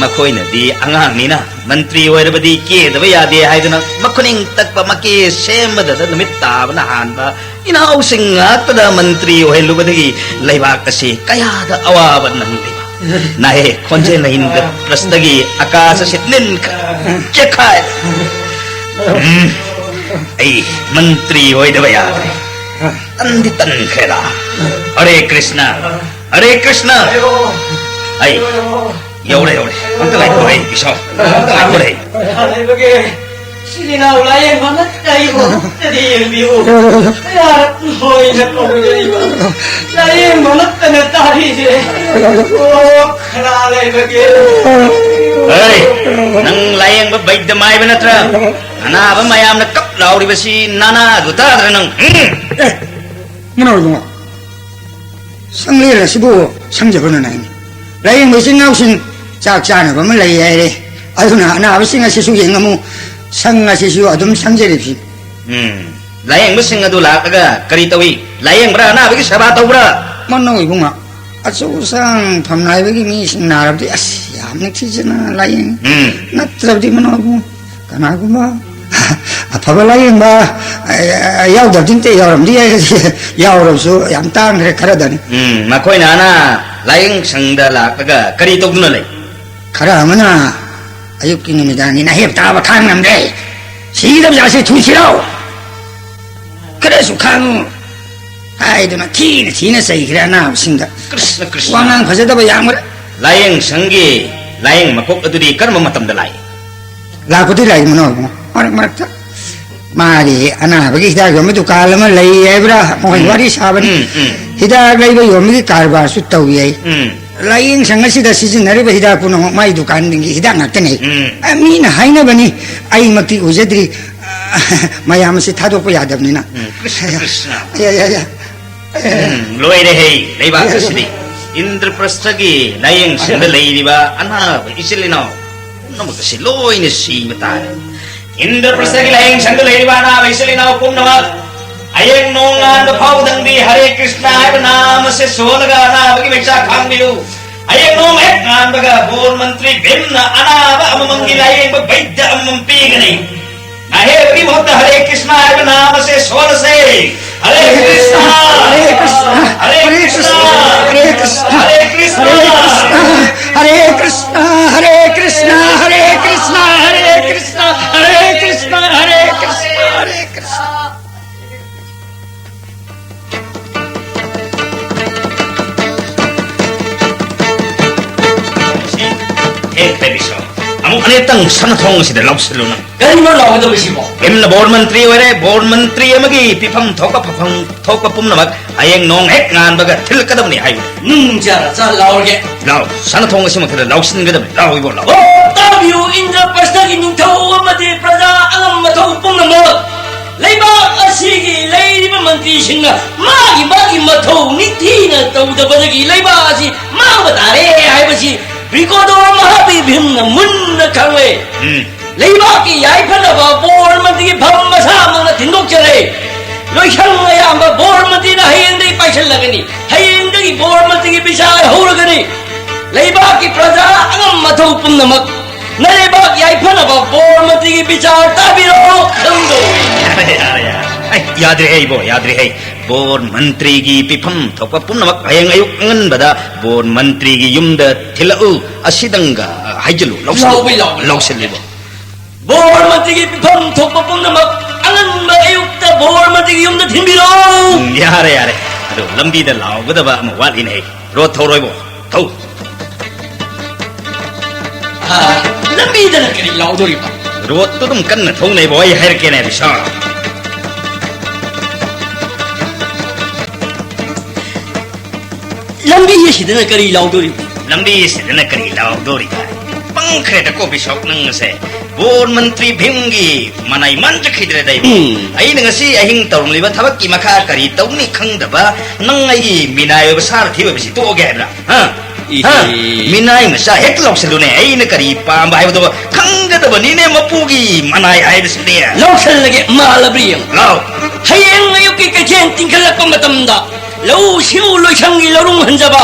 ꯃꯈꯣꯏꯅꯗꯤ ꯑꯉꯥꯡꯅꯤꯅ ꯃꯟꯇ꯭ꯔꯤ ꯑꯣꯏꯔꯕꯗꯤ ꯀꯦꯗꯕ ꯌꯥꯗꯦ ꯍꯥꯏꯗꯨꯅ ꯃꯈꯨꯅꯤꯡ ꯇꯛꯄ ꯃꯀꯦ ꯁꯦꯝꯕꯗꯗ ꯅꯨꯃꯤꯠ ꯇꯥꯕꯅ ꯍꯥꯟꯕ ꯏꯅꯥꯎꯁꯤꯡ ꯉꯥꯛꯇꯗ ꯃꯟꯇ꯭ꯔꯤ ꯑꯣꯏꯍꯜꯂꯨꯕꯗꯒꯤ ꯂꯩꯕꯥꯛ ꯑꯁꯤ ꯀꯌꯥꯗ ꯑꯋꯥꯕ ꯅꯪꯂꯤꯕ꯫ ꯅꯥꯍꯦ ꯈꯣꯟꯖꯦꯜꯅ ꯏꯟꯗ꯭ꯔꯄ꯭ꯔꯁꯇꯒꯤ ꯑꯀꯥꯁ ꯑꯁꯤ ꯅꯤꯟꯈ ꯆꯦꯛꯈꯥꯏ꯫ ꯎꯝ, ꯑꯩ ꯃꯟꯇ꯭ꯔꯤ ꯑꯣꯏꯗꯕ ꯌꯥꯗ꯭ꯔꯦ꯫ ꯇꯟꯗꯤ ꯇꯟꯈ꯭ꯔꯦꯗ꯫ ꯍꯔꯦ ꯀ꯭ꯔꯤꯁꯅ, ꯍꯔꯦ ꯀ꯭ꯔꯤꯁꯅ꯫ ꯑꯩ ꯌꯧꯔꯦ, ꯌꯧꯔꯦ꯫ ꯑꯝꯇ ꯉꯥꯏꯈꯣ, ꯑꯩ ꯏꯁꯥ꯫ ꯑꯝꯇ ꯉꯥꯏꯈꯣ, ꯑꯩ꯫ ꯂꯩꯕꯒꯦ꯫ ꯁꯤꯗꯤ ꯅꯥꯎ ꯂꯥꯏꯌꯦꯡꯕ ꯅꯠꯇ ꯑꯩꯕꯨ ꯑꯃꯨꯛꯇꯗꯤ ꯌꯦꯡꯕꯤꯌꯨ꯫ ꯀꯌꯥꯔꯛ ꯍꯣꯏꯅ ꯀꯧꯖꯔꯤꯕ ꯂꯥꯏꯌꯦꯡꯕ ꯅꯠꯇꯅ ꯇꯥꯔꯤꯁꯦ꯫ ꯑꯣ, ꯈꯅꯥ ꯂꯩꯕꯒꯦ꯫ ꯍꯩ, ꯅꯪ ꯂꯥꯏꯌꯦꯡꯕ ꯕꯩꯗ ꯃꯥꯏꯕ ꯅꯠꯇ꯭ꯔꯥ? ꯑꯅꯥꯕ ꯃꯌꯥꯝꯅ ꯀꯞ ꯂꯥꯎꯔꯤꯕꯁꯤ ꯅꯅꯥꯗꯨ ꯇꯥꯗ꯭ꯔ ꯅꯪ? ꯎꯝ꯫ ꯑꯦ, ꯃꯅꯥꯎ ꯏꯕꯨꯡꯉꯣ, ꯁꯪꯂꯦꯟ ꯑꯁꯤꯕꯨ ꯁꯪꯖꯕꯅ ꯅꯥꯏꯅꯤ꯫ ꯂꯥꯏꯌꯦꯡꯕ ꯏꯆꯤꯟ ꯏꯅꯥꯎꯁꯤꯡ ꯆꯥꯛ ꯆꯥꯅꯕ ꯑꯃ ꯂꯩ ꯍꯥꯏꯔꯦ꯫ ꯑꯗꯨꯅ ꯑꯅꯥꯕꯁꯤꯡ ꯑꯁꯤꯁꯨ ꯌꯦꯡꯉꯝꯃꯨ꯫ ꯁꯪ ꯑꯁꯤꯁꯨ ꯑꯗꯨꯝ ꯁꯪꯖꯔꯤꯕꯁꯤ꯫ ꯎꯝ꯫ ꯂꯥꯏꯌꯦꯡꯕꯁꯤꯡ ꯑꯗꯨ ꯂꯥꯛꯂꯒ ꯀꯔꯤ ꯇꯧꯏ? ꯂꯥꯏꯌꯦꯡꯕ꯭ꯔꯥ? ꯑꯅꯥꯕꯒꯤ ꯁꯦꯕꯥ ꯇꯧꯕ꯭ꯔꯥ? ꯃꯅꯥꯎ ꯏꯕꯨꯡꯉꯣ, ꯑꯆꯧ ꯑꯁꯥꯡ ꯐꯝꯅꯥꯏꯕꯒꯤ ꯃꯤꯁꯤꯡ ꯅꯥꯔꯕꯗꯤ ꯑꯁ ꯌꯥꯝ ꯅꯤꯡꯊꯤꯖꯅ ꯂꯥꯏꯌꯦꯡꯉꯤ꯫ ꯎꯝ꯫ ꯅꯠꯇ꯭ꯔꯕꯗꯤ ꯃꯅꯥꯎ ꯏꯕꯨꯡꯉꯣ, ꯀꯅꯥꯒꯨꯝꯕ ꯑꯐꯕ ꯂꯥꯏꯌꯦꯡꯕ, ꯑ, ꯌꯥꯎꯗꯕꯗꯤ ꯅꯠꯇꯦ, ꯌꯥꯎꯔꯝꯗꯤ ꯌꯥꯏ, ꯌꯥꯎꯔꯕꯁꯨ ꯌꯥꯝ ꯇꯥꯡꯈ꯭ꯔꯦ ꯈꯔꯗꯅꯤ꯫ ꯎꯝ, ꯃꯈꯣꯏꯅ ꯑꯅꯥ ꯂꯥꯏꯌꯦꯡ ꯁꯪꯗ ꯂꯥꯛꯂꯒ ꯀꯔꯤ ꯇꯧꯗꯨꯅ ꯂꯩ? ꯈꯔ ꯑꯃꯅ ꯑꯌꯨꯛꯀꯤ ꯅꯨꯃꯤꯗꯥꯡꯒꯤ ꯅꯥꯍꯦꯞ ꯇꯥꯕ ꯈꯥꯡ ꯉꯝꯗ꯭ꯔꯦ, ꯁꯤꯒꯗꯕ ꯖꯥꯠꯁꯦ ꯊꯨꯁꯤꯔꯣ, ꯈꯔꯁꯨ ꯈꯥꯡꯉꯨ ꯍꯥꯏꯗꯨꯅ ꯊꯤꯅ ꯊꯤꯅ ꯆꯩꯈ꯭ꯔꯦ ꯑꯅꯥꯕꯁꯤꯡꯗ꯫ ꯀ꯭ꯔꯤꯁꯅ, ꯀ꯭ꯔꯤꯁꯅ꯫ ꯋꯥꯉꯥꯡ ꯐꯖꯗꯕ ꯌꯥꯝꯈ꯭ꯔꯦ꯫ ꯂꯥꯏꯌꯦꯡ ꯁꯪꯒꯤ ꯂꯥꯏꯌꯦꯡ ꯃꯀꯣꯛ ꯑꯗꯨꯗꯤ ꯀꯔꯝꯕ ꯃꯇꯝꯗ ꯂꯥꯛꯏ? ꯂꯥꯛꯄꯗꯤ ꯂꯥꯛꯏ ꯃꯅꯥꯎ ꯏꯕꯨꯡꯉꯣ, ꯃꯔꯛ ꯃꯔꯛꯇ꯫ ꯃꯥꯒꯤ ꯑꯅꯥꯕꯒꯤ ꯍꯤꯗꯥꯛ ꯌꯣꯟꯕ ꯗꯨꯀꯥꯟ ꯑꯃ ꯂꯩ ꯍꯥꯏꯕ꯭ꯔꯥ, ꯃꯈꯣꯏ ꯎꯝ꯫ ꯋꯥꯔꯤ ꯁꯥꯕꯅꯤ꯫ ꯎꯝ, ꯎꯝ꯫ ꯍꯤꯗꯥꯛ ꯂꯩꯕ ꯌꯣꯟꯕꯒꯤ ꯀꯔꯕꯥꯔꯁꯨ ꯇꯧꯏ ꯍꯥꯏ꯫ ꯎꯝ꯫ ꯂꯥꯏꯌꯦꯡ ꯁꯪ ꯑꯁꯤꯗ ꯁꯤꯖꯤꯟꯅꯔꯤꯕ ꯍꯤꯗꯥꯛ ꯄꯨꯝꯅꯃꯛ ꯃꯥꯏ ꯗꯨꯀꯥꯟꯗꯒꯤ ꯍꯤꯗꯥꯛ ꯉꯥꯛꯇꯅꯤ꯫ ꯎꯝ꯫ ꯑ, ꯃꯤꯅ ꯍꯥꯏꯅꯕꯅꯤ, ꯑꯩꯃꯛꯇꯤ ꯎꯖꯗ꯭ꯔꯤ꯫ ꯑ, ꯃꯌꯥꯝ ꯑꯁꯤ ꯊꯥꯗꯣꯛꯄ ꯌꯥꯗꯕꯅꯤꯅ꯫ ꯎꯝ, ꯀ꯭ꯔꯤꯁꯅ, ꯀ꯭ꯔꯤꯁꯅ꯫ ꯌꯥ, ꯌꯥ, ꯌꯥ꯫ ꯎꯝ, ꯂꯣꯏꯔꯦꯍꯦ, ꯂꯩꯕꯥꯛ ꯑꯁꯤꯗꯤ꯫ ꯏꯟꯗ꯭ꯔꯄ꯭ꯔꯁꯊꯒꯤ ꯂꯥꯏꯌꯦꯡ ꯁꯪꯗ ꯂꯩꯔꯤꯕ ꯑꯅꯥꯕ ꯏꯆꯤꯜ ꯏꯅꯥꯎ ꯄꯨꯝꯅꯃꯛ ꯑꯁꯤ ꯂꯣꯏꯅ ꯁꯤꯕ ꯇꯥꯔꯦ꯫ ꯏꯟꯗ꯭ꯔꯄ꯭ꯔꯁꯊꯒꯤ ꯂꯥꯏꯌꯦꯡ ꯁꯪꯗ ꯂꯩꯔꯤꯕ ꯑꯅꯥꯕ ꯏꯆꯤꯜ ꯏꯅꯥꯎ ꯄꯨꯝꯅꯃꯛ ꯑꯌꯦꯡ ꯅꯣꯡ ꯉꯥꯟꯕ ꯐꯥꯎꯕꯗꯪꯗꯤ ꯍꯔꯦ ꯀ꯭ꯔꯤꯁꯅ ꯍꯥꯏꯕ ꯅꯥꯝ ꯑꯁꯦ ꯁꯣꯜꯂꯒ ꯑꯅꯥꯕꯒꯤ ꯃꯩꯆꯥꯛ ꯈꯥꯡꯕꯤꯌꯨ꯫ ꯑꯌꯦꯡ ꯅꯣꯡ ꯍꯦꯛ ꯉꯥꯟꯕꯒ ꯕꯣꯔ ꯃꯟꯇ꯭ꯔꯤ ꯚꯤꯝꯅ ꯑꯅꯥꯕ ꯑꯃꯃꯝꯒꯤ ꯂꯥꯏꯌꯦꯡꯕ ꯕꯩꯗ꯭ꯌ ꯑꯃꯃꯝ ꯄꯤꯒꯅꯤ꯫ ꯅꯥꯍꯦꯕꯒꯤ ꯃꯍꯨꯠꯇ ꯍꯔꯦ ꯀ꯭ꯔꯤꯁꯅ ꯍꯥꯏꯕ ꯅꯥꯝ ꯑꯁꯦ ꯁꯣꯜꯂꯁꯦ꯫ ꯍꯔꯦ ꯀ꯭ꯔꯤꯁꯅ, ꯍꯔꯦ ꯀ꯭ꯔꯤꯁꯅ, ꯍꯔꯦ ꯀ꯭ꯔꯤꯁꯅ, ꯍꯔꯦ ꯀ꯭ꯔꯤꯁꯅ, ꯍꯔꯦ ꯀ꯭ꯔꯤꯁꯅ, ꯍꯔꯦ ꯀ꯭ꯔꯤꯁꯅ, ꯍꯔꯦ ꯀ꯭ꯔꯤꯁꯅ, ꯍꯔꯦ ꯀ꯭ꯔꯤꯁꯅ, ꯍꯔꯦ ꯀ꯭ꯔꯤꯁꯅ, ꯍꯔꯦ ꯀ꯭ꯔꯤꯁꯅ, ꯍꯔꯦ ꯀ꯭ꯔꯤꯁꯅ꯫ ꯍꯦ ꯈꯦꯕꯤꯁꯣ, ꯑꯃꯨꯛ ꯑꯅꯤꯔꯛꯇꯪ ꯁꯅꯥꯊꯣꯡ ꯑꯁꯤꯗ ꯂꯥꯎꯁꯤꯜꯂꯨ ꯅꯪ꯫ ꯀꯔꯤꯅꯣ ꯂꯥꯎꯒꯗꯕꯁꯤꯕꯣ? ꯚꯤꯝꯅ ꯕꯣꯔ ꯃꯟꯇ꯭ꯔꯤ ꯑꯣꯏꯔꯦ, ꯕꯣꯔ ꯃꯟꯇ꯭ꯔꯤ ꯑꯃꯒꯤ ꯄꯤꯐꯝ ꯊꯣꯛꯄ ꯐꯐꯝ ꯊꯣꯛꯄ ꯄꯨꯝꯅꯃꯛ ꯍꯌꯦꯡ ꯅꯣꯡ ꯍꯦꯛ ꯉꯥꯟꯕꯒ ꯊꯤꯜꯂꯛꯀꯗꯕꯅꯤ ꯍꯥꯏꯕꯅꯤ꯫ ꯅꯨꯡ ꯆꯥꯔ ꯆꯥ ꯂꯥꯎꯔꯒꯦ꯫ ꯂꯥꯎ, ꯁꯅꯥꯊꯣꯡ ꯑꯁꯤꯃꯛꯇꯗ ꯂꯥꯎꯁꯤꯟꯒꯗꯕꯅꯤ꯫ ꯂꯥꯎ ꯏꯕꯣ, ꯂꯥꯎ꯫ ꯑꯣ! ꯇꯥꯕꯤꯌꯨ, ꯏꯟꯗ꯭ꯔꯄ꯭ꯔꯁꯊꯒꯤ ꯅꯤꯡꯊꯧ ꯑꯃꯗꯤ ꯄ꯭ꯔꯖꯥ ꯑꯉꯝ ꯃꯊꯧ ꯄꯨꯝꯅꯃꯛ꯫ ꯂꯩꯕꯥꯛ ꯑꯁꯤꯒꯤ ꯂꯩꯔꯤꯕ ꯃꯟꯇ꯭ꯔꯤꯁꯤꯡꯅ ꯃꯥꯒꯤ ꯃꯥꯒꯤ ꯃꯊꯧ ꯅꯤꯡꯊꯤꯅ ꯇꯧꯗꯕꯗꯒꯤ ꯂꯩꯕꯥꯛ ꯑꯁꯤ ꯃꯥꯡꯕ ꯇꯥꯔꯦ ꯍꯥꯏꯕꯁꯤ ꯕ꯭ꯔꯤꯀꯣꯗꯣꯔ ꯃꯍꯥꯕꯤꯔ ꯚꯤꯝꯅ ꯃꯨꯟꯅ ꯈꯪꯂꯦ꯫ ꯎꯝ꯫ ꯂꯩꯕꯥꯛꯀꯤ ꯌꯥꯏꯐꯅꯕ ꯕꯣꯔ ꯃꯟꯇ꯭ꯔꯤꯒꯤ ꯐꯝ ꯃꯁꯥꯃꯛꯅ ꯊꯤꯟꯗꯣꯛꯆꯔꯦ꯫ ꯂꯣꯏꯁꯪ ꯑꯌꯥꯝꯕ ꯕꯣꯔ ꯃꯟꯇ꯭ꯔꯤꯅ ꯍꯌꯦꯡꯗꯒꯤ ꯄꯥꯏꯁꯤꯜꯂꯒꯅꯤ꯫ ꯍꯌꯦꯡꯗꯒꯤ ꯕꯣꯔ ꯃꯟꯇ꯭ꯔꯤꯒꯤ ꯕꯤꯆꯥꯔ ꯍꯧꯔꯒꯅꯤ꯫ ꯂꯩꯕꯥꯛꯀꯤ ꯄ꯭ꯔꯖꯥ ꯑꯉꯝ ꯃꯊꯧ ꯄꯨꯝꯅꯃꯛ ꯅ ꯂꯩꯕꯥꯛ ꯌꯥꯏꯐꯅꯕ ꯕꯣꯔ ꯃꯟꯇ꯭ꯔꯤꯒꯤ ꯕꯤꯆꯥꯔ ꯇꯥꯕꯤꯔꯣ꯫ ꯈꯪꯗꯧ꯫ ꯌꯥꯔꯦ, ꯌꯥꯔꯦ, ꯌꯥꯔꯦ꯫ ꯑꯩ ꯌꯥꯗ꯭ꯔꯦ, ꯑꯩꯕꯣ, ꯌꯥꯗ꯭ꯔꯦ, ꯑꯩ꯫ ꯕꯣꯔ ꯃꯟꯇ꯭ꯔꯤꯒꯤ ꯄꯤꯐꯝ ꯊꯣꯛꯄ ꯄꯨꯝꯅꯃꯛ ꯍꯌꯦꯡ ꯑꯌꯨꯛ ꯑꯉꯟꯕꯗ ꯕꯣꯔ ꯃꯟꯇ꯭ꯔꯤꯒꯤ ꯌꯨꯝꯗ ꯊꯤꯜꯂꯛꯎ꯫ ꯑꯁꯤꯗꯪꯒ, ꯑ, ꯍꯥꯏꯖꯜꯂꯨ, ꯂꯧꯁꯤꯜꯂꯨ꯫ ꯂꯥꯎꯕ, ꯂꯥꯎꯕ꯫ ꯂꯧꯁꯤꯜꯂꯤꯕꯣ꯫ ꯕꯣꯔ ꯃꯟꯇ꯭ꯔꯤꯒꯤ ꯄꯤꯐꯝ ꯊꯣꯛꯄ ꯄꯨꯝꯅꯃꯛ ꯑꯉꯟꯕ ꯑꯌꯨꯛꯇ ꯕꯣꯔ ꯃꯟꯇ꯭ꯔꯤꯒꯤ ꯌꯨꯝꯗ ꯊꯤꯟꯕꯤꯔꯣ꯫ ꯎꯝ, ꯌꯥꯔꯦ, ꯌꯥꯔꯦ꯫ ꯑꯗꯣ ꯂꯝꯕꯤꯗ ꯂꯥꯎꯒꯗꯕ ꯑꯃ ꯋꯥꯠꯂꯤꯅꯦ꯫ ꯔꯣꯠ ꯊꯧꯔꯣꯏꯕꯣ, ꯊꯧ꯫ ꯑꯥ, ꯂꯝꯕꯤꯗꯅ ꯀꯔꯤ ꯂꯥꯎꯗꯣꯔꯤꯕ? ꯔꯣꯠꯇꯨ ꯑꯗꯨꯝ ꯀꯟꯅ ꯊꯧꯅꯩꯕꯣ, ꯑꯩ ꯍꯥꯏꯔꯛꯀꯦꯅꯦ, ꯕꯤꯁꯥꯜ꯫ ꯂꯝꯕꯤ ꯑꯁꯤꯗꯅ ꯀꯔꯤ ꯂꯥꯎꯗꯣꯔꯤꯕ? ꯂꯝꯕꯤ ꯑꯁꯤꯗꯅ ꯀꯔꯤ ꯂꯥꯎꯗꯣꯔꯤꯕ? ꯄꯪꯈ꯭ꯔꯦꯗꯀꯣ ꯕꯤꯁꯣꯞ ꯅꯪ ꯑꯁꯦ꯫ ꯕꯣꯔ ꯃꯟꯇ꯭ꯔꯤ ꯚꯤꯝꯒꯤ ꯃꯅꯥꯏ ꯃꯥꯟꯖꯈꯤꯗ꯭ꯔꯦꯗ ꯑꯩꯕꯨ꯫ ꯎꯝ꯫ ꯑꯩꯅ ꯉꯁꯤ ꯑꯍꯤꯡ ꯇꯧꯔꯝꯂꯤꯕ ꯊꯕꯛꯀꯤ ꯃꯈꯥ ꯀꯔꯤ ꯇꯧꯅꯤ ꯈꯪꯗꯕ ꯅꯪ ꯑꯩꯒꯤ ꯃꯤꯅꯥꯏ ꯑꯣꯏꯕ ꯁꯥꯔꯊꯤ ꯑꯣꯏꯕꯁꯤ ꯇꯣꯛꯑꯒꯦ ꯍꯥꯏꯕ꯭ꯔꯥ? ꯍꯥ? ꯏꯍꯦ꯫ ꯍꯥ? ꯃꯤꯅꯥꯏ ꯃꯆꯥ ꯍꯦꯛ ꯂꯥꯎꯁꯜꯂꯨꯅꯦ꯫ ꯑꯩꯅ ꯀꯔꯤ ꯄꯥꯝꯕ ꯍꯥꯏꯕꯗꯣ ꯈꯪꯒꯗꯕꯅꯤꯅꯦ ꯃꯄꯨꯒꯤ ꯃꯅꯥꯏ ꯍꯥꯏꯕꯁꯤꯗꯤ꯫ ꯂꯥꯎꯁꯜꯂꯒꯦ, ꯃꯥꯜꯂꯕ꯭ꯔꯥ ꯌꯦꯡꯉꯨ꯫ ꯂꯥꯎ꯫ ꯍꯌꯦꯡ ꯑꯌꯨꯛꯀꯤ ꯀꯩꯊꯦꯜ ꯇꯤꯡꯈꯠꯂꯛꯄ ꯃꯇꯝꯗ ꯂꯧꯎ ꯁꯤꯡꯎ ꯂꯣꯏꯁꯪꯒꯤ ꯂꯧꯔꯨꯡ ꯍꯟꯖꯕ,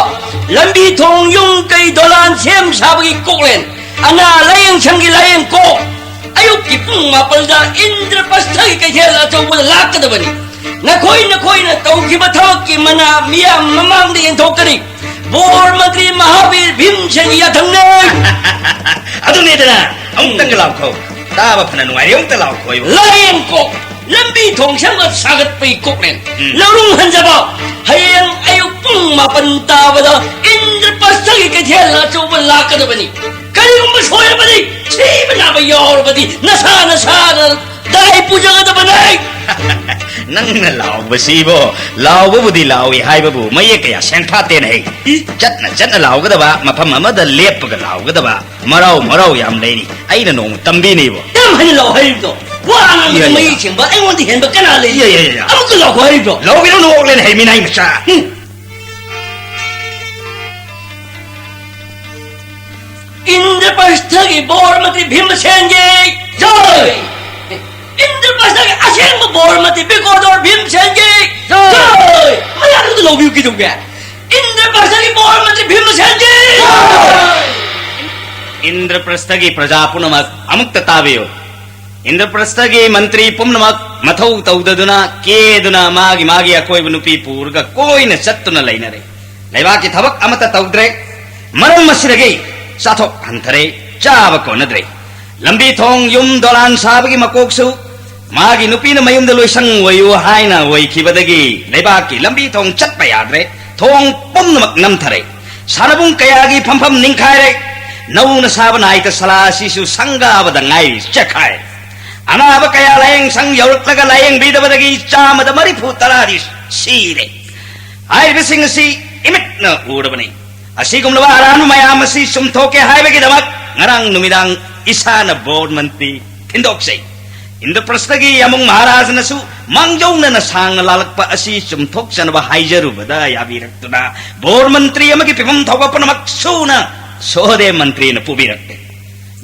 ꯂꯝꯕꯤ ꯊꯣꯡ ꯌꯨꯝ ꯀꯩ ꯗꯣꯂꯥꯟ ꯁꯦꯝ ꯁꯥꯕꯒꯤ ꯀꯣꯛꯂꯦꯟ, ꯑꯅꯥ ꯂꯥꯌꯦꯡ ꯁꯪꯒꯤ ꯂꯥꯌꯦꯡ ꯀꯣꯛ, ꯑꯌꯨꯛꯀꯤ ꯄꯨꯡ ꯃꯥꯄꯜꯗ ꯏꯟꯗ꯭ꯔꯄ꯭ꯔꯁꯊꯒꯤ ꯀꯩꯊꯦꯜ ꯑꯆꯧꯕꯗ ꯂꯥꯛꯀꯗꯕꯅꯤ꯫ ꯅꯈꯣꯏ ꯅꯈꯣꯏꯅ ꯇꯧꯈꯤꯕ ꯊꯕꯛꯀꯤ ꯃꯅꯥ ꯃꯤꯌꯥꯝ ꯃꯃꯥꯡꯗ ꯌꯦꯟꯊꯣꯛꯀꯅꯤ꯫ ꯕꯣꯔ ꯃꯟꯇ꯭ꯔꯤ ꯃꯍꯥꯕꯤꯔ ꯚꯤꯝꯁꯦꯟꯒꯤ ꯌꯥꯊꯪꯅꯦ꯫ ꯑꯗꯨꯅꯦꯗꯅ, ꯑꯃꯨꯛꯇꯪꯒ ꯂꯥꯎꯈꯣ꯫ ꯇꯥꯕ ꯐꯅ ꯅꯨꯡꯉꯥꯏꯔꯦ, ꯑꯃꯨꯛꯇ ꯂꯥꯎꯈꯣ ꯏꯕꯣ꯫ ꯂꯥꯌꯦꯡ ꯀꯣꯛ, ꯂꯝꯕꯤ ꯊꯣꯡ ꯁꯦꯝꯒꯠ ꯁꯥꯒꯠꯄꯒꯤ ꯀꯣꯛꯂꯦꯟ꯫ ꯎꯝ꯫ ꯂꯧꯔꯨꯡ ꯍꯟꯖꯕ, ꯍꯌꯦꯡ ꯑꯌꯨꯛ ꯄꯨꯡ ꯃꯥꯄꯟ ꯇꯥꯕꯗ ꯏꯟꯗ꯭ꯔꯄ꯭ꯔꯁꯊꯒꯤ ꯀꯩꯊꯦꯜ ꯑꯆꯧꯕ ꯂꯥꯛꯀꯗꯕꯅꯤ꯫ ꯀꯔꯤꯒꯨꯝꯕ ꯁꯣꯏꯔꯕꯗꯤ, ꯁꯤꯕ ꯅꯥꯕ ꯌꯥꯎꯔꯕꯗꯤ, ꯅꯁꯥ ꯅꯁꯥꯅ ꯇꯥꯏ ꯄꯨꯖꯒꯗꯕꯅꯦ꯫ ꯅꯪꯅ ꯂꯥꯎꯕꯁꯤꯕꯣ, ꯂꯥꯎꯕꯕꯨꯗꯤ ꯂꯥꯎꯏ ꯍꯥꯏꯕꯕꯨ ꯃꯌꯦꯛ ꯀꯌꯥ ꯁꯦꯡꯐꯥꯠꯇꯦꯅꯦ ꯍꯩ꯫ ꯏ꯫ ꯆꯠꯅ ꯆꯠꯅ ꯂꯥꯎꯒꯗꯕ, ꯃꯐꯝ ꯑꯃꯗ ꯂꯦꯞꯄꯒ ꯂꯥꯎꯒꯗꯕ ꯃꯔꯥꯎ ꯃꯔꯥꯎ ꯌꯥꯝ ꯂꯩꯔꯤ꯫ ꯑꯩꯅ ꯅꯣꯡꯃ ꯇꯝꯕꯤꯅꯤꯕꯣ꯫ ꯀꯔꯝ ꯍꯥꯏꯅ ꯂꯥꯎ ꯍꯥꯏꯔꯤꯕꯅꯣ? ꯋꯥ ꯉꯥꯡꯕꯗ ꯏꯌꯥ, ꯏꯌꯥ꯫ ꯃꯌꯦꯛ ꯁꯦꯡꯕ ꯑꯩꯉꯣꯟꯗ ꯍꯦꯟꯕ ꯀꯅꯥ ꯂꯩ? ꯏꯌꯥ, ꯏꯌꯥ, ꯏꯌꯥ꯫ ꯑꯃꯨꯛꯀ ꯂꯥꯎꯈꯣ ꯍꯥꯏꯔꯤꯕ꯭ꯔꯣ? ꯂꯥꯎꯒꯦꯔꯣ, ꯅꯣꯛꯂꯦꯅꯦ ꯍꯩ ꯃꯤꯅꯥꯏ ꯃꯆꯥ꯫ ꯎꯝ꯫ ꯏꯟꯗ꯭ꯔꯄ꯭ꯔꯁꯊꯒꯤ ꯕꯣꯔ ꯃꯟꯇ꯭ꯔꯤ ꯚꯤꯝꯁꯦꯟꯒꯤ ꯖꯣꯏ! ꯏꯟꯗ꯭ꯔꯄ꯭ꯔꯁꯊꯒꯤ ꯑꯁꯦꯡꯕ ꯕꯣꯔ ꯃꯟꯇ꯭ꯔꯤ ꯕꯤꯀꯣꯗꯣꯔ ꯚꯤꯝꯁꯦꯟꯒꯤ ꯖꯣꯏ! ꯖꯣꯏ! ꯃꯌꯥꯝꯗꯨꯗ ꯂꯧꯕꯤꯌꯨ ꯀꯩꯗꯧꯒꯦ? ꯏꯟꯗ꯭ꯔꯄ꯭ꯔꯁꯊꯒꯤ ꯕꯣꯔ ꯃꯟꯇ꯭ꯔꯤ ꯚꯤꯝꯁꯦꯟꯒꯤ ꯖꯣꯏ! ꯏꯟꯗ꯭ꯔꯄ꯭ꯔꯁꯊꯒꯤ ꯄ꯭ꯔꯖꯥ ꯄꯨꯝꯅꯃꯛ ꯑꯃꯨꯛꯇ ꯇꯥꯕꯤꯌꯨ꯫ ꯏꯟꯗ꯭ꯔꯄ꯭ꯔꯁꯊꯒꯤ ꯃꯟꯇ꯭ꯔꯤ ꯄꯨꯝꯅꯃꯛ ꯃꯊꯧ ꯇꯧꯗꯗꯨꯅ, ꯀꯦꯗꯨꯅ, ꯃꯥꯒꯤ ꯃꯥꯒꯤ ꯑꯀꯣꯏꯕ ꯅꯨꯄꯤ ꯄꯨꯔꯒ ꯀꯣꯏꯅ ꯆꯠꯇꯨꯅ ꯂꯩꯅꯔꯦ꯫ ꯂꯩꯕꯥꯛꯀꯤ ꯊꯕꯛ ꯑꯃꯠꯇ ꯇꯧꯗ꯭ꯔꯦ꯫ ꯃꯔꯝ ꯑꯁꯤꯗꯒꯤ ꯆꯥꯊꯣꯛ ꯍꯟꯊꯔꯦ, ꯆꯥꯕ ꯀꯣꯟꯅꯗ꯭ꯔꯦ꯫ ꯂꯝꯕꯤ ꯊꯣꯡ, ꯌꯨꯝ ꯗꯣꯂꯥꯟ ꯁꯥꯕꯒꯤ ꯃꯀꯣꯛꯁꯨ ꯃꯥꯒꯤ ꯅꯨꯄꯤꯅ ꯃꯌꯨꯝꯗ ꯂꯣꯏꯁꯪ ꯑꯣꯏꯌꯨ ꯍꯥꯏꯅ ꯑꯣꯏꯈꯤꯕꯗꯒꯤ ꯂꯩꯕꯥꯛꯀꯤ ꯂꯝꯕꯤ ꯊꯣꯡ ꯆꯠꯄ ꯌꯥꯗ꯭ꯔꯦ꯫ ꯊꯣꯡ ꯄꯨꯝꯅꯃꯛ ꯅꯝꯊꯔꯦ꯫ ꯁꯥꯟꯅꯕꯨꯡ ꯀꯌꯥꯒꯤ ꯐꯝꯐꯝ ꯅꯤꯡꯈꯥꯏꯔꯦ꯫ ꯅꯧꯅ ꯁꯥꯕ ꯅꯥꯏꯇ ꯁꯂꯥ ꯑꯁꯤꯁꯨ ꯁꯪꯒꯥꯕꯗ ꯉꯥꯏꯔꯤ, ꯆꯦꯛꯈꯥꯏꯔꯦ꯫ ꯑꯅꯥꯕ ꯀꯌꯥ ꯂꯥꯌꯦꯡ ꯁꯪ ꯌꯧꯔꯛꯂꯒ ꯂꯥꯌꯦꯡꯕꯤꯗꯕꯗꯒꯤ ꯆꯥꯝꯃꯗ ꯃꯔꯤꯐꯨ ꯇꯔꯥꯗꯤ ꯁꯤꯔꯦ꯫ ꯍꯥꯏꯔꯤꯕꯁꯤꯡ ꯑꯁꯤ ꯏꯃꯤꯠꯅ ꯎꯔꯕꯅꯤ꯫ ꯑꯁꯤꯒꯨꯝꯂꯕ ꯑꯔꯥꯟꯕ ꯃꯌꯥꯝ ꯑꯁꯤ ꯆꯨꯝꯊꯣꯛꯀꯦ ꯍꯥꯏꯕꯒꯤꯗꯃꯛ ꯉꯔꯥꯡ ꯅꯨꯃꯤꯗꯥꯡ ꯏꯁꯥꯅ ꯕꯣꯔ ꯃꯟꯇ꯭ꯔꯤ ꯊꯤꯟꯗꯣꯛꯆꯩ꯫ ꯏꯟꯗ꯭ꯔꯄ꯭ꯔꯁꯊꯒꯤ ꯌꯥꯃꯨꯡ ꯃꯍꯥꯔꯥꯖꯅꯁꯨ ꯃꯥꯡꯖꯧꯅꯅ ꯁꯥꯡꯅ ꯂꯥꯜꯂꯛꯄ ꯑꯁꯤ ꯆꯨꯝꯊꯣꯛꯆꯅꯕ ꯍꯥꯏꯖꯔꯨꯕꯗ ꯌꯥꯕꯤꯔꯛꯇꯨꯅ ꯕꯣꯔ ꯃꯟꯇ꯭ꯔꯤ ꯑꯃꯒꯤ ꯄꯤꯐꯝ ꯊꯧꯕ ꯄꯨꯝꯅꯃꯛ ꯁꯨꯅ ꯁꯣꯍꯗꯦꯕ ꯃꯟꯇ꯭ꯔꯤꯅ ꯄꯨꯕꯤꯔꯛꯂꯦ꯫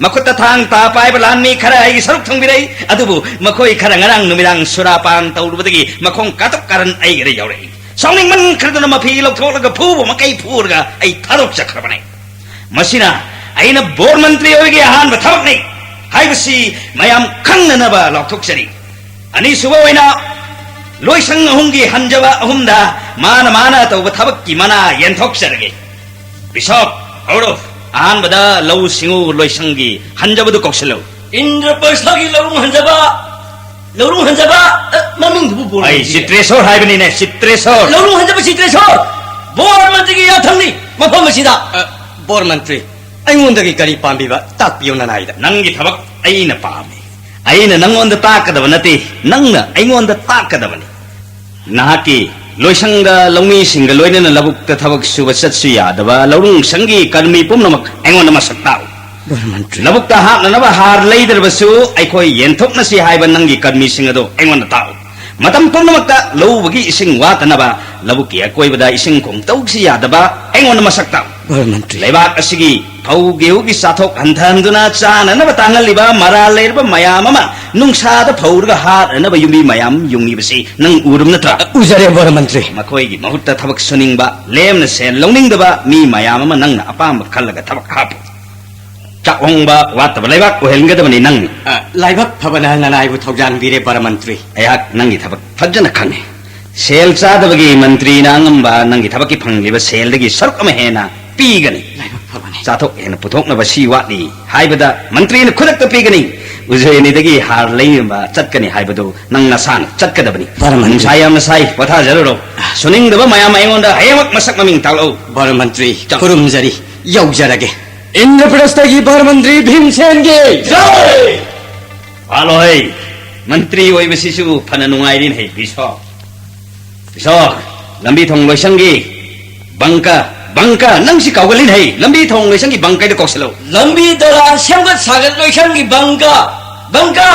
ꯃꯈꯨꯠꯇ ꯊꯥꯡ ꯇꯥ ꯄꯥꯏꯕ ꯂꯥꯟꯃꯤ ꯈꯔ ꯑꯩꯒꯤ ꯁꯔꯨꯛ ꯊꯣꯡꯕꯤꯔꯛꯏ, ꯑꯗꯨꯕꯨ ꯃꯈꯣꯏ ꯈꯔ ꯉꯔꯥꯡ ꯅꯨꯃꯤꯗꯥꯡ ꯁꯨꯔꯥꯄꯥꯟ ꯇꯧꯔꯨꯕꯗꯒꯤ ꯃꯈꯣꯡ ꯀꯥꯇꯨꯛ ꯀꯥꯔꯟ ꯑꯩꯒꯤꯗ ꯌꯧꯔꯛꯏ꯫ ꯁꯥꯎꯅꯤꯡꯃꯟꯈ꯭ꯔꯗꯨꯅ ꯃꯐꯤ ꯂꯧꯊꯣꯛꯂꯒ ꯐꯨꯕ ꯃꯈꯩ ꯐꯨꯔꯒ ꯑꯩ ꯊꯥꯗꯣꯛꯆꯈ꯭ꯔꯕꯅꯦ꯫ ꯃꯁꯤꯅ ꯑꯩꯅ ꯕꯣꯔ ꯃꯟꯇ꯭ꯔꯤ ꯑꯣꯏꯕꯒꯤ ꯑꯍꯥꯟꯕ ꯊꯕꯛꯅꯤ ꯍꯥꯏꯕꯁꯤ ꯃꯌꯥꯝ ꯈꯪꯅꯅꯕ ꯂꯥꯎꯊꯣꯛꯆꯔꯤ꯫ ꯑꯅꯤꯁꯨꯕ ꯑꯣꯏꯅ ꯂꯣꯏꯁꯪ ꯑꯍꯨꯝꯒꯤ ꯍꯟꯖꯕ ꯑꯍꯨꯝꯗ ꯃꯥꯅ ꯃꯥꯅ ꯇꯧꯕ ꯊꯕꯛꯀꯤ ꯃꯅꯥ ꯌꯦꯟꯊꯣꯛꯆꯔꯒꯦ꯫ ꯕꯤꯁꯣꯞ, ꯍꯧꯔꯣ꯫ ꯑꯍꯥꯟꯕꯗ ꯂꯧꯎ ꯁꯤꯡꯎ ꯂꯣꯏꯁꯪꯒꯤ ꯍꯟꯖꯕꯗꯨ ꯀꯧꯁꯤꯜꯂꯨ꯫ ꯏꯟꯗ꯭ꯔꯄ꯭ꯔꯁꯊꯒꯤ ꯂꯧꯔꯨꯡ ꯍꯟꯖꯕ, ꯂꯧꯔꯨꯡ ꯍꯟꯖꯕ, ꯑ, ꯃꯃꯤꯡꯗꯨꯕꯨ ꯕꯣꯔ ꯑꯩ ꯃꯟꯇ꯭ꯔꯤ꯫ ꯆꯤꯇ꯭ꯔꯦꯁꯣꯔ ꯍꯥꯏꯕꯅꯤꯅꯦ, ꯆꯤꯇ꯭ꯔꯦꯁꯣꯔ꯫ ꯂꯧꯔꯨꯡ ꯍꯟꯖꯕ ꯆꯤꯇ꯭ꯔꯦꯁꯣꯔ, ꯕꯣꯔ ꯃꯟꯇ꯭ꯔꯤꯒꯤ ꯌꯥꯊꯪꯅꯤ ꯃꯐꯝ ꯑꯁꯤꯗ꯫ ꯑ, ꯕꯣꯔ ꯃꯟꯇ꯭ꯔꯤ, ꯑꯩꯉꯣꯟꯗꯒꯤ ꯀꯔꯤ ꯄꯥꯝꯕꯤꯕ ꯇꯥꯛꯄꯤꯌꯨ ꯅꯅꯥꯏꯗ꯫ ꯅꯪꯒꯤ ꯊꯕꯛ ꯑꯩꯅ ꯄꯥꯝꯃꯤ꯫ ꯑꯩꯅ ꯅꯪꯉꯣꯟꯗ ꯇꯥꯛꯀꯗꯕ ꯅꯠꯇꯦ, ꯅꯪꯅ ꯑꯩꯉꯣꯟꯗ ꯇꯥꯛꯀꯗꯕꯅꯤ꯫ ꯅꯍꯥꯛꯀꯤ ꯂꯣꯏꯁꯪꯗ ꯂꯧꯃꯤꯁꯤꯡꯒ ꯂꯣꯏꯅꯅ ꯂꯧꯕꯨꯛꯇ ꯊꯕꯛ ꯁꯨꯕ ꯆꯠꯁꯨ ꯌꯥꯗꯕ, ꯂꯧꯔꯨꯡ ꯁꯪꯒꯤ ꯀꯔꯃꯤ ꯄꯨꯝꯅꯃꯛ ꯑꯩꯉꯣꯟꯗ ꯃꯁꯛ ꯇꯥꯛꯎ꯫ ꯕꯔꯃꯟꯇ꯭ꯔꯤ꯫ ꯂꯧꯕꯨꯛꯇ ꯍꯥꯞꯅꯅꯕ ꯍꯥꯔ ꯂꯩꯗ꯭ꯔꯕꯁꯨ ꯑꯩꯈꯣꯏ ꯌꯦꯟꯊꯣꯛꯅꯁꯤ ꯍꯥꯏꯕ ꯅꯪꯒꯤ ꯀꯔꯃꯤꯁꯤꯡ ꯑꯗꯨ ꯑꯩꯉꯣꯟꯗ ꯇꯥꯛꯎ꯫ ꯃꯇꯝ ꯄꯨꯝꯅꯃꯛꯇ ꯂꯧ ꯎꯕꯒꯤ ꯏꯁꯤꯡ ꯋꯥꯠꯇꯅꯕ ꯂꯧꯕꯨꯛꯀꯤ ꯑꯀꯣꯏꯕꯗ ꯏꯁꯤꯡ ꯈꯣꯡ ꯇꯧꯁꯤ ꯌꯥꯗꯕ ꯑꯩꯉꯣꯟꯗ ꯃꯁꯛ ꯇꯥꯛꯎ꯫ ꯕꯔꯃꯟꯇ꯭ꯔꯤ꯫ ꯂꯩꯕꯥꯛ ꯑꯁꯤꯒꯤ ꯐꯧ ꯒꯦꯍꯨꯒꯤ ꯆꯥꯊꯣꯛ ꯍꯟꯊꯍꯟꯗꯨꯅ ꯆꯥꯅꯅꯕ ꯇꯥꯡꯍꯜꯂꯤꯕ ꯃꯔꯥꯜ ꯂꯩꯔꯕ ꯃꯌꯥꯝ ꯑꯃ ꯅꯨꯡꯁꯥꯗ ꯐꯧꯔꯒ ꯍꯥꯠꯅꯅꯕ ꯌꯨꯝꯕꯤ ꯃꯌꯥꯝ ꯌꯨꯡꯉꯤꯕꯁꯤ ꯅꯪ ꯎꯔꯕ ꯅꯠꯇ꯭ꯔꯥ? ꯎꯖꯔꯦ, ꯕꯔꯃꯟꯇ꯭ꯔꯤ꯫ ꯃꯈꯣꯏꯒꯤ ꯃꯍꯨꯠꯇ ꯊꯕꯛ ꯁꯨꯅꯤꯡꯕ, ꯂꯦꯝꯅ ꯁꯦꯟ ꯂꯧꯅꯤꯡꯗꯕ ꯃꯤ ꯃꯌꯥꯝ ꯑꯃ ꯅꯪꯅ ꯑꯄꯥꯝꯕ ꯈꯜꯂꯒ ꯊꯕꯛ ꯍꯥꯞꯄꯨ꯫ ꯆꯥꯛꯍꯣꯡꯕ ꯋꯥꯠꯇꯕ ꯂꯩꯕꯥꯛ ꯑꯣꯏꯍꯟꯒꯗꯕꯅꯤ ꯅꯪꯅ꯫ ꯑ, ꯂꯥꯏꯕꯛ ꯐꯕꯅ ꯅꯅꯥꯏꯕꯨ ꯊꯧꯖꯥꯟꯕꯤꯔꯦ, ꯕꯔꯃꯟꯇ꯭ꯔꯤ꯫ ꯑꯩꯍꯥꯛ ꯅꯪꯒꯤ ꯊꯕꯛ ꯐꯖꯅ ꯈꯪꯉꯤ꯫ ꯁꯦꯜ ꯆꯥꯗꯕꯒꯤ ꯃꯟꯇ꯭ꯔꯤꯅ ꯑꯉꯝꯕ ꯅꯪꯒꯤ ꯊꯕꯛꯀꯤ ꯐꯪꯂꯤꯕ ꯁꯦꯜꯗꯒꯤ ꯁꯔꯨꯛ ꯑꯃ ꯍꯦꯟꯅ ꯄꯤꯒꯅꯤ꯫ ꯂꯥꯏꯕꯛ ꯐꯕꯅꯤ꯫ ꯆꯥꯊꯣꯛ ꯍꯦꯟꯅ ꯄꯨꯊꯣꯛꯅꯕ ꯁꯤ ꯋꯥꯠꯂꯤ ꯍꯥꯏꯕꯗ ꯃꯟꯇ꯭ꯔꯤꯅ ꯈꯨꯗꯛꯇ ꯄꯤꯒꯅꯤ꯫ ꯎꯖꯣꯏ ꯑꯅꯤꯗꯒꯤ ꯍꯥꯔ ꯂꯩꯅꯕ ꯆꯠꯀꯅꯤ ꯍꯥꯏꯕꯗꯨ ꯅꯪ ꯅꯁꯥꯅ ꯆꯠꯀꯗꯕꯅꯤ꯫ ꯕꯔꯃꯟꯇ꯭ꯔꯤ꯫ ꯅꯨꯡꯁꯥ ꯌꯥꯝꯅ ꯁꯥꯏ, ꯄꯣꯊꯥꯖꯔꯨꯔꯣ꯫ ꯁꯨꯅꯤꯡꯗꯕ ꯃꯌꯥꯝ ꯑꯩꯉꯣꯟꯗ ꯍꯌꯦꯡꯃꯛ ꯃꯁꯛ ꯃꯃꯤꯡ ꯇꯥꯛꯂꯛꯎ꯫ ꯕꯔꯃꯟꯇ꯭ꯔꯤ, ꯆꯠ- ꯈꯨꯔꯨꯝꯖꯔꯤ, ꯌꯧꯖꯔꯒꯦ꯫ ꯏꯟꯗ꯭ꯔꯄ꯭ꯔꯁꯊꯒꯤ ꯕꯔꯃꯟꯇ꯭ꯔꯤ ꯚꯤꯝꯁꯦꯟꯒꯤ ꯖꯥꯏ! ꯍꯜꯂꯣꯍꯦ, ꯃꯟꯇ꯭ꯔꯤ ꯑꯣꯏꯕꯁꯤꯁꯨ ꯐꯅ ꯅꯨꯡꯉꯥꯏꯔꯤꯅꯦ, ꯕꯤꯁꯣꯛ꯫ ꯕꯤꯁꯣꯛ, ꯂꯝꯕꯤ ꯊꯣꯡ ꯂꯣꯏꯁꯪꯒꯤ ꯕꯪꯀ, ꯕꯪꯀ, ꯅꯪ ꯁꯤ ꯀꯥꯎꯒꯜꯂꯤꯅꯦ, ꯂꯝꯕꯤ ꯊꯣꯡ ꯂꯣꯏꯁꯪꯒꯤ ꯕꯪꯀꯩꯗ ꯀꯧꯁꯜꯂꯣ꯫ ꯂꯝꯕꯤ ꯗꯣꯂꯥꯟ ꯁꯦꯝꯒꯠ ꯁꯥꯒꯠ ꯂꯣꯏꯁꯪꯒꯤ ꯕꯪꯀ, ꯕꯪꯀ꯫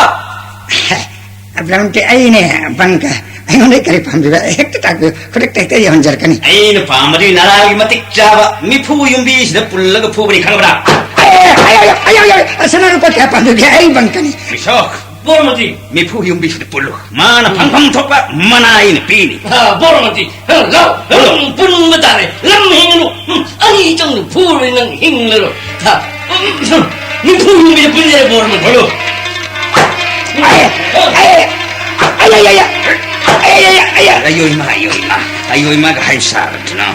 ꯑꯕ꯭ꯔꯥꯝꯇꯤ ꯑꯩꯅꯦ, ꯕꯪꯀ꯫ ꯑꯩꯉꯣꯟꯗ ꯀꯔꯤ ꯄꯥꯝꯕꯤꯕ? ꯍꯦꯛꯇ ꯇꯥꯛꯄꯤꯌꯨ, ꯈꯨꯗꯛꯇ ꯍꯦꯛꯇ ꯌꯧꯍꯟꯖꯔꯛꯀꯅꯤ꯫ ꯑꯩꯅ ꯄꯥꯝꯕꯗꯤ ꯅꯔꯥꯒꯤ ꯃꯇꯤꯛ ꯆꯥꯕ ꯃꯤꯐꯨ ꯌꯨꯝꯕꯤꯁꯤꯗ ꯄꯨꯜꯂꯒ ꯐꯨꯕꯅꯤ, ꯈꯪꯕ꯭ꯔꯥ? ꯑꯦ, ꯑꯌꯣ, ꯑꯌꯣ, ꯑꯌꯣ, ꯑꯌꯣ, ꯑꯌꯣ, ꯁꯅꯥ ꯂꯨꯄꯥ ꯀꯌꯥ ꯄꯥꯝꯕꯤꯒꯦ? ꯑꯩ ꯕꯪꯀꯅꯤ꯫ ꯕꯤꯁꯣꯛ, ꯕꯣꯔꯃꯇꯤ, ꯃꯤꯐꯨ ꯌꯨꯝꯕꯤꯁꯤꯗ ꯄꯨꯜꯂꯨ, ꯃꯥꯅ ꯐꯪꯐꯝ ꯊꯣꯛꯄ ꯃꯅꯥ ꯑꯩꯅ ꯄꯤꯅꯤ꯫ ꯑ, ꯕꯣꯔꯃꯇꯤ, ꯑ, ꯂꯥꯎ, ꯎꯝ, ꯄꯨꯟꯕ ꯇꯥꯔꯦ꯫ ꯂꯝ ꯍꯦꯟꯒꯅꯨ꯫ ꯎꯝ, ꯑꯅꯤ ꯆꯪꯅ ꯐꯨꯔꯣꯏ, ꯅꯪ ꯍꯤꯡꯂꯔꯣꯏ꯫ ꯍꯥ, ꯎꯝ, ꯅꯤꯐꯨ ꯍꯨꯝꯗꯣꯏꯗ ꯄꯨꯟꯖꯔꯦ, ꯕꯣꯔꯃꯇꯤ꯫ ꯍꯜꯂꯣ꯫ ꯑꯌꯣ ꯏꯃꯥ, ꯑꯌꯣ ꯏꯃꯥ, ꯑꯌꯣ ꯏꯃꯥꯒ ꯍꯥꯏ ꯁꯥꯔꯗꯅ꯫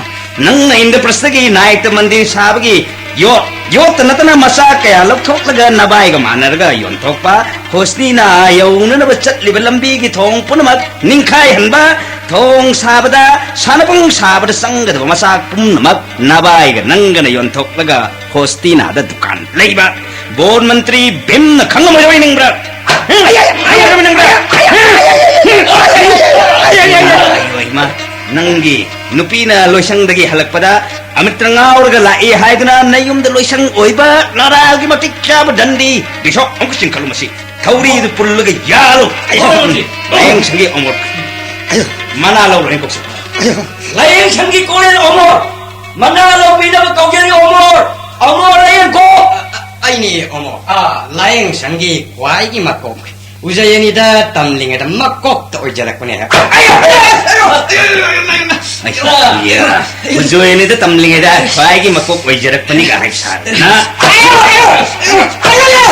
ꯅꯪꯅ ꯏꯟꯗ꯭ꯔꯄ꯭ꯔꯁꯊꯒꯤ ꯅꯥꯌꯛꯇ ꯃꯟꯗꯤꯔ ꯁꯥꯕꯒꯤ ꯌꯣꯠ, ꯌꯣꯠꯇ ꯅꯠꯇꯅ ꯃꯆꯥ ꯀꯌꯥ ꯂꯧꯊꯣꯛꯂꯒ ꯅꯕꯥꯏꯒ ꯃꯥꯟꯅꯔꯒ ꯌꯣꯟꯊꯣꯛꯄ, ꯍꯣꯁꯅꯤꯅ ꯌꯧꯅꯅꯕ ꯆꯠꯂꯤꯕ ꯂꯝꯕꯤꯒꯤ ꯊꯣꯡ ꯄꯨꯝꯅꯃꯛ ꯅꯤꯡꯈꯥꯏꯍꯟꯕ, ꯊꯣꯡ ꯁꯥꯕꯗ, ꯁꯥꯟꯅꯕꯨꯡ ꯁꯥꯕꯗ ꯆꯪꯒꯗꯕ ꯃꯆꯥꯛ ꯄꯨꯝꯅꯃꯛ ꯅꯕꯥꯏꯒ ꯅꯪꯒꯅ ꯌꯣꯟꯊꯣꯛꯂꯒ ꯍꯣꯁꯇꯤꯅꯥꯗ ꯗꯨꯀꯥꯟ ꯂꯩꯕ ꯕꯣꯔ ꯃꯟꯇ꯭ꯔꯤ ꯚꯤꯝꯅ ꯈꯪꯉꯝꯃꯣꯏꯗꯣꯏ ꯅꯤꯡꯕ꯭ꯔꯥ? ꯑꯌꯣ, ꯏꯃꯥ, ꯅꯪꯒꯤ ꯅꯨꯄꯤꯅ ꯂꯣꯏꯁꯪꯗꯒꯤ ꯍꯜꯂꯛꯄꯗ ꯑꯃꯤꯇ꯭ꯔ ꯉꯥꯎꯔꯒ ꯂꯥꯛꯏ ꯍꯥꯏꯗꯨꯅ ꯅꯌꯨꯝꯗ ꯂꯣꯏꯁꯪ ꯑꯣꯏꯕ ꯅꯔꯥꯒꯤ ꯃꯇꯤꯛ ꯆꯥꯕ ꯗꯟꯗꯤ ꯕꯤꯁꯣꯞ ꯑꯃꯨꯛ ꯆꯤꯡꯈꯠꯂꯨ ꯃꯁꯤ꯫ ꯊꯧꯔꯤꯗꯨ ꯄꯨꯜꯂꯒ ꯌꯥꯜꯂꯨ꯫ ꯑꯌꯣ, ꯂꯥꯏꯌꯦꯡꯁꯪꯒꯤ ꯑꯃꯣꯠ꯫ ꯑꯌꯣ꯫ ꯃꯅꯥ ꯂꯧꯔꯣ ꯍꯦꯟꯀꯣꯛꯁꯦ꯫ ꯑꯌꯣ꯫ ꯂꯥꯏꯌꯦꯡꯁꯪꯒꯤ ꯀꯣꯔꯦꯜ ꯑꯃꯣꯠ꯫ ꯃꯅꯥ ꯂꯧꯕꯤꯅꯕ ꯀꯧꯖꯔꯤ ꯑꯃꯣꯠ꯫ ꯑꯃꯣꯠ ꯂꯥꯏꯌꯦꯡꯈꯣ꯫ ꯑꯩꯅꯤ ꯑꯃꯣꯠ꯫ ꯑꯥ, ꯂꯥꯏꯌꯦꯡꯁꯪꯒꯤ ꯈ꯭ꯋꯥꯏꯒꯤ ꯃꯀꯣꯛ꯫ ꯎꯖꯌꯅꯤꯗ ꯇꯝꯂꯤꯉꯩꯗ ꯃꯀꯣꯛꯇ ꯑꯣꯏꯖꯔꯛꯄꯅꯦ꯫ ꯑꯌꯣ, ꯑꯌꯣ, ꯑꯌꯣ, ꯑꯌꯣ, ꯑꯌꯣ, ꯑꯌꯣ, ꯑꯌꯣ꯫ ꯑꯌꯣ, ꯎꯖꯌꯅꯤꯗ ꯇꯝꯂꯤꯉꯩꯗ ꯈ꯭ꯋꯥꯏꯒꯤ ꯃꯀꯣꯛ ꯑꯣꯏꯖꯔꯛꯄꯅꯤꯒ ꯍꯥꯏ ꯁꯥꯗꯅ꯫ ꯑꯌꯣ, ꯑꯌꯣ, ꯑꯌꯣ, ꯑꯌꯣ,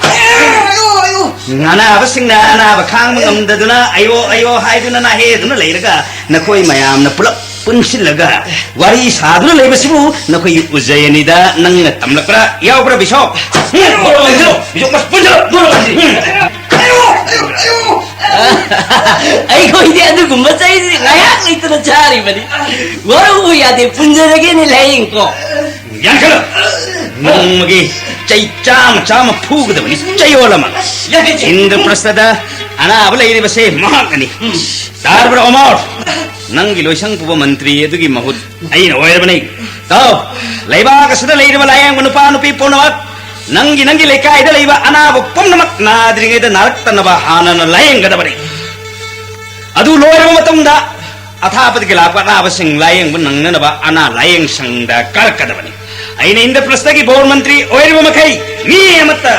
ꯑꯌꯣ, ꯑꯌꯣ, ꯑꯌꯣ꯫ ꯑꯅꯥꯕꯁꯤꯡꯅ ꯑꯅꯥꯕ ꯈꯥꯡꯕ ꯉꯝꯗꯗꯨꯅ ꯑꯌꯣ, ꯑꯌꯣ ꯍꯥꯏꯗꯨꯅ ꯅꯥꯍꯦꯗꯨꯅ ꯂꯩꯔꯒ ꯅꯈꯣꯏ ꯃꯌꯥꯝꯅ ꯄꯨꯂꯞ ꯄꯨꯟꯁꯤꯜꯂꯒ ꯋꯥꯔꯤ ꯁꯥꯗꯨꯅ ꯂꯩꯕꯁꯤꯕꯨ ꯅꯈꯣꯏꯒꯤ ꯎꯖꯌꯅꯤꯗ ꯅꯪꯅ ꯇꯝꯂꯛꯄ꯭ꯔꯥ ꯌꯥꯎꯕ꯭ꯔꯥ ꯕꯤꯁꯣꯞ? ꯄꯨꯟꯁꯤꯜꯂꯣ, ꯕꯤꯁꯣꯞ, ꯄꯨꯟꯁꯤꯜꯂꯣ, ꯄꯨꯟꯁꯤꯜꯂꯣ, ꯄꯨꯟꯁꯤꯜꯂꯣ꯫ ꯑꯩꯈꯣꯏꯗꯤ ꯑꯗꯨꯒꯨꯝꯕ ꯆꯩꯗꯨꯗꯤ ꯉꯥꯏꯍꯥꯛ ꯂꯩꯇꯅ ꯆꯥꯔꯤꯕꯅꯤ꯫ ꯋꯥꯔꯧꯕ ꯌꯥꯗꯦ, ꯄꯨꯟꯖꯔꯒꯦꯅꯦ ꯂꯥꯏꯌꯦꯡꯀꯣ꯫ ꯌꯥꯟꯈꯠꯂꯣ꯫ ꯅꯣꯡꯃꯒꯤ ꯆꯩ ꯆꯥꯝꯃ ꯆꯥꯝꯃ ꯐꯨꯒꯗꯕꯅꯤ, ꯆꯌꯣꯜ ꯑꯃ꯫ ꯏꯟꯗ꯭ꯔꯄ꯭ꯔꯁꯊꯗ ꯑꯅꯥꯕ ꯂꯩꯔꯤꯕꯁꯦ ꯃꯍꯥꯛꯅꯅꯤ꯫ ꯇꯥꯔꯕ꯭ꯔꯥ ꯑꯃꯣꯠ? ꯅꯪꯒꯤ ꯂꯣꯏꯁꯪ ꯄꯨꯕ ꯃꯟꯇ꯭ꯔꯤ ꯑꯗꯨꯒꯤ ꯃꯍꯨꯠ ꯑꯩꯅ ꯑꯣꯏꯔꯕꯅꯤ꯫ ꯇꯥꯎ, ꯂꯩꯕꯥꯛ ꯑꯁꯤꯗ ꯂꯩꯔꯤꯕ ꯂꯥꯌꯦꯡꯕ ꯅꯨꯄꯥ ꯅꯨꯄꯤ ꯄꯨꯝꯅꯃꯛ, ꯅꯪꯒꯤ, ꯅꯪꯒꯤ ꯂꯩꯀꯥꯏꯗ ꯂꯩꯕ ꯑꯅꯥꯕ ꯄꯨꯝꯅꯃꯛ ꯅꯥꯗ꯭ꯔꯤꯉꯩꯗ ꯅꯥꯔꯛꯇꯅꯕ ꯍꯥꯟꯅꯅ ꯂꯥꯌꯦꯡꯒꯗꯕꯅꯤ꯫ ꯑꯗꯨ ꯂꯣꯏꯔꯕ ꯃꯇꯨꯡꯗ ꯑꯊꯥꯞꯄꯗꯒꯤ ꯂꯥꯛꯄ ꯑꯅꯥꯕꯁꯤꯡ ꯂꯥꯌꯦꯡꯕ ꯅꯪꯅꯅꯕ ꯑꯅꯥ ꯂꯥꯌꯦꯡ ꯁꯪꯗ ꯀꯥꯔꯛꯀꯗꯕꯅꯤ꯫ ꯑꯩꯅ ꯏꯟꯗ꯭ꯔꯄ꯭ꯔꯁꯊꯒꯤ ꯕꯣꯔ ꯃꯟꯇ꯭ꯔꯤ ꯑꯣꯏꯔꯤꯕ ꯃꯈꯩ ꯃꯤ ꯑꯃꯠꯇ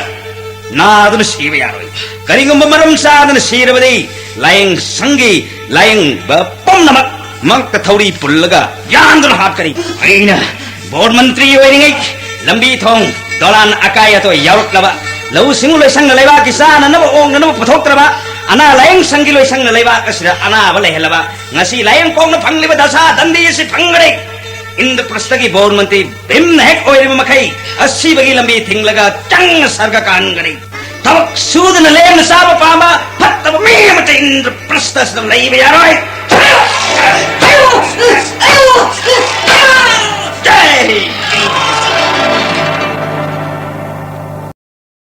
ꯅꯥꯗꯨꯅ ꯁꯤꯕ ꯌꯥꯔꯣꯏ꯫ ꯀꯔꯤꯒꯨꯝꯕ ꯃꯔꯝ ꯆꯥꯗꯅ ꯁꯤꯔꯕꯗꯤ ꯂꯥꯌꯦꯡ ꯁꯪꯒꯤ ꯂꯥꯌꯦꯡꯕ ꯄꯨꯝꯅꯃꯛ ꯃꯉꯛꯇ ꯊꯧꯔꯤ ꯄꯨꯜꯂꯒ ꯌꯥꯟꯗꯨꯅ ꯍꯥꯠꯀꯅꯤ꯫ ꯑꯩꯅ ꯕꯣꯔ ꯃꯟꯇ꯭ꯔꯤ ꯑꯣꯏꯔꯤꯉꯩ ꯂꯝꯕꯤ ꯊꯣꯡ, ꯗꯣꯂꯥꯟ ꯑꯀꯥꯏ ꯑꯇꯣꯏ ꯌꯥꯎꯔꯛꯂꯕ, ꯂꯧꯎ ꯁꯤꯡꯎ ꯂꯣꯏꯁꯪꯅ ꯂꯩꯕꯥꯛꯀꯤ ꯆꯥꯅꯅꯕ ꯑꯣꯡꯅꯅꯕ ꯄꯨꯊꯣꯛꯇ꯭ꯔꯕ, ꯑꯅꯥ ꯂꯥꯌꯦꯡ ꯁꯪꯒꯤ ꯂꯣꯏꯁꯪꯅ ꯂꯩꯕꯥꯛ ꯑꯁꯤꯗ ꯑꯅꯥꯕ ꯂꯩꯍꯜꯂꯕ, ꯉꯁꯤ ꯂꯥꯌꯦꯡ ꯀꯣꯛꯅ ꯐꯪꯂꯤꯕ ꯗꯁꯥ ꯗꯟꯗꯤ ꯑꯁꯤ ꯐꯪꯒꯅꯤ꯫ ꯏꯟꯗ꯭ꯔꯄ꯭ꯔꯁꯊꯒꯤ ꯕꯣꯔ ꯃꯟꯇ꯭ꯔꯤ ꯚꯤꯝꯅ ꯍꯦꯛ ꯑꯣꯏꯔꯤꯕ ꯃꯈꯩ ꯑꯁꯤꯕꯒꯤ ꯂꯝꯕꯤ ꯊꯤꯡꯂꯒ ꯆꯪꯅ ꯁꯔꯒ ꯀꯥꯍꯟꯒꯅꯤ꯫ ꯊꯕꯛ ꯁꯨꯗꯅ ꯂꯦꯝꯅ ꯆꯥꯕ ꯄꯥꯝꯕ ꯐꯠꯇꯕ ꯃꯤ ꯑꯃꯠꯇ ꯏꯟꯗ꯭ꯔꯄ꯭ꯔꯁꯊ ꯑꯁꯤꯗ ꯂꯩꯕ ꯌꯥꯔꯣꯏ꯫